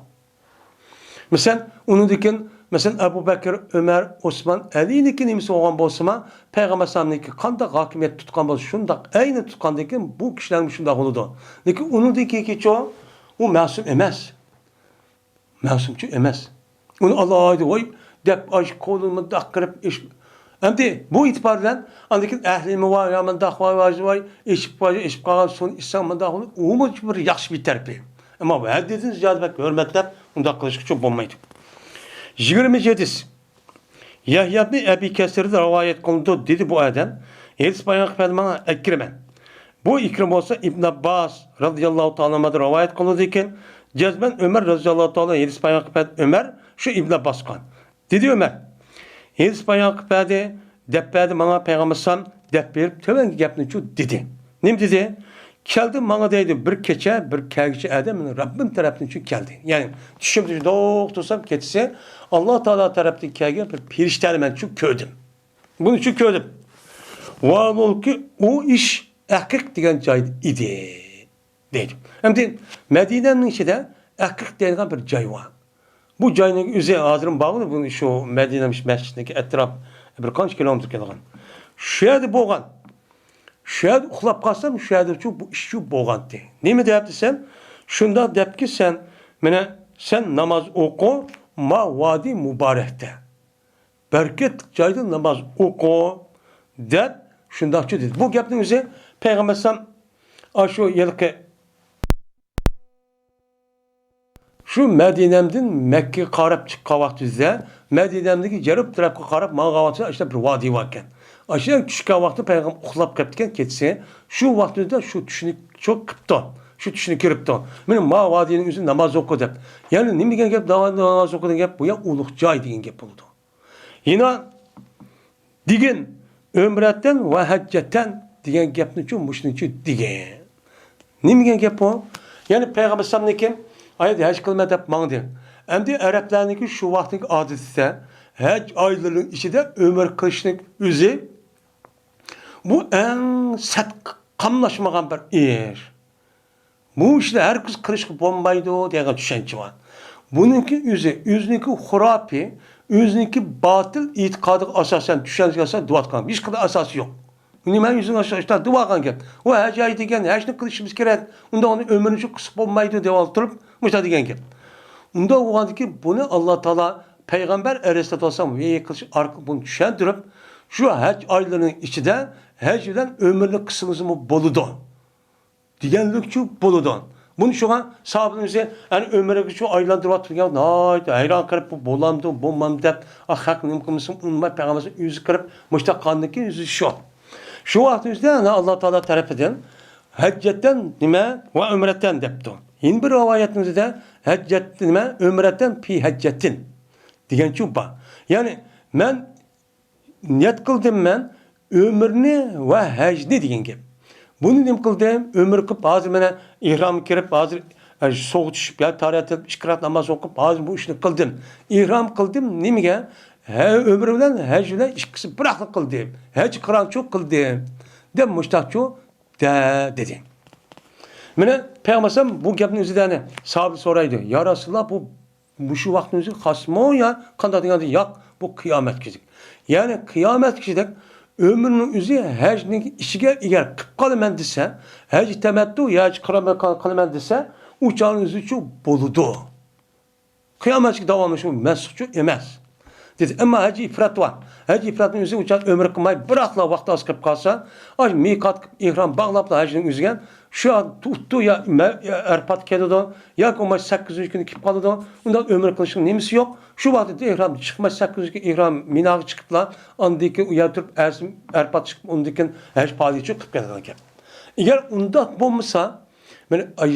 مەسىلەن، ئۇنىڭدىن كېيىن، مەسىلەن، ئەبۇ بەكىر، ئۆمەر، ئوسمان، ئەلىنىڭكى نېمىسى بولغان بولسىمۇ، پەيغەمبەر ئەلەيھىسسالامنىڭكى قانداق ھاكىمىيەت تۇتقان بولسا، شۇنداق ئەينى تۇتقاندىن كېيىن بۇ كىشىلەرمۇ شۇنداق بولىدۇ. لېكىن ئۇنىڭدىن كېيىنكىچۇ، ئۇ مەسۇم ئەمەس. مەسۇمچۇ ئەمەس. ئۇنى ئالايدۇ، ۋاي، دەپ، ئاش، قولىنى مۇنداق قىلىپ، ئىش. ئەمدى بۇ ئېتىبار بىلەن، ئاندىن كېيىن ئەھلىمۇ ۋاي، يا مۇنداق ۋاي، ۋاي، ۋاي، ئېشىپ، ئېشىپ قالغان سۇنى ئىچسەڭ مۇنداق بولىدۇ. ئۇمۇ بىر ياخشى بىر تەرىپى. ئەمما ھەددىدىن زىيادە بەك ھۆرمەتلەپ، ئۇنداق قىلىشقىچۇ بولمايدۇ. يىگىرمە يەتتىنچى ھەدىس. يەھيا ئىبنى ئەبى كەسىردىن رىۋايەت قىلىنىدۇ، دېدى بۇ ئادەم، ھەدىس بايان قىلىپ بەردى ماڭا ئىكرىمە. بۇ ئىكرىمە بولسا ئىبن ئابباس رازىياللاھۇ تائالا ئەنھۇدىن رىۋايەت قىلىنىدىكەن، جەزمەن ئۆمەر رازىياللاھۇ تائالا ھەدىس بايان قىلىپ بەردى، ئۆمەر شۇ ئىبن ئابباسقا. دېدى ئۆمەر، ھەدىس بايان قىلىپ بەردى، دەپ بەردى ماڭا پەيغەمبەر ئەلەيھىسسالام، دەپ بېرىپ تۆۋەنكى گەپنىچۇ دېدى. نېمە دېدى؟ كەلدى ماڭا دەيدۇ، بىر كېچە، بىر كەلگۈچى ئادەم مېنىڭ رەببىم تەرەپتىنچۇ كەلدى. يەنى چۈشۈمدە شۇنداق تۇرسام كېچىسى ئاللا تائالا تەرەپتىن كەلگەن بىر پەرىشتەنى مەنچۇ كۆردۈم. بۇنىچۇ كۆردۈم. ۋاھالبۇلكى ئۇ ئىش ئەقىق دېگەن جايدا ئىدى، دەيدۇ. ئەمدى مەدىنەنىڭ ئىچىدە ئەقىق دەيدىغان بىر جاي بار. بۇ جاينىڭ ئۆزى ھازىرمۇ بارغۇ، بۇ شۇ مەدىنە مەسچىتىنىڭكى ئەتراپ بىر قانچە كىلومېتىر كېلىدىغان. شۇ يەردە بولغان. شۇ يەردە ئۇخلاپ قالسام، شۇ يەردىچۇ بۇ ئىشچۇ بولغانتى. نېمە دەپ دېسەم، شۇنداق دەپكى سەن، مانا سەن ناماز ئوقۇ، ما ۋادى مۇبارەكتە. بەرىكەتلىك جايدا ناماز ئوقۇ، دەپ شۇنداقچۇ دېدى. بۇ گەپنىڭ ئۆزى پەيغەمبەر ئەلەيھىسسالام ئاشۇ ھېلىقى شۇ مەدىنەمدىن مەككىگە قاراپ چىققان ۋاقتىمىزدا، مەدىنەمدىكى جەنۇب تەرەپكە قاراپ ماڭغان ۋاقتىدا ئاشۇنداق بىر ۋادى باركەن. ئاشۇ يەرگە چۈشكەن ۋاقتىدا پەيغەمبەر ئۇخلاپ قېپتىكەن كېچىسى. شۇ ۋاقتىدا شۇ چۈشنى چوق قىپتۇ. شۇ چۈشنى كۆرۈپتۇ. مانا ما ۋادىنىڭ ئۆزى ناماز ئوقۇ دەپ. يەنى نېمە دېگەن گەپ؟ ناماز ئوقۇ دېگەن گەپ، بۇ يەر ئۇلۇغ جاي دېگەن گەپ بولىدۇ. يەنە دېگىن، ئۆمرەتەن ۋە ھەججەتەن دېگەن گەپنىچۇ، مۇشۇنىچۇ دېگىن. نېمە دېگەن گەپ بۇ؟ يەنى پەيغەمبەر ئەلەيھىسسالامنىڭكى ئايەت ھەج قىلىمەن دەپ ماڭدى. ئەمدى ئەرەبلەرنىڭكى شۇ ۋاقىتتىكى ئادىتىدە ھەج ئايلىرىنىڭ ئىچىدە ئۆمرە قىلىشنىڭ ئۆزى بۇ ئەڭ سەت قاملاشمىغان بىر ئىش. بۇ ئىشنى ھەرگىز قىلىشقا بولمايدۇ دېگەن چۈشەنچە بار. بۇنىڭكى ئۆزى، ئۆزىنىڭكى خۇراپىي، ئۆزىنىڭكى باتىل ئېتىقادىغا ئاساسەن، چۈشەنچىگە ئاساسەن دېۋاتقان. ھېچقانداق ئاساسى يوق. بۇنى مەن ئۆزۈم ئاشۇنداق دېۋالغان گەپ. ئۇ ھەج ئايى دېگەن، ھەجنى قىلىشىمىز كېرەك. ئۇنداق ئۇنى ئۆمرىنى شۇ قىلسا بولمايدۇ دەۋاتىپ تۇرۇپ، مۇشۇنداق دېگەن گەپ. ئۇنداق بولغاندىكىن بۇنى ئاللا تائالا پەيغەمبەر ئەلەيھىسسالاتۇ ۋەسسالام ۋەھىي قىلىش ئارقىلىق بۇنى چۈشەندۈرۈپ، شۇ ھەج ئايلىرىنىڭ ئىچىدە ھەج بىلەن ئۆمرىنى قىلسىڭىزمۇ بولىدۇ. دېگەنلىكچۇ بولىدۇ. بۇنى شۇڭا ساھابىلىرىمىز ئەنە ئۆمرىگە شۇ ئايلاندۇرۇۋاتىدىغان ناھايىتى ھەيران قېلىپ، بۇ بولامدۇ، بولمامدۇ دەپ، ئا، خەق نېمە قىلمىسۇن، ئۇنىماي پەيغەمبەر ئۆزى قىلىپ، مۇشۇنداق قىلغاندىكىن ئۆزى شۇ. شۇ ۋاقىتنىڭ ئۆزىدە ئەنە ئاللا تائالا تەرىپىدىن ھەججەتەن نېمە ۋە ئۆمرەتەن دەپتۇ. يەنە بىر رىۋايەتنىڭ ئۆزىدە ھەججەت نېمە ئۆمرەتەن پى ھەججەتىن دېگەنچۇ بار. يەنى مەن نىيەت قىلدىم مەن ئۆمرىنى ۋە ھەجنى دېگەن گەپ. بۇنى نېمە قىلدىم؟ ئۆمرە قىلىپ، ھازىر مانا ئېھرامغا كىرىپ، ھازىر، ئە، سۇغا چۈشۈپ، يا تارىيەت ئېلىپ، ئىككى رەكەت ناماز ئوقۇپ، ھازىر بۇ ئىشنى قىلدىم. ئېھرام قىلدىم نېمىگە؟ ھە، ئۆمرە بىلەن ھەج بىلەن ئىككىسى بىراقلا قىلدىم. ھەج قىرانچۇ قىلدىم، دەپ مۇشتاقچۇ دە، دېدى. مانا پەيغەمبەر ئەلەيھىسسالام بۇ گەپنى ئۆزىدە، يەنى ساھابە سورايدۇ، يا رەسۇلاللا، بۇ مۇشۇ ۋاقىتنىڭ ئۆزى خاسمۇ يا قانداق دېگەندە، ياق، بۇ قىيامەتكىچىلىك. يەنى قىيامەتكىچىلىك ئۆمرىنىڭ ئۆزى ھەجنىڭ ئىچىگە ئەگەر قىلىپ قالىمەن دېسە، ھەج تەمەتتۇ يا ھەج قىران قىلىمەن دېسە، ئۇ چاغنىڭ ئۆزىچۇ بولىدۇ. قىيامەتكىچىلىك داۋاملىشىدۇ، مەنسۇخچۇ ئەمەس. دېدى، ئەمما ھەج ئىپرات بار. ھەج ئىپراتنىڭ ئۆزى ئۇ چاغ ئۆمرە قىلماي، بىراقلا ۋاقتى ئاز قېلىپ قالسا، ئاش مىقات قىلىپ، ئېھرام باغلاپلا ھەجنىڭ ئۆزىگە شۇ يەردە تۇرۇپتۇ يا مە-، يا ئەرپاتقا كېلىدۇ، ياكى بولماي سەككىزىنچى كۈنى كېلىپ قالىدۇ. ئۇنداق ئۆمرە قىلىشنىڭ نېمىسى يوق؟ شۇ ۋاقىتتا ئېھرام چىقماي، سەككىزىنچى كۈنى ئېھرام مىناغا چىقىپلا، ئاندىن كېيىن ئۇ يەردە تۇرۇپ، ئەرس-، ئەرپات چىقىپ، ئۇندىن كېيىن ھەج پائالىيىتى قىلىپ كېلىدىغان گەپ. ئەگەر ئۇنداق بولمىسا، مانا، ئاي،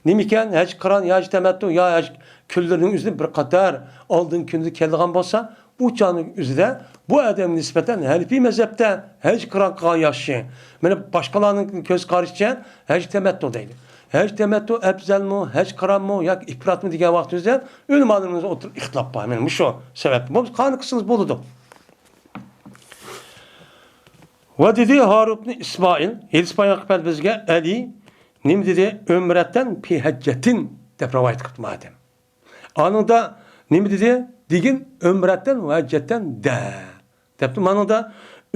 نېمىكەن، ھەج قىران، يا ھەج تەمەتتۇ، يا ھەج كۈنلىرىنىڭ ئۆزىنى بىر قاتار ئالدىنقى كۈندە كېلىدىغان بولسا، ئۇ چاغنىڭ ئۆزىدە بۇ ئادەمگە نىسبەتەن ھەنىفىي مەزھەپتە ھەج قىران قىلغان ياخشى. مانا باشقىلارنىڭ كۆز قارىشىچە ھەج تەمەتتۇ دەيدۇ. ھەج تەمەتتۇ ئەپزەلمۇ، ھەج قىرانمۇ ياكى ئىپراتمۇ دېگەن ۋاقتىمىزدا ئۆلىمالىرىمىز ئوتتۇرىدا ئىختىلاپ بار. مانا مۇشۇ سەۋەبتىن بولۇپ قانى قىلسىڭىز بولىدۇ. ۋە دېدى ھارۇن ئىسمائىل، ھېدىس بايان قىلىپ بەردى بىزگە ئەلى، نېمە دېدى؟ ئۆمرەتەن پى ھەججەتىن دەپ رىۋايەت قىپتۇ مادەم. ئانىڭدا نېمە دېدى؟ دېگىن ئۆمرەتەن ۋە ھەججەتەن دە. دەپتۇ مانىڭدا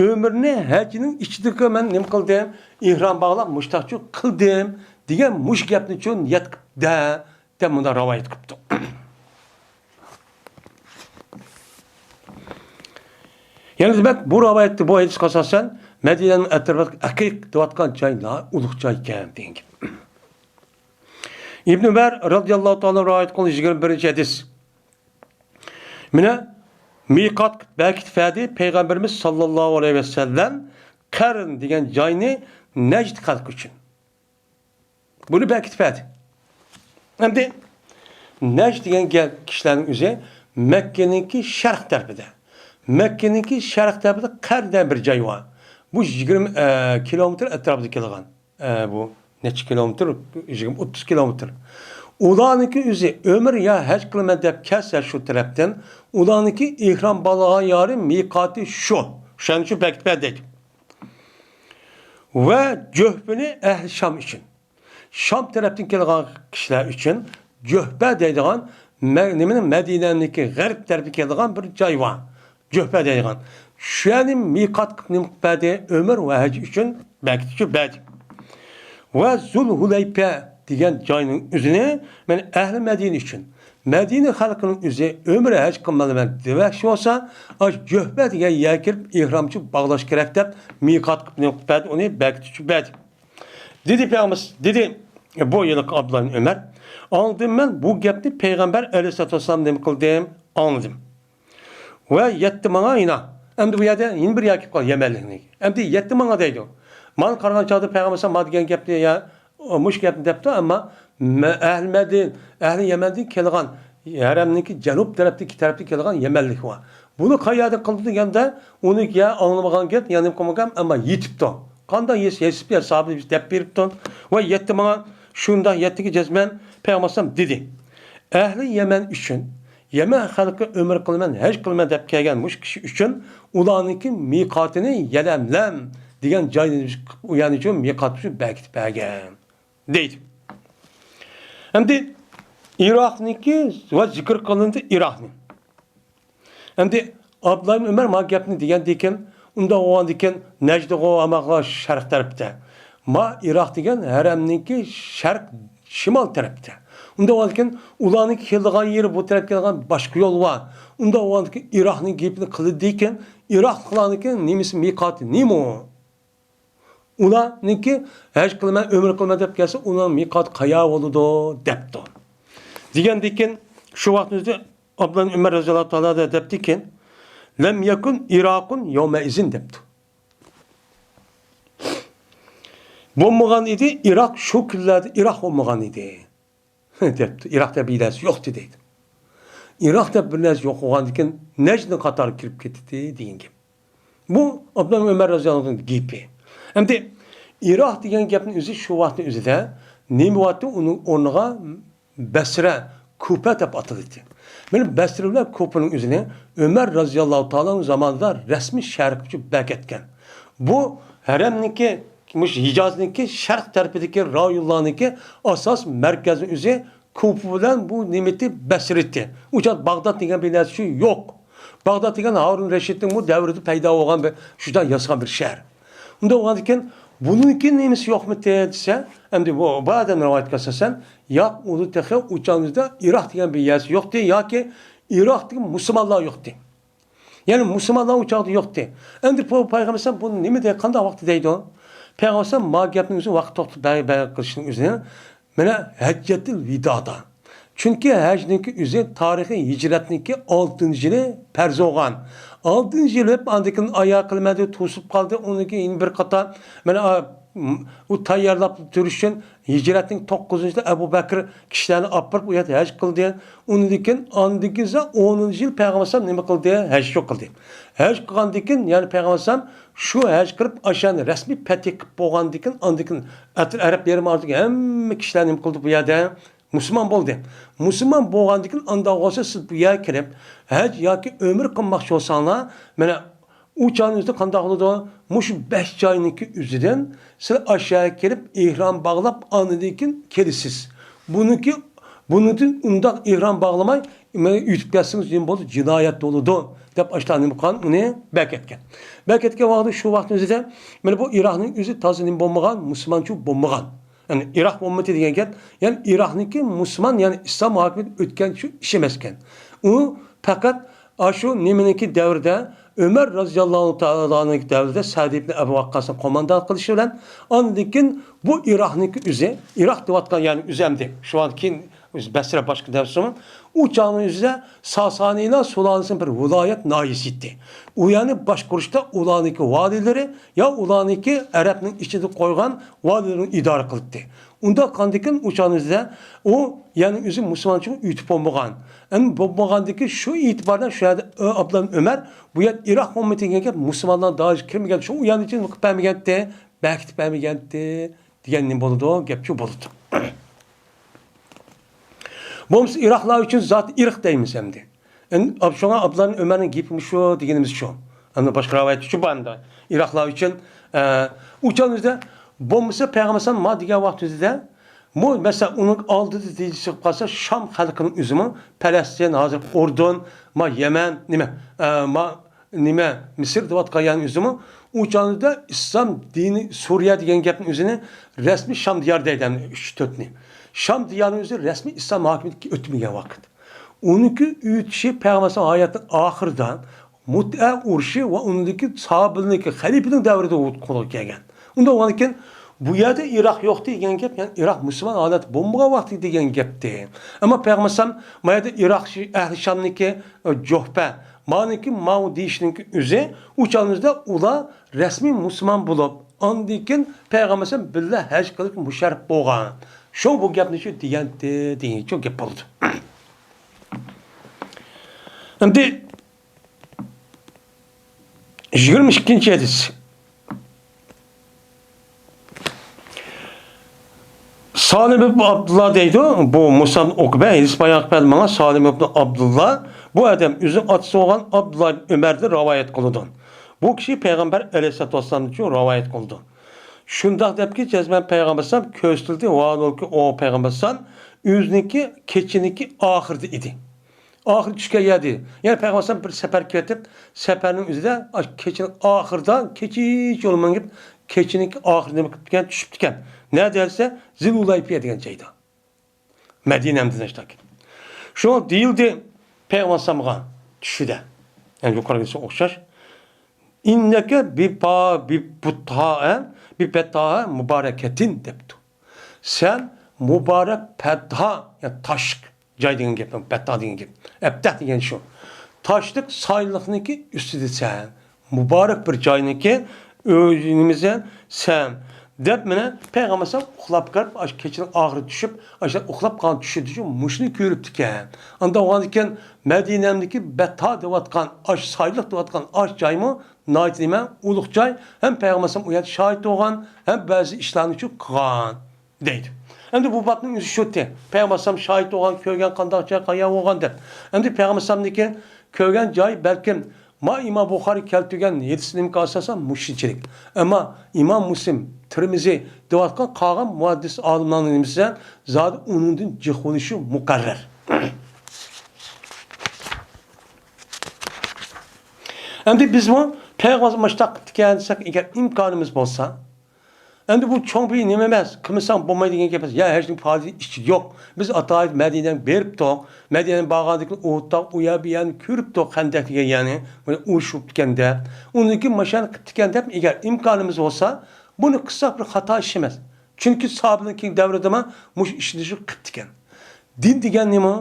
ئۆمرىنى ھەجنىڭ ئىچىدىكى مەن نېمە قىلدىم؟ ئېھرام باغلاپ مۇشتاقچۇ قىلدىم دېگەن مۇشۇ گەپنىچۇ نىيەت قىپ دە دەپ مۇنداق رىۋايەت قىپتۇ. يەنە دېمەك، بۇ رىۋايەتتە بۇ ھەدىسكە ئاساسەن مەدىنەنىڭ ئەتراپىدىكى ئەقىق دەۋاتقان جاي ناھايىتى ئۇلۇغ جاي ئىكەن دېگەن گەپ. ئىبن ئۆمەر رازىياللاھۇ تائالا رىۋايەت قىلغان يىگىرمە بىرىنچى ھەدىس. مانا مىقات بەكىتىپ بەردى پەيغەمبىرىمىز ساللاللاھۇ ئەلەيھى ۋەسەللەم قەرن دېگەن جاينى نەجد خەلقى ئۈچۈن. بۇنى بەكىتىپ بەردى. ئەمدى نەجد دېگەن گەپ كىشىلەرنىڭ ئۆزى مەككىنىڭكى شەرق تەرىپىدە. مەككىنىڭكى شەرق تەرىپىدە قەرن دېگەن بىر جاي بار. بۇ يىگىرمە، ئە، كىلومېتىر ئەتراپىدا كېلىدىغان. ئە، بۇ نەچچە كىلومېتىر؟ يىگىرمە، ئوتتۇز كىلومېتىر. ئۇلارنىڭكى ئۆزى ئۆمرە يا ھەج قىلىمەن دەپ كەلسە شۇ تەرەپتىن، ئۇلارنىڭكى ئېھرام باغلىغان يارى مىقاتى شۇ. شۇنىڭ ئۈچۈن بەكىتىپ بەردى دەيدۇ. ۋە جۆھپىنى ئەھلى شام ئۈچۈن. شام تەرەپتىن كېلىدىغان كىشىلەر ئۈچۈن جۆھپە دەيدىغان مە-، نېمىنى، مەدىنەنىڭكى غەرب تەرىپىگە كېلىدىغان بىر جاي بار. جۆھپە دەيدىغان. شۇ يەرنى مىقات قىلىپ نېمە قىلىپ بەردى؟ ئۆمرە ۋە ھەج ئۈچۈن بەكىتىپ بەردى. ۋە زۇل ھۇلەيپە دېگەن جاينىڭ ئۆزىنى مەن ئەھلى مەدىنە ئۈچۈن، مەدىنە خەلقىنىڭ ئۆزى ئۆمرە ھەج قىلمايمەن دېمەكچى بولسا، ئاشۇ جۆھپە دېگەن يەرگە كىرىپ ئېھرامچۇ باغلاش كېرەك دەپ مىقات قىلىپ نېمە قىلىپ بەردى؟ ئۇنى بەكىتىپ بەردى. دېدى پەيغەمبەر، دېدى بۇ ھېلىقى ئابدۇللا ئىبن ئۆمەر، ئاڭلىدىم مەن بۇ گەپنى پەيغەمبەر ئەلەيھىسسالاتۇ ۋەسسالامدىن نېمە قىلدىم؟ ئاڭلىدىم. ۋە يەتتى ماڭا ھىنا. ئەمدى بۇ يەردە يەنە بىر يەر كېلىپ قالدى، يەمەنلىكنىڭكى. ئەمدى يەتتى ماڭا دەيدۇ. مانا قارىغان چاغدا پەيغەمبەر ئەلەيھىسسالام ما دېگەن گەپنى يا، مۇشۇ گەپنى دەپتۇ، ئەمما مە-، ئەھلى مەدىن-، ئەھلى يەمەندىن كېلىدىغان، ھەرەمنىڭكى جەنۇب تەرەپتىكى، تەرەپتىن كېلىدىغان يەمەنلىك بار. بۇنى قايەردىن قىلدى دېگەندە، ئۇنى يا ئاڭلىمىغان گەپ، يا نېمە قىلمىغان، ئەمما يېتىپتۇ. قانداق يېسە، يېسىپ يا سابىت دەپ بېرىپتۇ. ۋە يەتتى ماڭا شۇنداق يەتتىگە جەزمەن پەيغەمبەر ئەلەيھىسسالام دېدى. ئەھلى يەمەن ئۈچۈن، يەمەن خەلقى ئۆمرە قىلىمەن، ھەج قىلىمەن دەپ كەلگەن مۇشۇ كىشى ئۈچۈن ئۇلارنىڭكى مىقاتىنى يەلەملەم دېگەن جاينى، ئۇ يەرنى شۇ مىقات شۇ بەكىتىپ بەرگەن دەيدۇ. ئەمدى ئىراقنىڭكى ۋە زىكىر قىلىندى ئىراقنى. ئەمدى ئابدۇللا ئىبن ئۆمەر ما گەپنى دېگەندىكىن، ئۇنداق بولغاندىكىن نەجدىغۇ ھاماقلا شەرق تەرەپتە. ما ئىراق دېگەن ھەرەمنىڭكى شەرق شىمال تەرەپتە. ئۇنداق بولغاندىكىن ئۇلارنىڭ كېلىدىغان يېرى بۇ تەرەپكە كېلىدىغان باشقا يول بار. ئۇنداق بولغاندىكىن ئىراقنىڭ گېپىنى قىلدىكىن، ئىراقلىقلارنىڭكى نېمىسى مىقاتى نېمە؟ ئۇلارنىڭكى ھەج قىلىمەن، ئۆمرە قىلىمەن دەپ كەلسە، ئۇنىڭ مىقاتى قايا بولىدۇ دەپتۇ. دېگەندىكىن شۇ ۋاقىتنىڭ ئۆزىدە ئابدۇللا ئىبن ئۆمەر رەزىياللاھۇ تائالا دەپتىكىن، لەم يەكۇن ئىراقۇن يەۋمەئىزىن دەپتۇ. بولمىغان ئىدى، ئىراق شۇ كۈنلەردە ئىراق بولمىغان ئىدى. دەپتۇ. ئىراق دەپ بىر نەرسە يوقتى دەيدۇ. ئىراق دەپ بىر نەرسە يوق بولغاندىكىن نەجدنىڭ قاتارىغا كىرىپ كېتىتتى دېگەن گەپ. بۇ ئابدۇللا ئۆمەر رازىياللاھۇ ئەنھۇنىڭ گېپى. ئەمدى ئىراق دېگەن گەپنىڭ ئۆزى شۇ ۋاقىتنىڭ ئۆزىدە نېمە بولاتتى؟ ئۇنىڭ ئورنىغا بەسرە، كۇپە دەپ ئاتىلاتتى. مانا بەسرە بىلەن كۇپىنىڭ ئۆزىنى ئۆمەر رازىياللاھۇ تائالا ئەنھۇ زامانىدا رەسمىي شەرق ئۈچۈن بەكىتكەن. بۇ ھەرەمنىڭكى، مۇشۇ ھىجازنىڭكى شەرق تەرىپىدىكى رايونلارنىڭكى ئاساس مەركەزنىڭ ئۆزى كۇپا بىلەن بۇ نېمىتى بەسرىتى. ئۇ چاغدا باغداد دېگەن بىر نەرسە شۇ يوق. باغداد دېگەن ھارۇن رەشىدنىڭ بۇ دەۋرىدە پەيدا بولغان بىر شۇنداق ياسىغان بىر شەھەر. ئۇنداق بولغاندىكىن بۇنىڭكى نېمىسى يوقمىتى دېسە، ئەمدى بۇ، بۇ ئادەم رىۋايەتكە ئاساسەن، ياق، ئۇنى تېخى ئۇ چاغدا ئىراق دېگەن بىر يەرسى يوقتى ياكى ئىراقتىكى مۇسۇلمانلار يوقتى. يەنى مۇسۇلمانلار ئۇ چاغدا يوقتى. ئەمدى بۇ پەيغەمبەر ئەلەيھىسسالام بۇنى نېمە دەي، قانداق ۋاقىتتا دەيدۇ؟ پەيغەمبەر ئەلەيھىسسالام ما گەپنىڭ ئۆزى ۋاقىت توختىتىپ بەر-، بەيان قىلىشنىڭ ئۆزىنى مانا ھەججەتىل ۋىدادا. چۈنكى ھەجنىڭكى ئۆزى تارىخىي ھىجرەتنىڭكى ئالتىنچى يىلى پەرز بولغان. ئالتىنچى يىلى ئاندىن كېيىن ئايا قىلمىدى، توسۇپ قالدى. ئۇنىڭ كېيىن بىر قاتار مانا، ئا، ئۇ تەييارلاپ تۇرۇش ئۈچۈن ھىجرەتنىڭ توققۇزىنچى يىلى ئەبۇ بەكرى كىشىلەرنى ئاپىرىپ، ئۇ يەردە ھەج قىلدى. ئۇنىڭدىن كېيىن، ئاندىن كېيىن ئونىنچى يىل پەيغەمبەر ئەلەيھىسسالام نېمە قىلدى؟ ھەج شۇ قىلدى. ھەج قىلغاندىن كېيىن، يەنى پەيغەمبەر ئەلەيھىسسالام شۇ ھەج قىلىپ، ئاشۇ يەرنى رەسمىي پەتھ قىلىپ بولغاندىن كېيىن، ئاندىن كېيىن ئەتر-، ئەرەب يېرىم ئارىلىدىكى ھەممە كىشىلەر نېمە قىلدى بۇ يەردە؟ مۇسۇلمان بولدى. مۇسۇلمان بولغاندىن كېيىن ئانداق بولسا سىز بۇ يەرگە كىرىپ، ھەج ياكى ئۆمرە قىلماقچى بولساڭلار، مانا ئۇ چاغنىڭ ئۆزىدە قانداق بولىدۇ؟ مۇشۇ بەش جاينىڭكى ئۆزىدىن سىلەر ئاشۇ يەرگە كىرىپ، ئېھرام باغلاپ، ئاندىن كېيىن كېلىسىز. بۇنىڭكى، بۇنىڭدىن ئۇنداق ئېھرام باغلىماي، مانا ئۆتۈپ كەتسىڭىز نېمە بولىدۇ؟ جىنايەت بولىدۇ، دەپ ئاشۇنداق نېمە قىلغان، ئۇنى بەكەتكەن. بەكەتكەن ۋاقتىدا شۇ ۋاقىتنىڭ ئۆزىدە، مانا بۇ ئىراقنىڭ ئۆزى تازا نېمە بولمىغان، مۇسۇلمانچۇ بولمىغان. يەنى ئىراق ئۈممىتى دېگەن گەپ، يەنى ئىراقنىڭكى مۇسۇلمان، يەنى ئىسلام ھاكىمىيىتى ئۆتكەن شۇ ئىش ئەمەسكەن. ئۇ پەقەت ئاشۇ نېمىنىڭكى دەۋرىدە، ئۆمەر رازىياللاھۇ تائالا ئانھۇنىڭكى دەۋرىدە سەئد ئىبن ئەبۇ ۋەققاسنىڭ قوماندان قىلىشى بىلەن، ئاندىن كېيىن بۇ ئىراقنىڭكى ئۆزى، ئىراق دەۋاتقان يەرنىڭ ئۆزى ئەمدى شۇ ۋاقىتتىن كېيىن ئۆزى بەسرە باشقا دەۋرسىمۇ، ئۇ چاغنىڭ ئۆزىدە ساسانىيلار سۇلالىسىنىڭ بىر ۋىلايەت ناھىيىسى ئىدى. ئۇ يەرنى باشقۇرۇشتا ئۇلارنىڭكى ۋالىيلىرى يا ئۇلارنىڭكى ئەرەبنىڭ ئىچىدە قويغان ۋالىيلىرىنى ئىدارە قىلاتتى. ئۇنداق قىلغاندىكىن ئۇ چاغنىڭ ئۆزىدە ئۇ يەرنىڭ ئۆزى مۇسۇلمانچىلىق ئۆتۈپ بولمىغان. ئەمما بولمىغاندىكىن شۇ ئېتىباردا شۇ يەردە ئابدۇللا ئۆمەر بۇ يەر ئىراق ئۈممىتى دېگەن گەپ مۇسۇلمانلارنىڭ دائىرىسىگە كىرمىگەن، شۇ ئۇ يەرنى قىلىپ بەرمىگەنتى، بەكىتىپ بەرمىگەنتى. دېگەن نېمە بولىدۇ؟ گەپ شۇ بولىدۇ. بولمىسا ئىراقلار ئۈچۈن زات ئىرق دەيمىز ئەمدى. ئەن-، ئاب-، شۇڭا ئابدۇللا ئۆمەرنىڭ گېپى مۇشۇ دېگىنىمىز شۇ. ئەمدى باشقا رىۋايەت شۇ بار ئەمدى. ئىراقلار ئۈچۈن، ئە، ئۇ چاغنىڭ ئۆزىدە بولمىسا پەيغەمبەر ئەلەيھىسسالام ما دېگەن ۋاقتىدا، بۇ مەسىلەن، ئۇنىڭ ئالدىدا دېيىشى چىقىپ قالسا، شام خەلقىنىڭ ئۆزىمۇ پەلەستىن، ھازىر ئۇردۇن، ما يەمەن، نېمە، ئە، ما نېمە، مىسىر دەۋاتقان يەرنىڭ ئۆزىمۇ ئۇ چاغدا ئىسلام دىنى سۈرىيە دېگەن گەپنىڭ ئۆزىنى رەسمىي شام دىيارى دەيدۇ، ئەمدى ئۈچ تۆتنى. شام دىيارىنىڭ ئۆزى رەسمىي ئىسلام ھاكىمىيىتىگە ئۆتمىگەن ۋاقىت. ئۇنىڭكى ئۆتۈشى پەيغەمبەر ئەلەيھىسسالام ھاياتىنىڭ ئاخىرىدا مۇتئە ئۇرۇشى ۋە ئۇنىڭدىكى ساھابىلىرنىڭكى خەلىپىنىڭ دەۋرىدە قولغا كەلگەن. ئۇنداق بولغاندىكىن، بۇ يەردە ئىراق يوق دېگەن گەپ، يەنى ئىراق مۇسۇلمان ھالەتتە بولمىغان ۋاقتى دېگەن گەپتى. ئەمما پەيغەمبەر ئەلەيھىسسالام ما يەردە ئىراق شى-، ئەھلى شامنىڭكى، ئە، جۇھپە، مانىڭكى ماۋۇ دېيىشنىڭكى ئۆزى، ئۇ چاغىمىزدا ئۇلار رەسمىي مۇسۇلمان بولۇپ، ئاندىن كېيىن پەيغەمبەر ئەلەيھىسسالام بىللە ھەج قىلىپ مۇشەررەپ بولغان. شۇ بۇ گەپنى شۇ دېگەنتى، دېگەنچۇ گەپ بولىدۇ. ئەمدى يىگىرمە ئىككىنچى ھەدىس. سالىم ئىبن ئابدۇللا دەيدۇ، بۇ مۇسا ئىبن ئۇقبە ھەدىس بايان قىلىپ بەردى ماڭا، سالىم ئىبن ئابدۇللا، بۇ ئادەم ئۆزىنىڭ ئاتىسى بولغان ئابدۇللا ئىبن ئۆمەردىن رىۋايەت قىلىدۇ. بۇ كىشى پەيغەمبەر ئەلەيھىسسالاتۇ ۋەسسالامدىن رىۋايەت قىلىدۇ. شۇنداق دەپكى، جەزمەن پەيغەمبەر ئەلەيھىسسالام كۆرسىتىلدى، ۋاھالەنكى ئۇ پەيغەمبەر ئەلەيھىسسالام ئۆزىنىڭكى كېچىنىڭكى ئاخىرىدا ئىدى. ئاخىرى چۈشكەن يەردە. يەنى پەيغەمبەر ئەلەيھىسسالام بىر سەپەر كېتىپ، سەپەرنىڭ ئۆزىدە ئاشۇ كېچىنىڭ ئاخىرىدا، كېچىچە يول مېڭىپ، كېچىنىڭ ئاخىرىدا نېمە قىپتىكەن؟ چۈشۈپتىكەن. نەدە دېسە، زىل ھۇلەيفە دېگەن جايدا. مەدىنەمدىن ئاشتاق. شۇڭا دېيىلدى پەيغەمبەر ئەلەيھىسسالامغا چۈشىدە. يەنى يۇقىرىقىسىغا ئوخشاش. ئىننەكە بىپا-، بىبۇتھا-، بىبەتھا مۇبارەكەتىن دەپتۇ. سەن مۇبارەك پەتھا، يەنى تاشلىق جاي دېگەن گەپ، پەتھا دېگەن گەپ. ئەبتەھ دېگەن شۇ. تاشلىق سايلىقنىڭكى ئۈستىدىسەن. مۇبارەك بىر جاينىڭكى ئۆزىمىزدە سەن. دەپ مانا پەيغەمبەر ئەلەيھىسسالام ئۇخلاپ قېلىپ، ئاشۇ كېچىنىڭ ئاخىرى چۈشۈپ، ئاشۇ ئۇخلاپ قالغان چۈشىدىچۇ مۇشۇنى كۆرۈپتىكەن. ئانداق بولغاندىكىن مەدىنەمدىكى بەتھا دەۋاتقان، ئاشۇ سايلىق دەۋاتقان ئاشۇ جايمۇ ناھايىتى نېمە، ئۇلۇغ جاي. ھەم پەيغەمبەر ئەلەيھىسسالام ئۇ يەردە شاھىت بولغان، ھەم بەزى ئىشلارنىچۇ قىلغان. دەيدۇ. ئەمدى بۇ بابنىڭ ئۆزى شۇتى. پەيغەمبەر ئەلەيھىسسالام شاھىت بولغان، كۆرگەن قانداق جاي، قايا بولغان دەپ. ئەمدى پەيغەمبەر ئەلەيھىسسالامنىڭكى كۆرگەن جاي بەلكىم ما ئىمام بۇخارى كەلتۈرگەن ھەدىسنىڭكى ئاساسەن مۇشۇنچىلىك. ئەمما ئىمام مۇسلىم، تىرمىزى دەۋاتقان قالغان مۇھەددىس ئالىملارنىڭ نېمىسى زادى ئۇنىڭدىن جىق بولۇشى مۇقەررەر. ئەمدى بىزمۇ پەيغەمبەر مۇشۇنداق قىپتىكەن دېسەك، ئەگەر ئىمكانىمىز بولسا، ئەمدى بۇ چوڭ بىر نېمە ئەمەس، قىلمىساڭ بولمايدىغان گەپ ئەمەس. يا ھەجنىڭ پارىزى ئىچىدە يوق. بىز ئاتايىن مەدىنەگە بېرىپتۇق. مەدىنەگە بارغاندىن كېيىن ئۇھۇد تاغ، ئۇ يەر، بۇ يەرنى كۆرۈپتۇق، خەندەك دېگەن يەرنى. مانا ئۇرۇش بوپتىكەن دەپ. ئۇندىن كېيىن ماشۇنى قىپتىكەن دەپ، ئەگەر ئىمكانىمىز بولسا، بۇنى قىلساق بىر خاتا ئىش ئەمەس. چۈنكى ساھابىلەرنىڭ كېيىن دەۋرىدىمۇ مۇشۇ ئىشنى شۇ قىپتىكەن. دىن دېگەن نېمە؟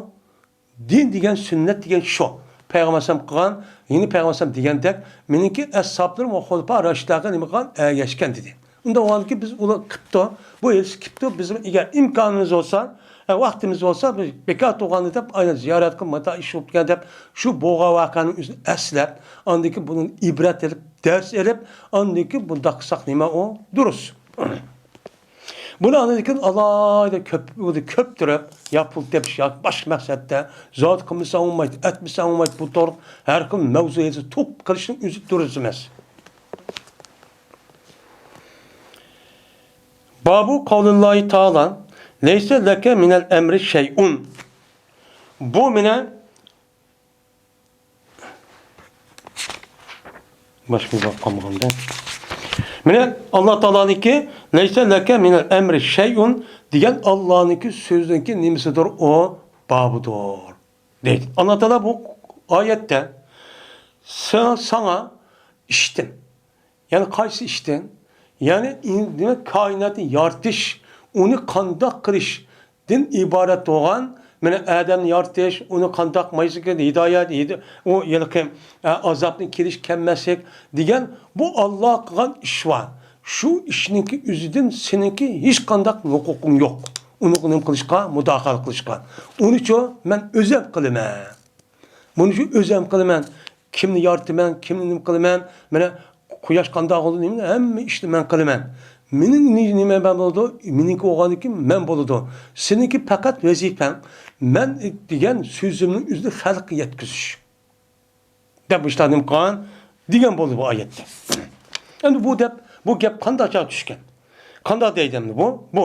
دىن دېگەن، سۈننەت دېگەن شۇ. پەيغەمبەر ئەلەيھىسسالام قىلغان، يەنى پەيغەمبەر ئەلەيھىسسالام دېگەندەك، مېنىڭكى ئەسھابلىرىم ۋە خۇلەپا راشىدلارغا نېمە قىلغان؟ ئەگەشكەن دېدى. ئۇنداق بولغاندىكىن بىز ئۇلار قىپتۇ، بۇ ھېلىسى قىپتۇ، بىزمۇ ئەگەر ئىمكانىمىز بولسا، ھە، ۋاقتىمىز بولسا، بىز بىكار تۇرغاندا دەپ، ئايان زىيارەت قىلىپ، ماتا ئىش بوپتىكەن دەپ، شۇ بولغان ۋەقەنىڭ ئۆزىنى ئەسلەپ، ئاندىن كېيىن بۇنىڭ ئىبرەت ئېلىپ، دەرس ئېلىپ، ئاندىن كېيىن بۇنداق قىلساق نېمە ئۇ؟ دۇرۇس. بۇنى ئاندىن كېيىن ئالاھىدە كۆپ، كۆپتۈرۈپ، يا پۇل تېپىش، ياكى باشقا مەقسەتتە، زادى قىلمىساڭ بولمايدۇ، ئەتمىسەڭ بولمايدۇ، بۇ توغرا ھەر خىل مەۋزۇ يېزىپ توپ قىلىشنىڭ ئۆزى دۇرۇس ئەمەس. بابۇ قەۋلىللاھى تائالا، لەيسە لەكە مىنەل ئەمرى شەيئۇن. بۇ مېنە باشقا بىر باب قالمىغاندا. مانا ئاللا تائالانىڭكى، لەيسە لەكە مىنەل ئەمرى شەيئۇن دېگەن ئاللانىڭكى سۆزىنىڭكى نېمىسىدۇر ئۇ؟ بابىدۇر دەيدۇ. ئاللا تائالا بۇ ئايەتتە سا-، ساڭا ئىشتىن، يەنى قايسى ئىشتىن؟ يەنى ئىن-، دېمەك، كائىناتنى يارىتىش، ئۇنى قانداق قىلىشتىن ئىبارەت بولغان، مانا ئادەمنى يارىتىش، ئۇنى قانداق مايسىكى ھىدايەت، ھىد-، ئۇ ھېلىقى، ئە، ئازابنى كېلىش كەلمەسلىك دېگەن بۇ ئاللا قىلغان ئىش بار. شۇ ئىشنىڭكى ئۆزىدىن سېنىڭكى ھېچقانداق ھوقۇقۇڭ يوق. ئۇنى نېمە قىلىشقا، مۇداخىلە قىلىشقا. ئۇنىچۇ مەن ئۆزۈم قىلىمەن. بۇنى شۇ ئۆزۈم قىلىمەن. كىمنى يارىتىمەن، كىمنى نېمە قىلىمەن، مانا قۇياش قانداق بولىدۇ، نېمە، ھەممە ئىشنى مەن قىلىمەن. مېنىڭ نېمە، نېمە مەن بولىدۇ، مېنىڭكى بولغاندىن كېيىن مەن بولىدۇ. سېنىڭكى پەقەت ۋەزىپەڭ، مەن دېگەن سۆزۈمنىڭ ئۆزىنى خەلققە يەتكۈزۈش. دەپ مۇشۇنداق نېمە قىلغان دېگەن بولدى بۇ ئايەتتە. ئەمدى بۇ دەپ، بۇ گەپ قانداق چاغ چۈشكەن؟ قانداق دەيدۇ ئەمدى بۇ؟ بۇ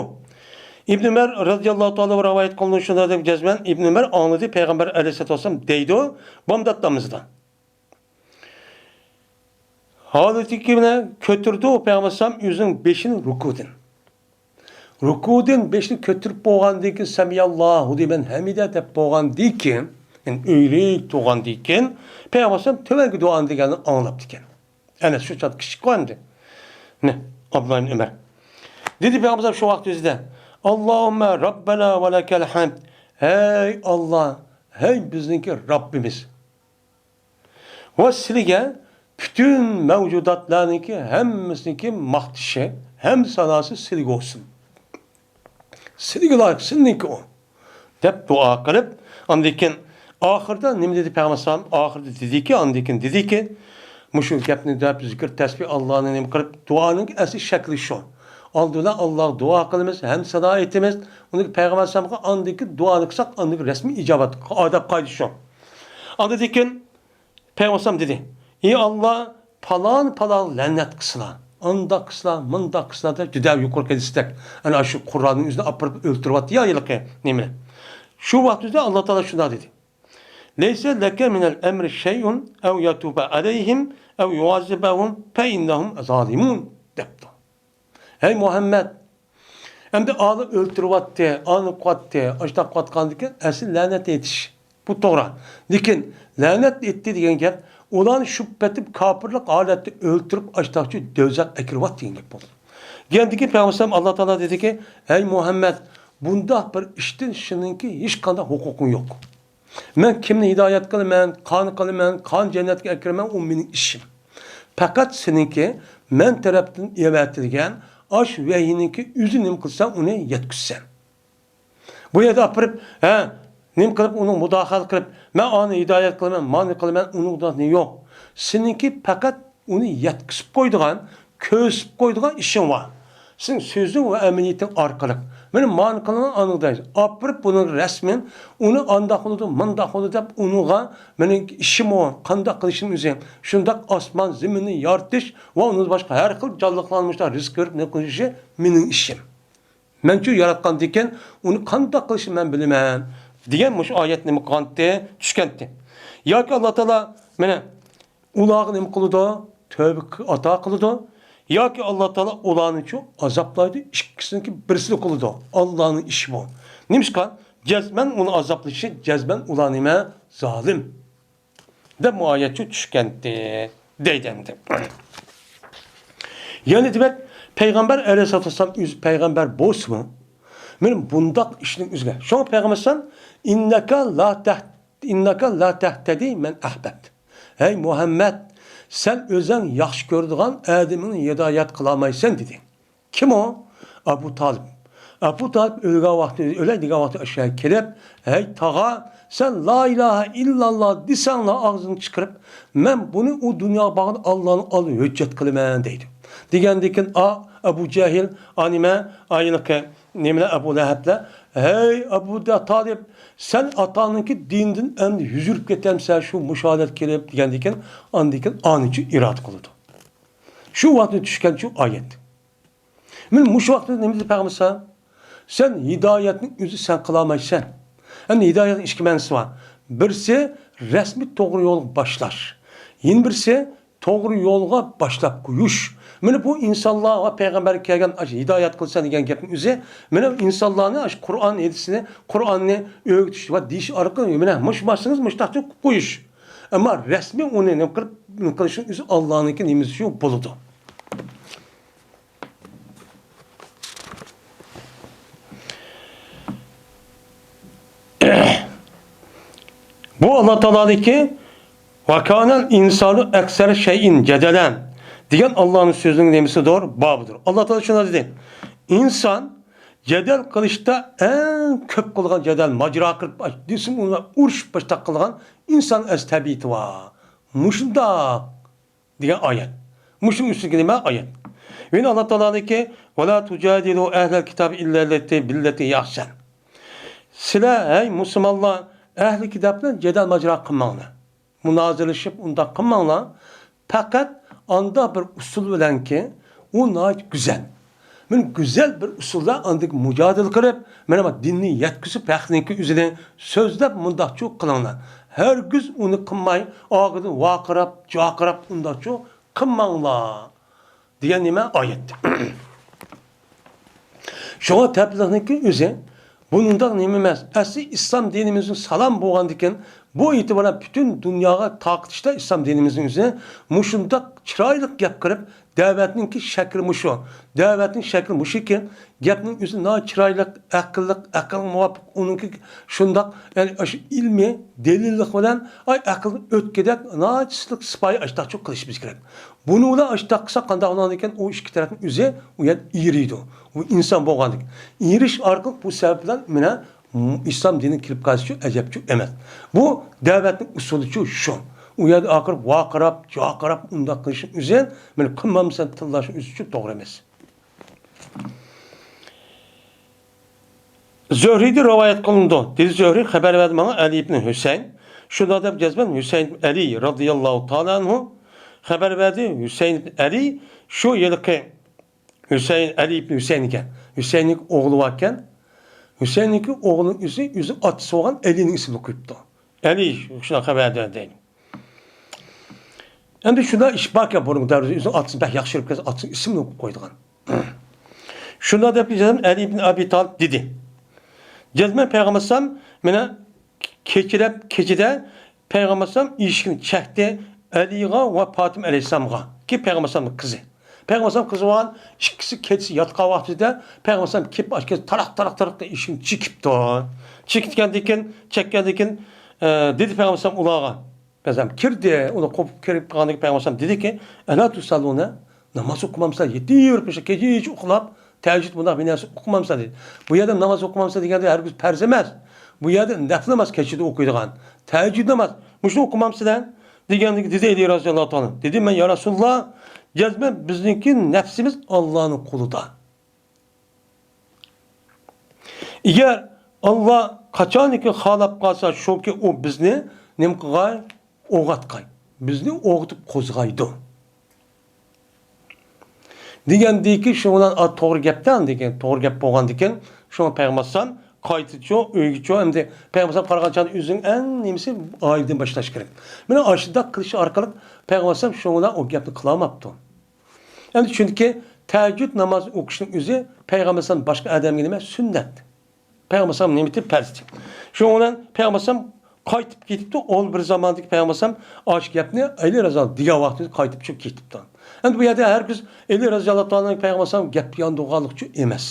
ئىبن ئۆمەر رەزىياللاھۇ تائالا رىۋايەت قىلىنىدۇ، شۇنداق دەپ جەزمەن ئىبن ئۆمەر ئاڭلىدى، پەيغەمبەر ئەلەيھىسسالاتۇ ۋەسسالام دەيدۇ، بامدات نامىزىدا. ھالىتىكى بىلەن كۆتۈردى ئۇ پەيغەمبەر ئەلەيھىسسالام ئۆزىنىڭ بېشىنى رۇكۇدىن. رۇكۇدىن بېشىنى كۆتۈرۈپ بولغاندىن كېيىن، سەمىئاللاھۇ لىمەن ھەمىدە دەپ بولغاندىن كېيىن، يەنى ئۆيرۈك تۇرغاندىن كېيىن، پەيغەمبەر ئەلەيھىسسالام تۆۋەنكى دۇئانى دېگەننى ئاڭلاپتىكەن. ئەنە شۇ چاغدا كىچىك قوياندى. نە، ئابدۇللا ئىبن ئۆمەر. دېدى پەيغەمبەر ئەلەيھىسسالام شۇ ۋاقىت ئۆزىدە، «ئاللاھۇممە رەببەنا ۋە لەكەل ھەمد.» ھەي ئاللا، ھەي بىزنىڭكى رەببىمىز. ۋە سىلىگە پۈتۈن مەۋجۇداتلارنىڭكى ھەممىسىنىڭكى ماختىشى، ھەمد ساناسى سىلىگە بولسۇن. سىلىگە لايىق، سىلىنىڭكى ئۇ. دەپ دۇئا قىلىپ، ئاندىن كېيىن ئاخىرىدا نېمە دېدى پەيغەمبەر ئەلەيھىسسالام؟ ئاخىرىدا دېدىكى، ئاندىن كېيىن دېدىكى، مۇشۇ گەپنى دەپ، زىكىر، تەسبىھ، ئاللانى نېمە قىلىپ، دۇئانىڭ ئەسلى شەكلى شۇ. ئالدى بىلەن ئاللاغا دۇئا قىلىمىز، ھەمد سانا ئېيتىمىز، ئۇنى پەيغەمبەر ئەلەيھىسسالامغا، ئاندىن كېيىن دۇئانى قىلساق، ئاندىن كېيىن رەسمىي ئىجابەت، ئادەپ قائىدە شۇ. ئاندىن كېيىن پەيغەمبەر ئەلەيھىسسالام دېدى، ئى ئاللا، پالان پالان لەنەت قىلسىلا، ئانداق قىلسىلا، مۇنداق قىلسىلا دەپ، جۈدە يۇقىرىقى ھەدىستەك، ئەنە شۇ قۇرئاننىڭ ئۆزىنى ئاپىرىپ ئۆلتۈرۈۋەتتى يا ھېلىقى نېمىنى. شۇ ۋاقىت ئۆزىدە ئاللا تائالا شۇنداق دېدى، لەيسە لەكە مىنەل ئەمرى شەيئۇن ئەۋ يەتۇبە ئەلەيھىم ئەۋ يۇئەززىبەھۇم فەئىننەھۇم زالىمۇن دەپتۇ. ھەي مۇھەممەد، ئەمدى ئانى ئۆلتۈرۈۋەتتى، ئانى قىلىۋەتتى، ئاشۇنداق قىلىۋاتقاندىكىن ئەسلى لەنەت ئېيتىش. بۇ توغرا. لېكىن لەنەت ئېيتتى دېگەن گەپ، ئۇلارنى شۈبھە پېتىپ كاپىرلىق ھالەتتە ئۆلتۈرۈپ، ئاشۇنداقچە دۆزەخ ئەكىرىۋەت دېگەن گەپ بولىدۇ. دېگەندىكىن پەيغەمبەر ئەلەيھىسسالام ئاللا تائالا دېدىكى، ھەي مۇھەممەد، بۇنداق بىر ئىشتىن سېنىڭكى ھېچقانداق ھوقۇقۇڭ يوق. مەن كىمنى ھىدايەت قىلىمەن، قانى قىلىمەن، قانى جەننەتكە ئەكىرىمەن، ئۇ مېنىڭ ئىشىم. پەقەت سېنىڭكى مەن تەرەپتىن ئەۋەتىلگەن ئاش ۋەھىينىڭكى ئۆزى نېمە قىلسا، ئۇنى يەتكۈزسەن. بۇ يەردە ئاپىرىپ، ھە، نېمە قىلىپ، ئۇنىڭ مۇداخىلە قىلىپ، مەن ئانى ھىدايەت قىلىمەن، مانى قىلىمەن، ئۇنىڭ يوق. سېنىڭكى پەقەت ئۇنى يەتكۈزۈپ قويىدىغان، كۆرسىتىپ قويىدىغان ئىشىڭ بار. سېنىڭ سۆزۈڭ ۋە ئەمەلىيىتىڭ ئارقىلىق. مانا مانى قىلىڭ، ئانىڭ دەيسىز. ئاپىرىپ بۇنىڭ رەسمىن، ئۇنى ئانداق قىلىدۇ، مانداق قىلىدۇ دەپ، ئۇنىڭغا مېنىڭ ئىشىم ئۇ، قانداق قىلىشىم ئۆزى. شۇنداق ئاسمان، زېمىننى يارىتىش ۋە ئۇنىڭدىن باشقا ھەر خىل جانلىقلارنى مۇشۇنداق رىزىق بېرىپ نېمە قىلىشى مېنىڭ ئىشىم. مەنچۇ ياراتقاندىكىن، ئۇنى قانداق قىلىشنى مەن بىلىمەن، دېگەن مۇشۇ ئايەت نېمە قىلغانتى؟ چۈشكەنتى. ياكى ئاللا تائالا، مانا، ئۇلارغا نېمە قىلىدۇ؟ تۆۋپىق ئاتا قىلىدۇ. ياكى ئاللا تائالا ئۇلارنىچۇ ئازابلايدۇ، ئىككىسىنىڭكى بىرسىنى قىلىدۇ. ئاللانىڭ ئىشى بۇ. نېمىشقا؟ جەزمەن ئۇنى ئازابلىشى، جەزمەن ئۇلار نېمە؟ زالىم. دەپ بۇ ئايەتچۇ چۈشكەنتى، دەيدۇ ئەمدى. يەنى دېمەك، پەيغەمبەر ئەلەيھىسسالاتۇ ۋەسسالام ئۆزى پەيغەمبەر بولسىمۇ، مانا بۇنداق ئىشنىڭ ئۆزىگە. شۇڭا پەيغەمبەر ئەلەيھىسسالام، «ئىننەكە لا تەھ-، ئىننەكە لا تەھتەدى مەن ئەھبەبتە.» ھەي مۇھەممەد، سەن ئۆزۈڭ ياخشى كۆرىدىغان ئادىمىڭنى ھىدايەت قىلالمايسەن، دېدى. كىم ئۇ؟ ئەبۇ تالىپ. ئەبۇ تالىپ ئۆلگەن ۋاقتى، ئۆلەي دېگەن ۋاقتى ئاشۇ يەرگە كېلىپ، «ھەي تاغا، سەن لا ئىلاھە ئىللاللا دېسەڭلا ئاغزىڭنى چىقىرىپ، مەن بۇنى ئۇ دۇنياغا بارغان ئاللانىڭ ئالدىدا ھۆججەت قىلىمەن» دەيدۇ. دېگەندىن كېيىن، ئا، ئەبۇ جەھىل، ئا، نېمە، ئايلىقى، نېمىلەر، ئەبۇ لەھەبلەر، «ھەي ئەبۇ تالىپ، سەن ئاتاڭنىڭكى دىنىدىن ئەمدى يۈز ئۆرۈپ كېتەمسەن شۇ مۇشۇ ھالەتكە كېلىپ؟» دېگەندىن كېيىن، ئاندىن كېيىن ئانىچۇ ئىرادە قىلىدۇ. شۇ ۋاقىتتا چۈشكەنچۇ ئايەت. مانا مۇشۇ ۋاقىتتا نېمە دېدى پەيغەمبەر ئەلەيھىسسالام؟ سەن ھىدايەتنىڭ ئۆزى سەن قىلالمايسەن. ئەمدى ھىدايەتنىڭ ئىككى مەنىسى بار. بىرسى، رەسمىي توغرا يولغا باشلاش. يەنە بىرسى، توغرا يولغا باشلاپ قويۇش. مانا بۇ ئىنسانلارغا پەيغەمبەر كەلگەن ئاشۇ ھىدايەت قىلسا دېگەن گەپنىڭ ئۆزى، مانا ئىنسانلارنى ئاشۇ قۇرئان ھەدىسىنى، قۇرئاننى ئۆگىتىش ۋە دېيىش ئارقىلىق، مانا مۇشۇ باشلىسىڭىز مۇشۇنداق قىلىپ قويۇش. ئەمما رەسمىي ئۇنى نېمە قىلىپ، نېمە قىلىشنىڭ ئۆزى ئاللانىڭكى نېمىسى شۇ بولىدۇ. بۇ ئاللا تائالانىڭكى «ۋە كانەل ئىنسانۇ ئەكسەرە شەيئىن جەدەلەن» دېگەن ئاللانىڭ سۆزىنىڭ نېمىسىدۇر؟ بابىدۇر. ئاللا تائالا شۇنداق دېدى، ئىنسان جەدەل قىلىشتا ئەڭ كۆپ قىلغان جەدەل، ماجىرا قىلىپ، دېسىم، ئۇرۇشۇپ باشلاپ قىلغان ئىنسان ئەز تەبىئىتى بار. مۇشۇنداق دېگەن ئايەت. مۇشۇنىڭ ئۈستىگە نېمە ئايەت؟ يەنە ئاللا تائالانىڭكى «ۋەلا تۇجادىلۇ ئەھلەل كىتابى ئىللەللەتى بىللەتى ئەھسەن». سىلەر، ھەي مۇسۇلمانلار، ئەھلى كىتاب بىلەن جېدەل ماجىرا قىلماڭلار. مۇنازىرىلىشىپ ئۇنداق قىلماڭلار. پەقەت ئانداق بىر ئۇسۇل بىلەنكى، ئۇ ناھايىتى گۈزەل. مانا گۈزەل بىر ئۇسۇلدا ئاندىن مۇجادىلە قىلىپ، مانا دىننى يەتكۈزۈپ، ھەقنىڭكى ئۆزىنى سۆزلەپ مۇنداقچۇ قىلىڭلار. ھەرگىز ئۇنى قىلماي، ئارقىدىن ۋارقىراپ، جارقىراپ ئۇنداقچۇ قىلماڭلار دېگەن نېمە ئايەت. شۇڭا تەبلىغنىڭكى ئۆزى بۇنداق نېمە ئەمەس. ئەسلى ئىسلام دىنىمىزنىڭ سالام بولغاندىكىن، بۇ ئېتىبارەن پۈتۈن دۇنياغا تارقىتىشتا ئىسلام دىنىمىزنىڭ ئۆزى مۇشۇنداق چىرايلىق گەپ قىلىپ، دەۋەتنىڭكى شەكلى مۇشۇ. دەۋەتنىڭ شەكلى مۇشۇكى، گەپنىڭ ئۆزى ناھايىتى چىرايلىق، ئەقىللىق، ئەقىلگە مۇۋاپىق، ئۇنىڭكى شۇنداق، يەنى ئاشۇ ئىلمىي دەلىللىق بىلەن، ئاي، ئەقىلدىن ئۆتكۈدەك، ناھايىتى سىلىق، سىپايى ئاشتاقچۇ قىلىشىمىز كېرەك. بۇنى بىلەن ئاشتاق قىلساق قانداق بولىدىكەن؟ ئۇ ئىككى تەرەپنىڭ ئۆزى ئۇ يەردە ئېرىيدۇ. ئۇ ئىنسان بولغاندىكىن. ئېرىش ئارقىلىق بۇ سەۋەب بىلەن مانا ئىسلام دىنى كېلىپ قالسىچۇ ئەجەبچۇ ئەمەس. بۇ دەۋەتنىڭ ئۇسۇلىچۇ شۇ. ئۇ يەردە ئاخىرى ۋارقىراپ، جارقىراپ ئۇنداق قىلىشنىڭ ئۆزى، مانا قىلمامسەن تىللاشنىڭ ئۆزىچۇ توغرا ئەمەس. زۆھرىدىن رىۋايەت قىلىنىدۇ. دېدى زۆھرى، خەۋەر بەردى ماڭا ئەلى ئىبن ھۈسەيىن. شۇنداق دەپ جەزمەن ھۈسەيىن ئىبن ئەلى رازىياللاھۇ تائالا ئەنھۇ خەۋەر بەردى. ھۈسەيىن ئىبن ئەلى شۇ ھېلىقى ھۈسەيىن، ئەلى ئىبن ھۈسەيىن ئىكەن. ھۈسەيىننىڭ ئوغلى باركەن. ھۈسەيىننىڭ ئوغلىنىڭ ئۆزى، ئۆزى ئاتىسى بولغان ئەلىنىڭ ئىسمىنى قويۇپتۇ. ئەلى شۇنداق خەۋەر بەردى دەيدۇ. ئەمدى شۇنداق ئىش باركەن، بۇرۇنقى دەۋردە ئۆزىنىڭ ئاتىسىنى بەك ياخشى كۆرۈپ كەلسە، ئاتىسىنىڭ ئىسمىنى قويىدىغان. شۇنداق دەپ جەزمەن ئەلى ئىبن ئەبى تالىپ دېدى. جەزمەن پەيغەمبەر ئەلەيھىسسالام مانا كېچىلەپ، كېچىدە پەيغەمبەر ئەلەيھىسسالام ئىشىكنى چەكتى ئەلىغا ۋە پاتىمە ئەلەيھىسسالامغا. كېيىن پەيغەمبەر ئەلەيھىسسالامنىڭ قىزى. پەيغەمبەر ئەلەيھىسسالام قىزى بولغان، ئىككىسى كېچىسى ياتقان ۋاقتىدا پەيغەمبەر ئەلەيھىسسالام كېلىپ ئاشۇ تاراق، تاراق، تاراق ئىشىكنى چېكىپتۇ. چېكىتكەندىن كېيىن، چەككەندىن كېيىن، ئە، دېدى پەيغەمبەر ئەلەيھىسسالام ئۇلارغا. مەسىلەن، كىردى، ئۇلار قوپۇپ كىرىپ قالغاندىكىن پەيغەمبەر ئەلەيھىسسالام دېدىكى، «ئەلا تۇسەللۇنە؟ ناماز ئوقۇمامسىلەر؟ يېتىپ بېرىپ كېچە ئۇخلاپ، تەھەججۇد بۇنداق بىر نەرسە ئوقۇمامسىلەر؟» دېدى. بۇ يەردە ناماز ئوقۇمامسىلەر دېگەندە ھەرگىز پەرز ئەمەس. بۇ يەردە نەپلى ناماز كېچىدە ئوقۇيدىغان. تەھەججۇد ناماز. مۇشۇنى ئوقۇمامسىلەر؟ دېگەندىكىن دېدى ئەلى رازىياللاھۇ تائالا. دېدى، مەن، يا رەسۇلاللا، جەزمەن بىزنىڭكى نەپسىمىز ئاللانىڭ قولىدا. ئەگەر ئاللا قاچانكى خالاپ قالسا، شۇكى ئۇ بىزنى نېمە قىلغاي؟ ئويغاتقاي. بىزنى ئويغىتىپ قوزغايدۇ. دېگەندىكىن شۇ بىلەن، ئا، توغرا گەپتە، دېگەن توغرا گەپ بولغاندىكىن، شۇڭا پەيغەمبەر ئەلەيھىسسالام قايتىچۇ، ئۆيگىچۇ، ئەمدى پەيغەمبەر ئەلەيھىسسالام قارىغان چاغدا ئۆزىنىڭ ئەڭ نېمىسى ئائىلىدىن باشلاش كېرەك. مانا ئاشۇنداق قىلىش ئارقىلىق پەيغەمبەر ئەلەيھىسسالام شۇ بىلەن ئۇ گەپنى قىلالماپتۇ. ئەمدى چۈنكى تەھەججۇد ناماز ئوقۇشنىڭ ئۆزى پەيغەمبەر ئەلەيھىسسالام باشقا ئادەمگە نېمە؟ سۈننەت. پەيغەمبەر ئەلەيھىسسالام نېمىتى؟ پەرز. شۇنىڭ بىلەن پەيغەمبەر ئەلەيھىسسالام قايتىپ كېتىپتۇ. ئۇ بىر زاماندىكى پەيغەمبەر ئەلەيھىسسالام ئاشۇ گەپنى ئەلى رازىياللاھۇ دېگەن ۋاقتىدا قايتىپ چۈشۈپ كېتىپتۇ. ئەمدى بۇ يەردە ھەرگىز ئەلى رازىياللاھۇ تائالا پەيغەمبەر ئەلەيھىسسالام گەپ ياندۇرغانلىقچۇ ئەمەس.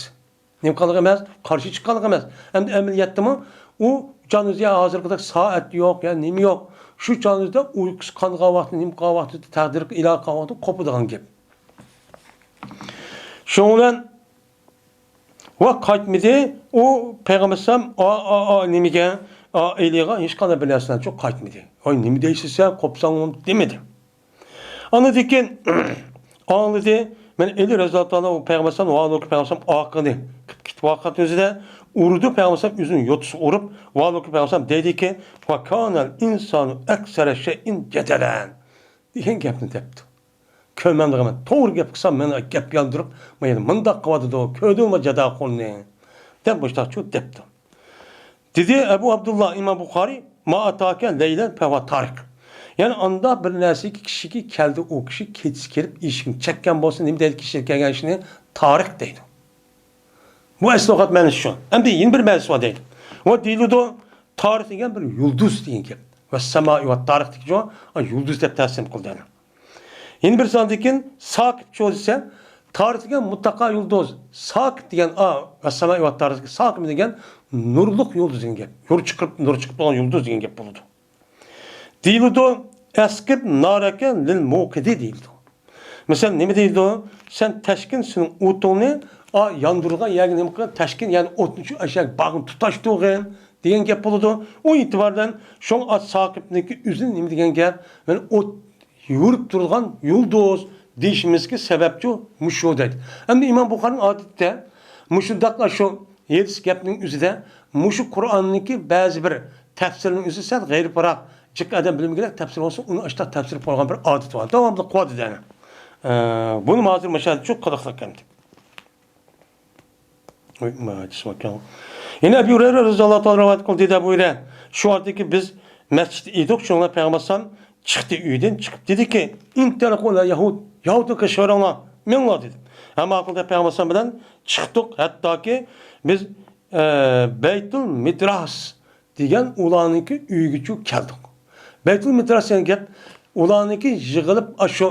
نېمە قىلغان ئەمەس؟ قارشى چىققانلىق ئەمەس. ئەمدى ئەمەلىيەتتىمۇ ئۇ چاغنىڭدا ھازىرقىدەك سائەت يوق، يا نېمە يوق. شۇ چاغنىڭدا ئۇيقۇسى قانغان ۋاقتى، نېمە قىلغان ۋاقتى، تەقدىر ئىلاھى قىلغان ۋاقتى قوپىدىغان گەپ. شۇنىڭ بىلەن ۋە قايتمىدى. ئۇ پەيغەمبەر ئەلەيھىسسالام ئا، ئا، ئا، نېمىگە، ئا، ئېلىغا ھېچقانداق بىر نەرسىلەرچۇ قايتمىدى. ۋاي، نېمە دەيسىز سەن، قوپساڭ دېمىدى. ئاندىن كېيىن ئاڭلىدى. مەن ئېلى رەزىياللاھۇ تائالا ئۇ پەيغەمبەر ئەلەيھىسسالام ۋالىكى پەيغەمبەر ئەلەيھىسسالام ئاقىنى قىلىپ كېتىپ ۋاقىت ئۆزىدە ئۇرىدۇ. پەيغەمبەر ئەلەيھىسسالام ئۆزىنىڭ يوتىسىغا ئۇرۇپ، ۋالىكى پەيغەمبەر ئەلەيھىسسالام دەيدىكى، «ۋە كانەل ئىنسانۇ ئەكسەرە شەيئىن جەدەلەن» دېگەن گەپنى دەپتۇ. كۆرمەمدىغان، توغرا گەپ قىلسام مېنى گەپ ياندۇرۇپ، مانا مۇنداق قىلىۋاتىدۇ، كۆردۈڭمۇ جادا قۇلنى دەپ مۇشتاقچۇ دەپتۇ. دېدى ئەبۇ ئابدۇللا ئىمام بۇخارىي، «ما ئاتاكە لەيلەن فەھۇۋە تارىق.» يەنى ئاندا بىر نەرسىگە كىشىگە كەلدى، ئۇ كىشى كېچىسى كېلىپ ئىشىكنى چەككەن بولسا، نېمە دەيدۇ كىشىگە كەلگەن ئىشنى؟ تارىق دەيدۇ. بۇ ئەسلى ئەۋقەت مەنىسى شۇ. ئەمدى يەنە بىر مەنىسى بار دەيدۇ. ۋە دېيىلىدۇ، تارىق دېگەن بىر يۇلدۇز دېگەن گەپ. ۋە سەمائى ۋە تارىق دېگەن يۇلدۇز دەپ تەرجىمە قىلدى. يەنە بىر ساندىن كېيىن ساقىپچۇ دېسە، تارىق دېگەن مۇتلەقا يۇلدۇز. ساقىپ دېگەن ئا، ۋە سەمائى ۋە تارىق، ساقىپ دېگەن نۇرلۇق يۇلدۇز دېگەن گەپ. نۇر چىقىرىپ، نۇر چىقىپ تۇرغان يۇلدۇز دېگەن گەپ بولىدۇ. دېيىلىدۇ، «ئەسقىت نارەكە لىل مۇقىدى» دېيىلىدۇ. مەسىلەن، نېمە دەيدۇ؟ «سەن تەشكىن سېنىڭ ئوتۇڭنى، ئا، ياندۇرغان يەرگە نېمە قىلغىن؟ تەشكىن، يەنى ئوتنى شۇ ئەشەگە باغنى تۇتاشتۇرغىن» دېگەن گەپ بولىدۇ. ئۇ ئېتىبارەن شۇڭا ئات ساقىپنىڭكى ئۆزى نېمە دېگەن گەپ؟ يەنى ئوت يورۇپ تۇرىدىغان يۇلدۇز دېيىشىمىزگە سەۋەبچۇ مۇشۇ دەيدۇ. ئەمدى ئىمام بۇخارىنىڭ ئادىتىدە مۇشۇنداق ئاشۇ ھېدىس گەپنىڭ ئۆزىدە مۇشۇ قۇرئاننىڭكى بەزى بىر تەپسىرىنىڭ ئۆزى سەل غەيرىي پاراق، جىق ئادەم بىلمىگۈدەك تەپسىر بولسا، ئۇنى ئاشۇنداق تەپسىر قىلغان بىر ئادىتى بار. داۋاملىق قىلىۋاتىدۇ يەنە. ئە، بۇنى ھازىر مۇشۇ يەردە چوق قىلىقلىق ئەمدى. يەنە ئەبۇ ھۇرەيرە رەزىياللاھۇ تائالا رىۋايەت قىلدى، دېدى ئەبۇ ھۇرەيرە، شۇ ۋاقىتتىكى بىز مەسچىتتە ئىدۇق، شۇڭا پەيغەمبەر ئەلەيھىسسالام چىقتى ئۆيدىن، چىقىپ دېدىكى، «ئىنتەلىقۇ ئىلە يەھۇد، يەھۇدنىڭ قېشىغا بېرىڭلار، مېڭىڭلار» دېدى. ھەم ئاقىلدا پەيغەمبەر ئەلەيھىسسالام بىلەن چىقتۇق، ھەتتاكى بىز، ئە، بەيتۇل مىدراس دېگەن ئۇلارنىڭكى ئۆيىگىچۇ كەلدۇق. بەيتۇل مىدراس دېگەن گەپ، ئۇلارنىڭكى يىغىلىپ ئاشۇ،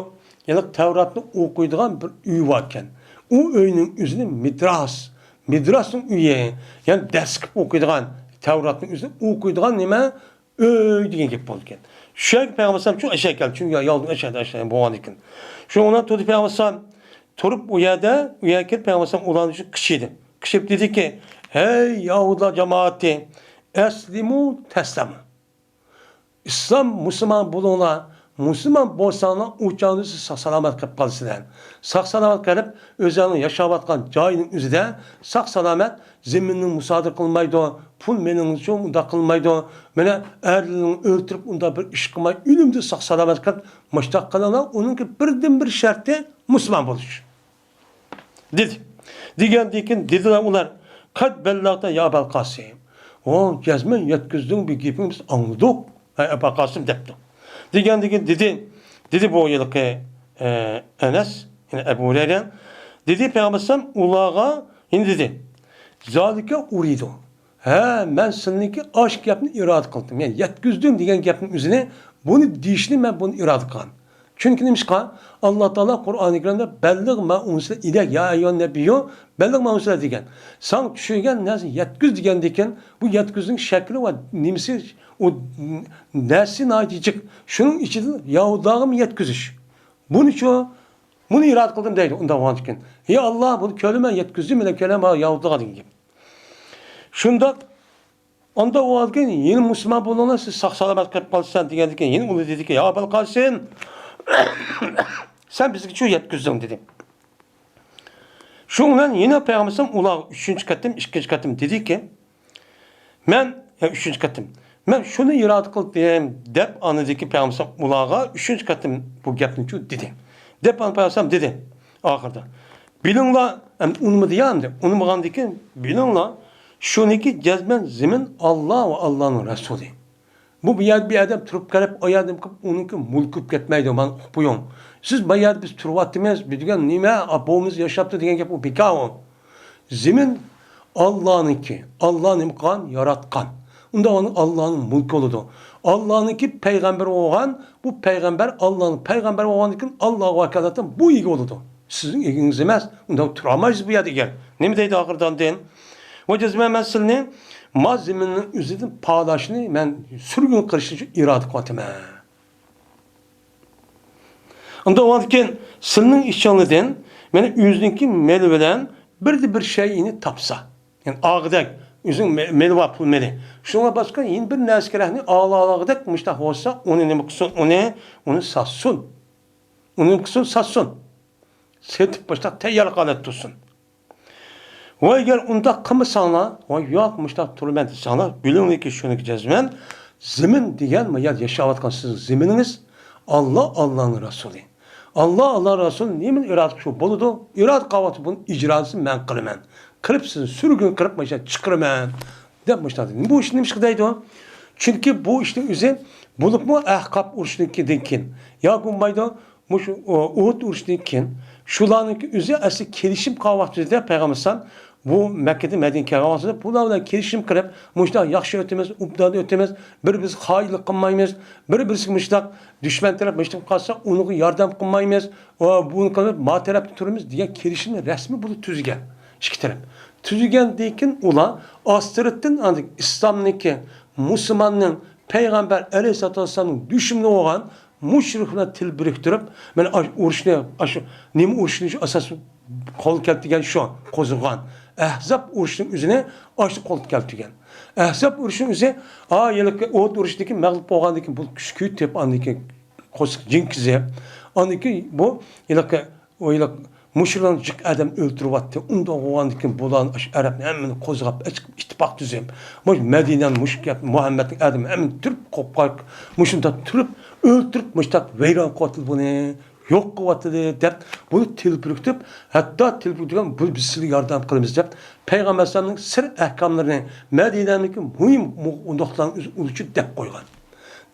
يەنى تەۋراتنى ئوقۇيدىغان بىر ئۆي باركەن. ئۇ ئۆينىڭ ئۆزىنى مىدراس، مىدراسنىڭ ئۆيى، يەنى دەرس قىلىپ ئوقۇيدىغان، تەۋراتنىڭ ئۆزىنى ئوقۇيدىغان نېمە؟ ئۆي دېگەن گەپ بولىدىكەن. شۇ يەرگە پەيغەمبەر ئەلەيھىسسالام شۇ ئەشەگە كەلدى. چۈنكى يا-، يالدىن ئەشەدە ئەشەدە بولغاندىكىن. شۇنىڭ بىلەن تۇردى پەيغەمبەر ئەلەيھىسسالام تۇرۇپ ئۇ يەردە، ئۇ يەرگە كىرىپ پەيغەمبەر ئەلەيھىسسالام ئۇلارنى شۇ قىچىدى. قىچىپ دېدىكى، «ھەي يەھۇدىيلار جامائىتى، ئەسلىمۇ تەسلەمۇ. ئىسلام، مۇسۇلمان بولۇڭلار. مۇسۇلمان بولساڭلار، ئۇ چاغدا سىز ساق-سالامەت قېلىپ قالىسىلەر. ساق-سالامەت قېلىپ، ئۆزۈڭلار ياشاۋاتقان جاينىڭ ئۆزىدە ساق-سالامەت، زېمىننى مۇسادىرە قىلمايدۇ، پۇل مېلىڭلارچۇ ئۇنداق قىلمايدۇ. مانا ئەرلىرىڭنى ئۆلتۈرۈپ، ئۇنداق بىر ئىش قىلماي، ئۆلۈمدىن ساق-سالامەت قېلىپ، مۇشۇنداق قىلىڭلار. ئۇنىڭكى بىردىن بىر شەرتى مۇسۇلمان بولۇش.» دېدى. دېگەندىن كېيىن دېدىلەر ئۇلار، «قەد بەللەغتە يا ئەبەل قاسىم.» «ئو، جەزمەن يەتكۈزدۈڭ، بۇ گېپىڭنى بىز ئاڭلىدۇق، ئەي ئەبا قاسىم» دەپتۇ. دېگەندىن كېيىن دېدى، دېدى بۇ ھېلىقى، ئە، ئەنەس، يەنى ئەبۇ ھۇرەيرە، دېدى، پەيغەمبەر ئەلەيھىسسالام ئۇلارغا يەنە دېدى، «زالىكە ئۇرىدۇ.» ھە، مەن سىلىنىڭكى ئاشۇ گەپنى ئىرادە قىلدىم. يەنى يەتكۈزدۈم دېگەن گەپنىڭ ئۆزىنى، بۇنى دېيىشنى مەن بۇنى ئىرادە قىلغان. چۈنكى نېمىشقا؟ ئاللا تائالا قۇرئانى كەرىمدە، «بەللىغ ما ئۇنزىلە ئىلەيك يا ئەييۇھەن نەبىييۇ، بەللىغ ما ئۇنزىلە» دېگەن. ساڭا چۈشۈرگەن نەرسىنى يەتكۈز دېگەندىن كېيىن، بۇ يەتكۈزنىڭ شەكلى ۋە نېمىسى، ئۇ نەرسىسى ناھايىتى جىق. شۇنىڭ ئىچىدىن يەھۇدىيلارغىمۇ يەتكۈزۈش. بۇنىچۇ، بۇنى ئىرادە قىلدىم دەيدۇ. ئۇنداق بولغاندىكىن، ھەي ئاللا، بۇنى كۆرىمەن، يەتكۈزدۈم، مەن كۆرەم، يەھۇدىيلارغا دېگەن گەپ. شۇنداق ئانداق بولغاندىكىن يەنە مۇسۇلمان بولۇڭلار، سىز ساق-سالامەت قېلىپ قالىسەن دېگەندىن كېيىن يەنە ئۇلار دېدىكى، يا ئەبەل قاسىم، سەن بىزگىچۇ يەتكۈزدۈڭ دېدى. شۇنىڭ بىلەن يەنە پەيغەمبەر ئەلەيھىسسالام ئۇلارغا ئۈچىنچى قېتىم، ئىككىنچى قېتىم دېدىكى، مەن، يا ئۈچىنچى قېتىم، مەن شۇنى ئىرادە قىلدىم دەپ ئاندىكى پەيغەمبەر ئەلەيھىسسالام ئۇلارغا ئۈچىنچى قېتىم بۇ گەپنىچۇ دېدى. دەپ ئاندىن پەيغەمبەر ئەلەيھىسسالام دېدى ئاخىرىدا. بىلىڭلار، ئەمدى ئۇنىمىدى يا ئەمدى، ئۇنىمىغاندىن كېيىن بىلىڭلار، شۇنىڭكى جەزمەن زېمىن ئاللا ۋە ئاللانىڭ رەسۇلى. بۇ، بۇ يەردە بىر ئادەم تۇرۇپ قېلىپ، ئاياغ نېمە قىلىپ، ئۇنىڭكى مۇلكى بولۇپ كەتمەيدۇ. مانا ئۇقۇپ قويۇڭ. سىز بۇ يەردە بىز تۇرۇۋاتىمىز، بىر دېگەن نېمە، بوۋىمىز ياشاپتۇ دېگەن گەپ ئۇ بىكار ئۇ. زېمىن ئاللانىڭكى. ئاللا نېمە قىلغان؟ ياراتقان. ئۇنداق بولغاندا ئاللانىڭ مۇلكى بولىدۇ. ئاللانىڭكى پەيغەمبىرى بولغان، بۇ پەيغەمبەر ئاللانىڭ پەيغەمبىرى بولغاندىن كېيىن ئاللاغا ۋاكالىتەن بۇ ئىگە بولىدۇ. سىزنىڭ ئىگىڭىز ئەمەس. ئۇنداق تۇرالمايسىز بۇ يەردە ئىگە. نېمە دەيدۇ ئاخىرىدا ئاندىن؟ ۋە جەزمەن مەن سىلىنى ما زېمىننىڭ ئۆزىدىن پالاشنى مەن سۈرگۈن قىلىشنى ئىرادە قىلىۋاتىمەن. ئۇنداق بولغاندىكىن سىلىنىڭ ئىچىڭلاردىن مانا ئۆزىنىڭكى مېلى بىلەن بىردە بىر شەيئىنى تاپسا، يەنى ئاغىدەك، ئۆزىنىڭ مې-، مېلى بار، پۇل مېلى. شۇڭا باشقا يەنە بىر نەرسە كېرەكنى ئالا-، ئالالاغۇدەك مۇشتاق بولسا، ئۇنى نېمە قىلسۇن؟ ئۇنى، ئۇنى ساتسۇن. ئۇنى نېمە قىلسۇن؟ ساتسۇن. سېتىپ مۇشتاق تەييار ھالەتتە تۇرسۇن. ۋە ئەگەر ئۇنداق قىلمىساڭلار، ۋە ياق، مۇشتاق تۇرىمەن دېسەڭلار، بىلىڭلاركى، شۇنىڭكى جەزمەن زېمىن دېگەن، ما يەردە ياشاۋاتقان سىزنىڭ زېمىنىڭىز، ئاللا، ئاللانىڭ رەسۇلى. ئاللا، ئاللا رەسۇل نېمىنى ئىرادە قىلسا شۇ بولىدۇ. ئىرادە قىلىۋاتسا بۇنى ئىجراسىنى مەن قىلىمەن. قىلىپ سىزنى سۈرگۈن قىلىپ مۇشۇ يەردىن چىقىرىمەن. دەپ مۇشۇنداق دېدى. بۇ ئىشنى نېمە ئىشقا دەيدۇ؟ چۈنكى بۇ ئىشنىڭ ئۆزى بولۇپمۇ ئەھقاپ ئۇرۇشىدىن كېيىن ياكى بولمايدۇ، مۇشۇ ئۇ-، ئۇھۇد ئۇرۇشىدىن كېيىن شۇلارنىڭكى ئۆزى ئەسلى كېلىشىم قىلغان ۋاقتىدا پەيغەمبەر ئەلەيھىسسالام بۇ مەككىدىن مەدىنىگە كەلگەن ۋاقتىدا بۇلار بىلەن كېلىشىم قىلىپ، مۇشۇنداق ياخشى ئۆتىمىز، ئوبدان ئۆتىمىز، بىر-بىرىمىزگە خائىنلىق قىلمايمىز، بىر-بىرىمىزگە مۇشۇنداق دۈشمەن تەرەپ مۇشۇنداق قىلسا ئۇنىڭغا ياردەم قىلمايمىز، ئۇ-، بۇنى قىلىپ ما تەرەپتە تۇرىمىز دېگەن كېلىشىمنى رەسمىي بۇلار تۈزگەن. ئىككى تەرەپ. تۈزگەندىن كېيىن ئۇلار ئاستىرتتىن ئاندىن ئىسلامنىڭكى، مۇسۇلماننىڭ، پەيغەمبەر ئەلەيھىسسالاتۇ ۋەسسالامنىڭ دۈشمىنى بولغان مۇشرىك بىلەن تىل بىرىكتۈرۈپ، مانا ئاشۇ ئۇرۇشنى، ئاشۇ نېمە ئۇرۇشنى شۇ ئاساس قولغا كەلتۈرگەن شۇ قوزغىغان. ئەھزاب ئۇرۇشىنىڭ ئۆزىنى ئاشۇ قولغا كەلتۈرگەن. ئەھزاب ئۇرۇشىنىڭ ئۆزى، ئا، ھېلىقى ئۇھۇد ئۇرۇشىدىكى مەغلۇپ بولغاندىن كېيىن بۇ كۈچ كۈچەيتىپ، ئاندىن كېيىن قورساق جىڭ كىزى. ئاندىن كېيىن بۇ ھېلىقى ئۇ ھېلىقى مۇشۇلارنى جىق ئادەم ئۆلتۈرۈۋاتتى. ئۇنداق بولغاندىن كېيىن بۇلارنى ئاشۇ ئەرەبنى ھەممىنى قوزغاپ ئىتتىپاق تۈزۈپ، مۇشۇ مەدىنەنى مۇشۇ گەپ مۇھەممەدنىڭ ئادىمى ھەممىنى تۈرۈپ قوپقاق، مۇشۇنداق تۈرۈپ ئۆلتۈرۈپ مۇشۇنداق ۋەيران قىلىۋاتىدۇ بۇنى، يوق قىلىۋاتىدۇ دەپ بۇنى تىل پۈركۈتۈپ، ھەتتا تىل پۈركۈتۈپ بۇ بىز سىزگە ياردەم قىلىمىز دەپ پەيغەمبەر ئەلەيھىسسالامنىڭ سىر ئەھكاملىرىنى مەدىنەدىكى مۇھىم مۇ-، نۇقتىلارنى ئۆزى ئۇلىچۇ دەپ قويغان.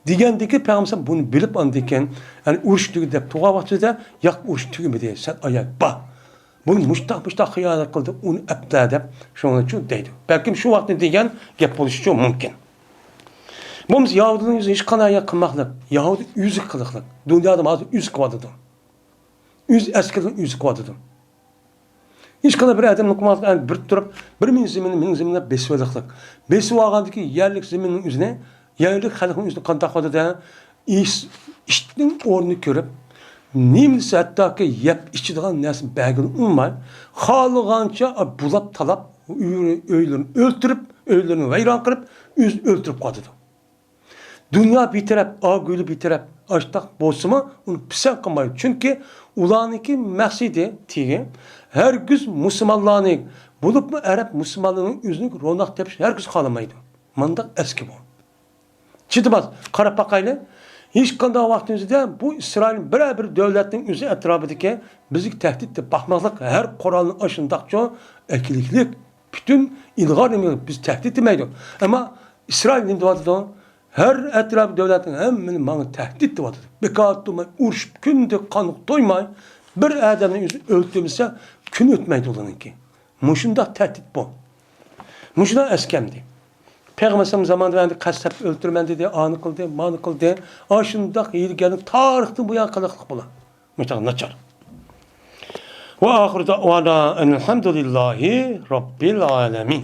دېگەندىكى پەيغەمبەر بۇنى بىلىپ ئاندىن كېيىن، يەنى ئۇرۇش تۈگىدى دەپ تۇرغان ۋاقتىدا، ياق، ئۇرۇش تۈگىمىدى، سەن ئاياق بار. بۇنى مۇشتاق، مۇشتاق خىيانەت قىلدى، ئۇنى ئەپتە دەپ شۇنىڭ ئۈچۈن دەيدۇ. بەلكىم شۇ ۋاقىتتا دېگەن گەپ بولۇشىچۇ مۇمكىن. بولمىسا يەھۇدىيلارنىڭ ئۆزى ھېچقانداق گەپ قىلماقلىق، يەھۇدىي ئۆزى قىلىقلىق. دۇنيادا ھازىر ئۆزى قىلىۋاتىدۇ. ئۆز ئەسكىرىنى ئۆزى قىلىۋاتىدۇ. ھېچقانداق بىر ئادەم نوقۇماتلىق بىر تۇرۇپ، بىر مىنۇت زېمىننى مىنۇت زېمىنلەپ بېسىۋېلىقلىق. بېسىۋالغاندىكى يەرلىك زېمىننىڭ ئۆزىنى، يەرلىك خەلقنىڭ ئۆزىنى قانداق قىلىدۇ؟ ئىش-، ئىتنىڭ ئورنىنى كۆرۈپ، نېمىسى ھەتتاكى يەپ ئىچىدىغان نەرسىنى بەرگىلى ئۇنىماي، خالىغانچە بۇلاپ تالاپ، ئۆي-، ئۆيلىرىنى ئۆلتۈرۈپ، ئۆيلىرىنى ۋەيران قىلىپ، ئۆزى ئۆلتۈرۈپ قالىدۇ. دۇنيا بىتەرەپ، ئاگۈلى بىتەرەپ، ئاشتاق بولسىمۇ، ئۇنى پىسەنت قىلمايدۇ. چۈنكى ئۇلارنىڭكى مەقسىتى، تېگى، ھەرگىز مۇسۇلمانلارنى، بولۇپمۇ ئەرەب مۇسۇلمانلىرىنىڭ ئۆزىنىڭ روناق تېپىشىنى ھەرگىز خالىمايدۇ. مانداق ئەسكى بۇ. چىدىماس، قاراپ باقايلى. ھېچقانداق ۋاقتىمىزدا بۇ ئىسرائىل بىرەر بىر دۆلەتنىڭ ئۆزى ئەتراپىدىكى بىزگە تەھدىت دەپ باقماسلىق، ھەر قورالنى ئاشۇنداقچۇ ئەكېلىكلىك، پۈتۈن ئىلغار نېمە بىز تەھدىت دېمەيدۇ. ئەمما ئىسرائىل نېمە دەۋاتىدۇ؟ ھەر ئەتراپ دۆلەتنىڭ ھەممىنى ماڭا تەھدىت دەۋاتىدۇ. بىكار تۇرماي ئۇرۇشۇپ، كۈندە قانغا تويماي، بىر ئادەمنى ئۆزى ئۆلتۈرمىسە، كۈن ئۆتمەيدۇ ئۇلارنىڭكى. مۇشۇنداق تەھدىت بۇ. مۇشۇنداق ئەسكەمدى. پەيغەمبەر ئەلەيھىسسالام زامانىدا ئەمدى قەستلەپ ئۆلتۈرىمەن دېدى، ئانى قىلدى، مانى قىلدى. ئاشۇنداق ھىيلىگەرنىڭ تارىختىن بۇيان قىلىقلىق بۇلار. مۇشۇنداق ناچار. ۋە ئاخىرى دەئۋانا ئەنىلھەمدۇلىللاھى رەببىل ئالەمىن.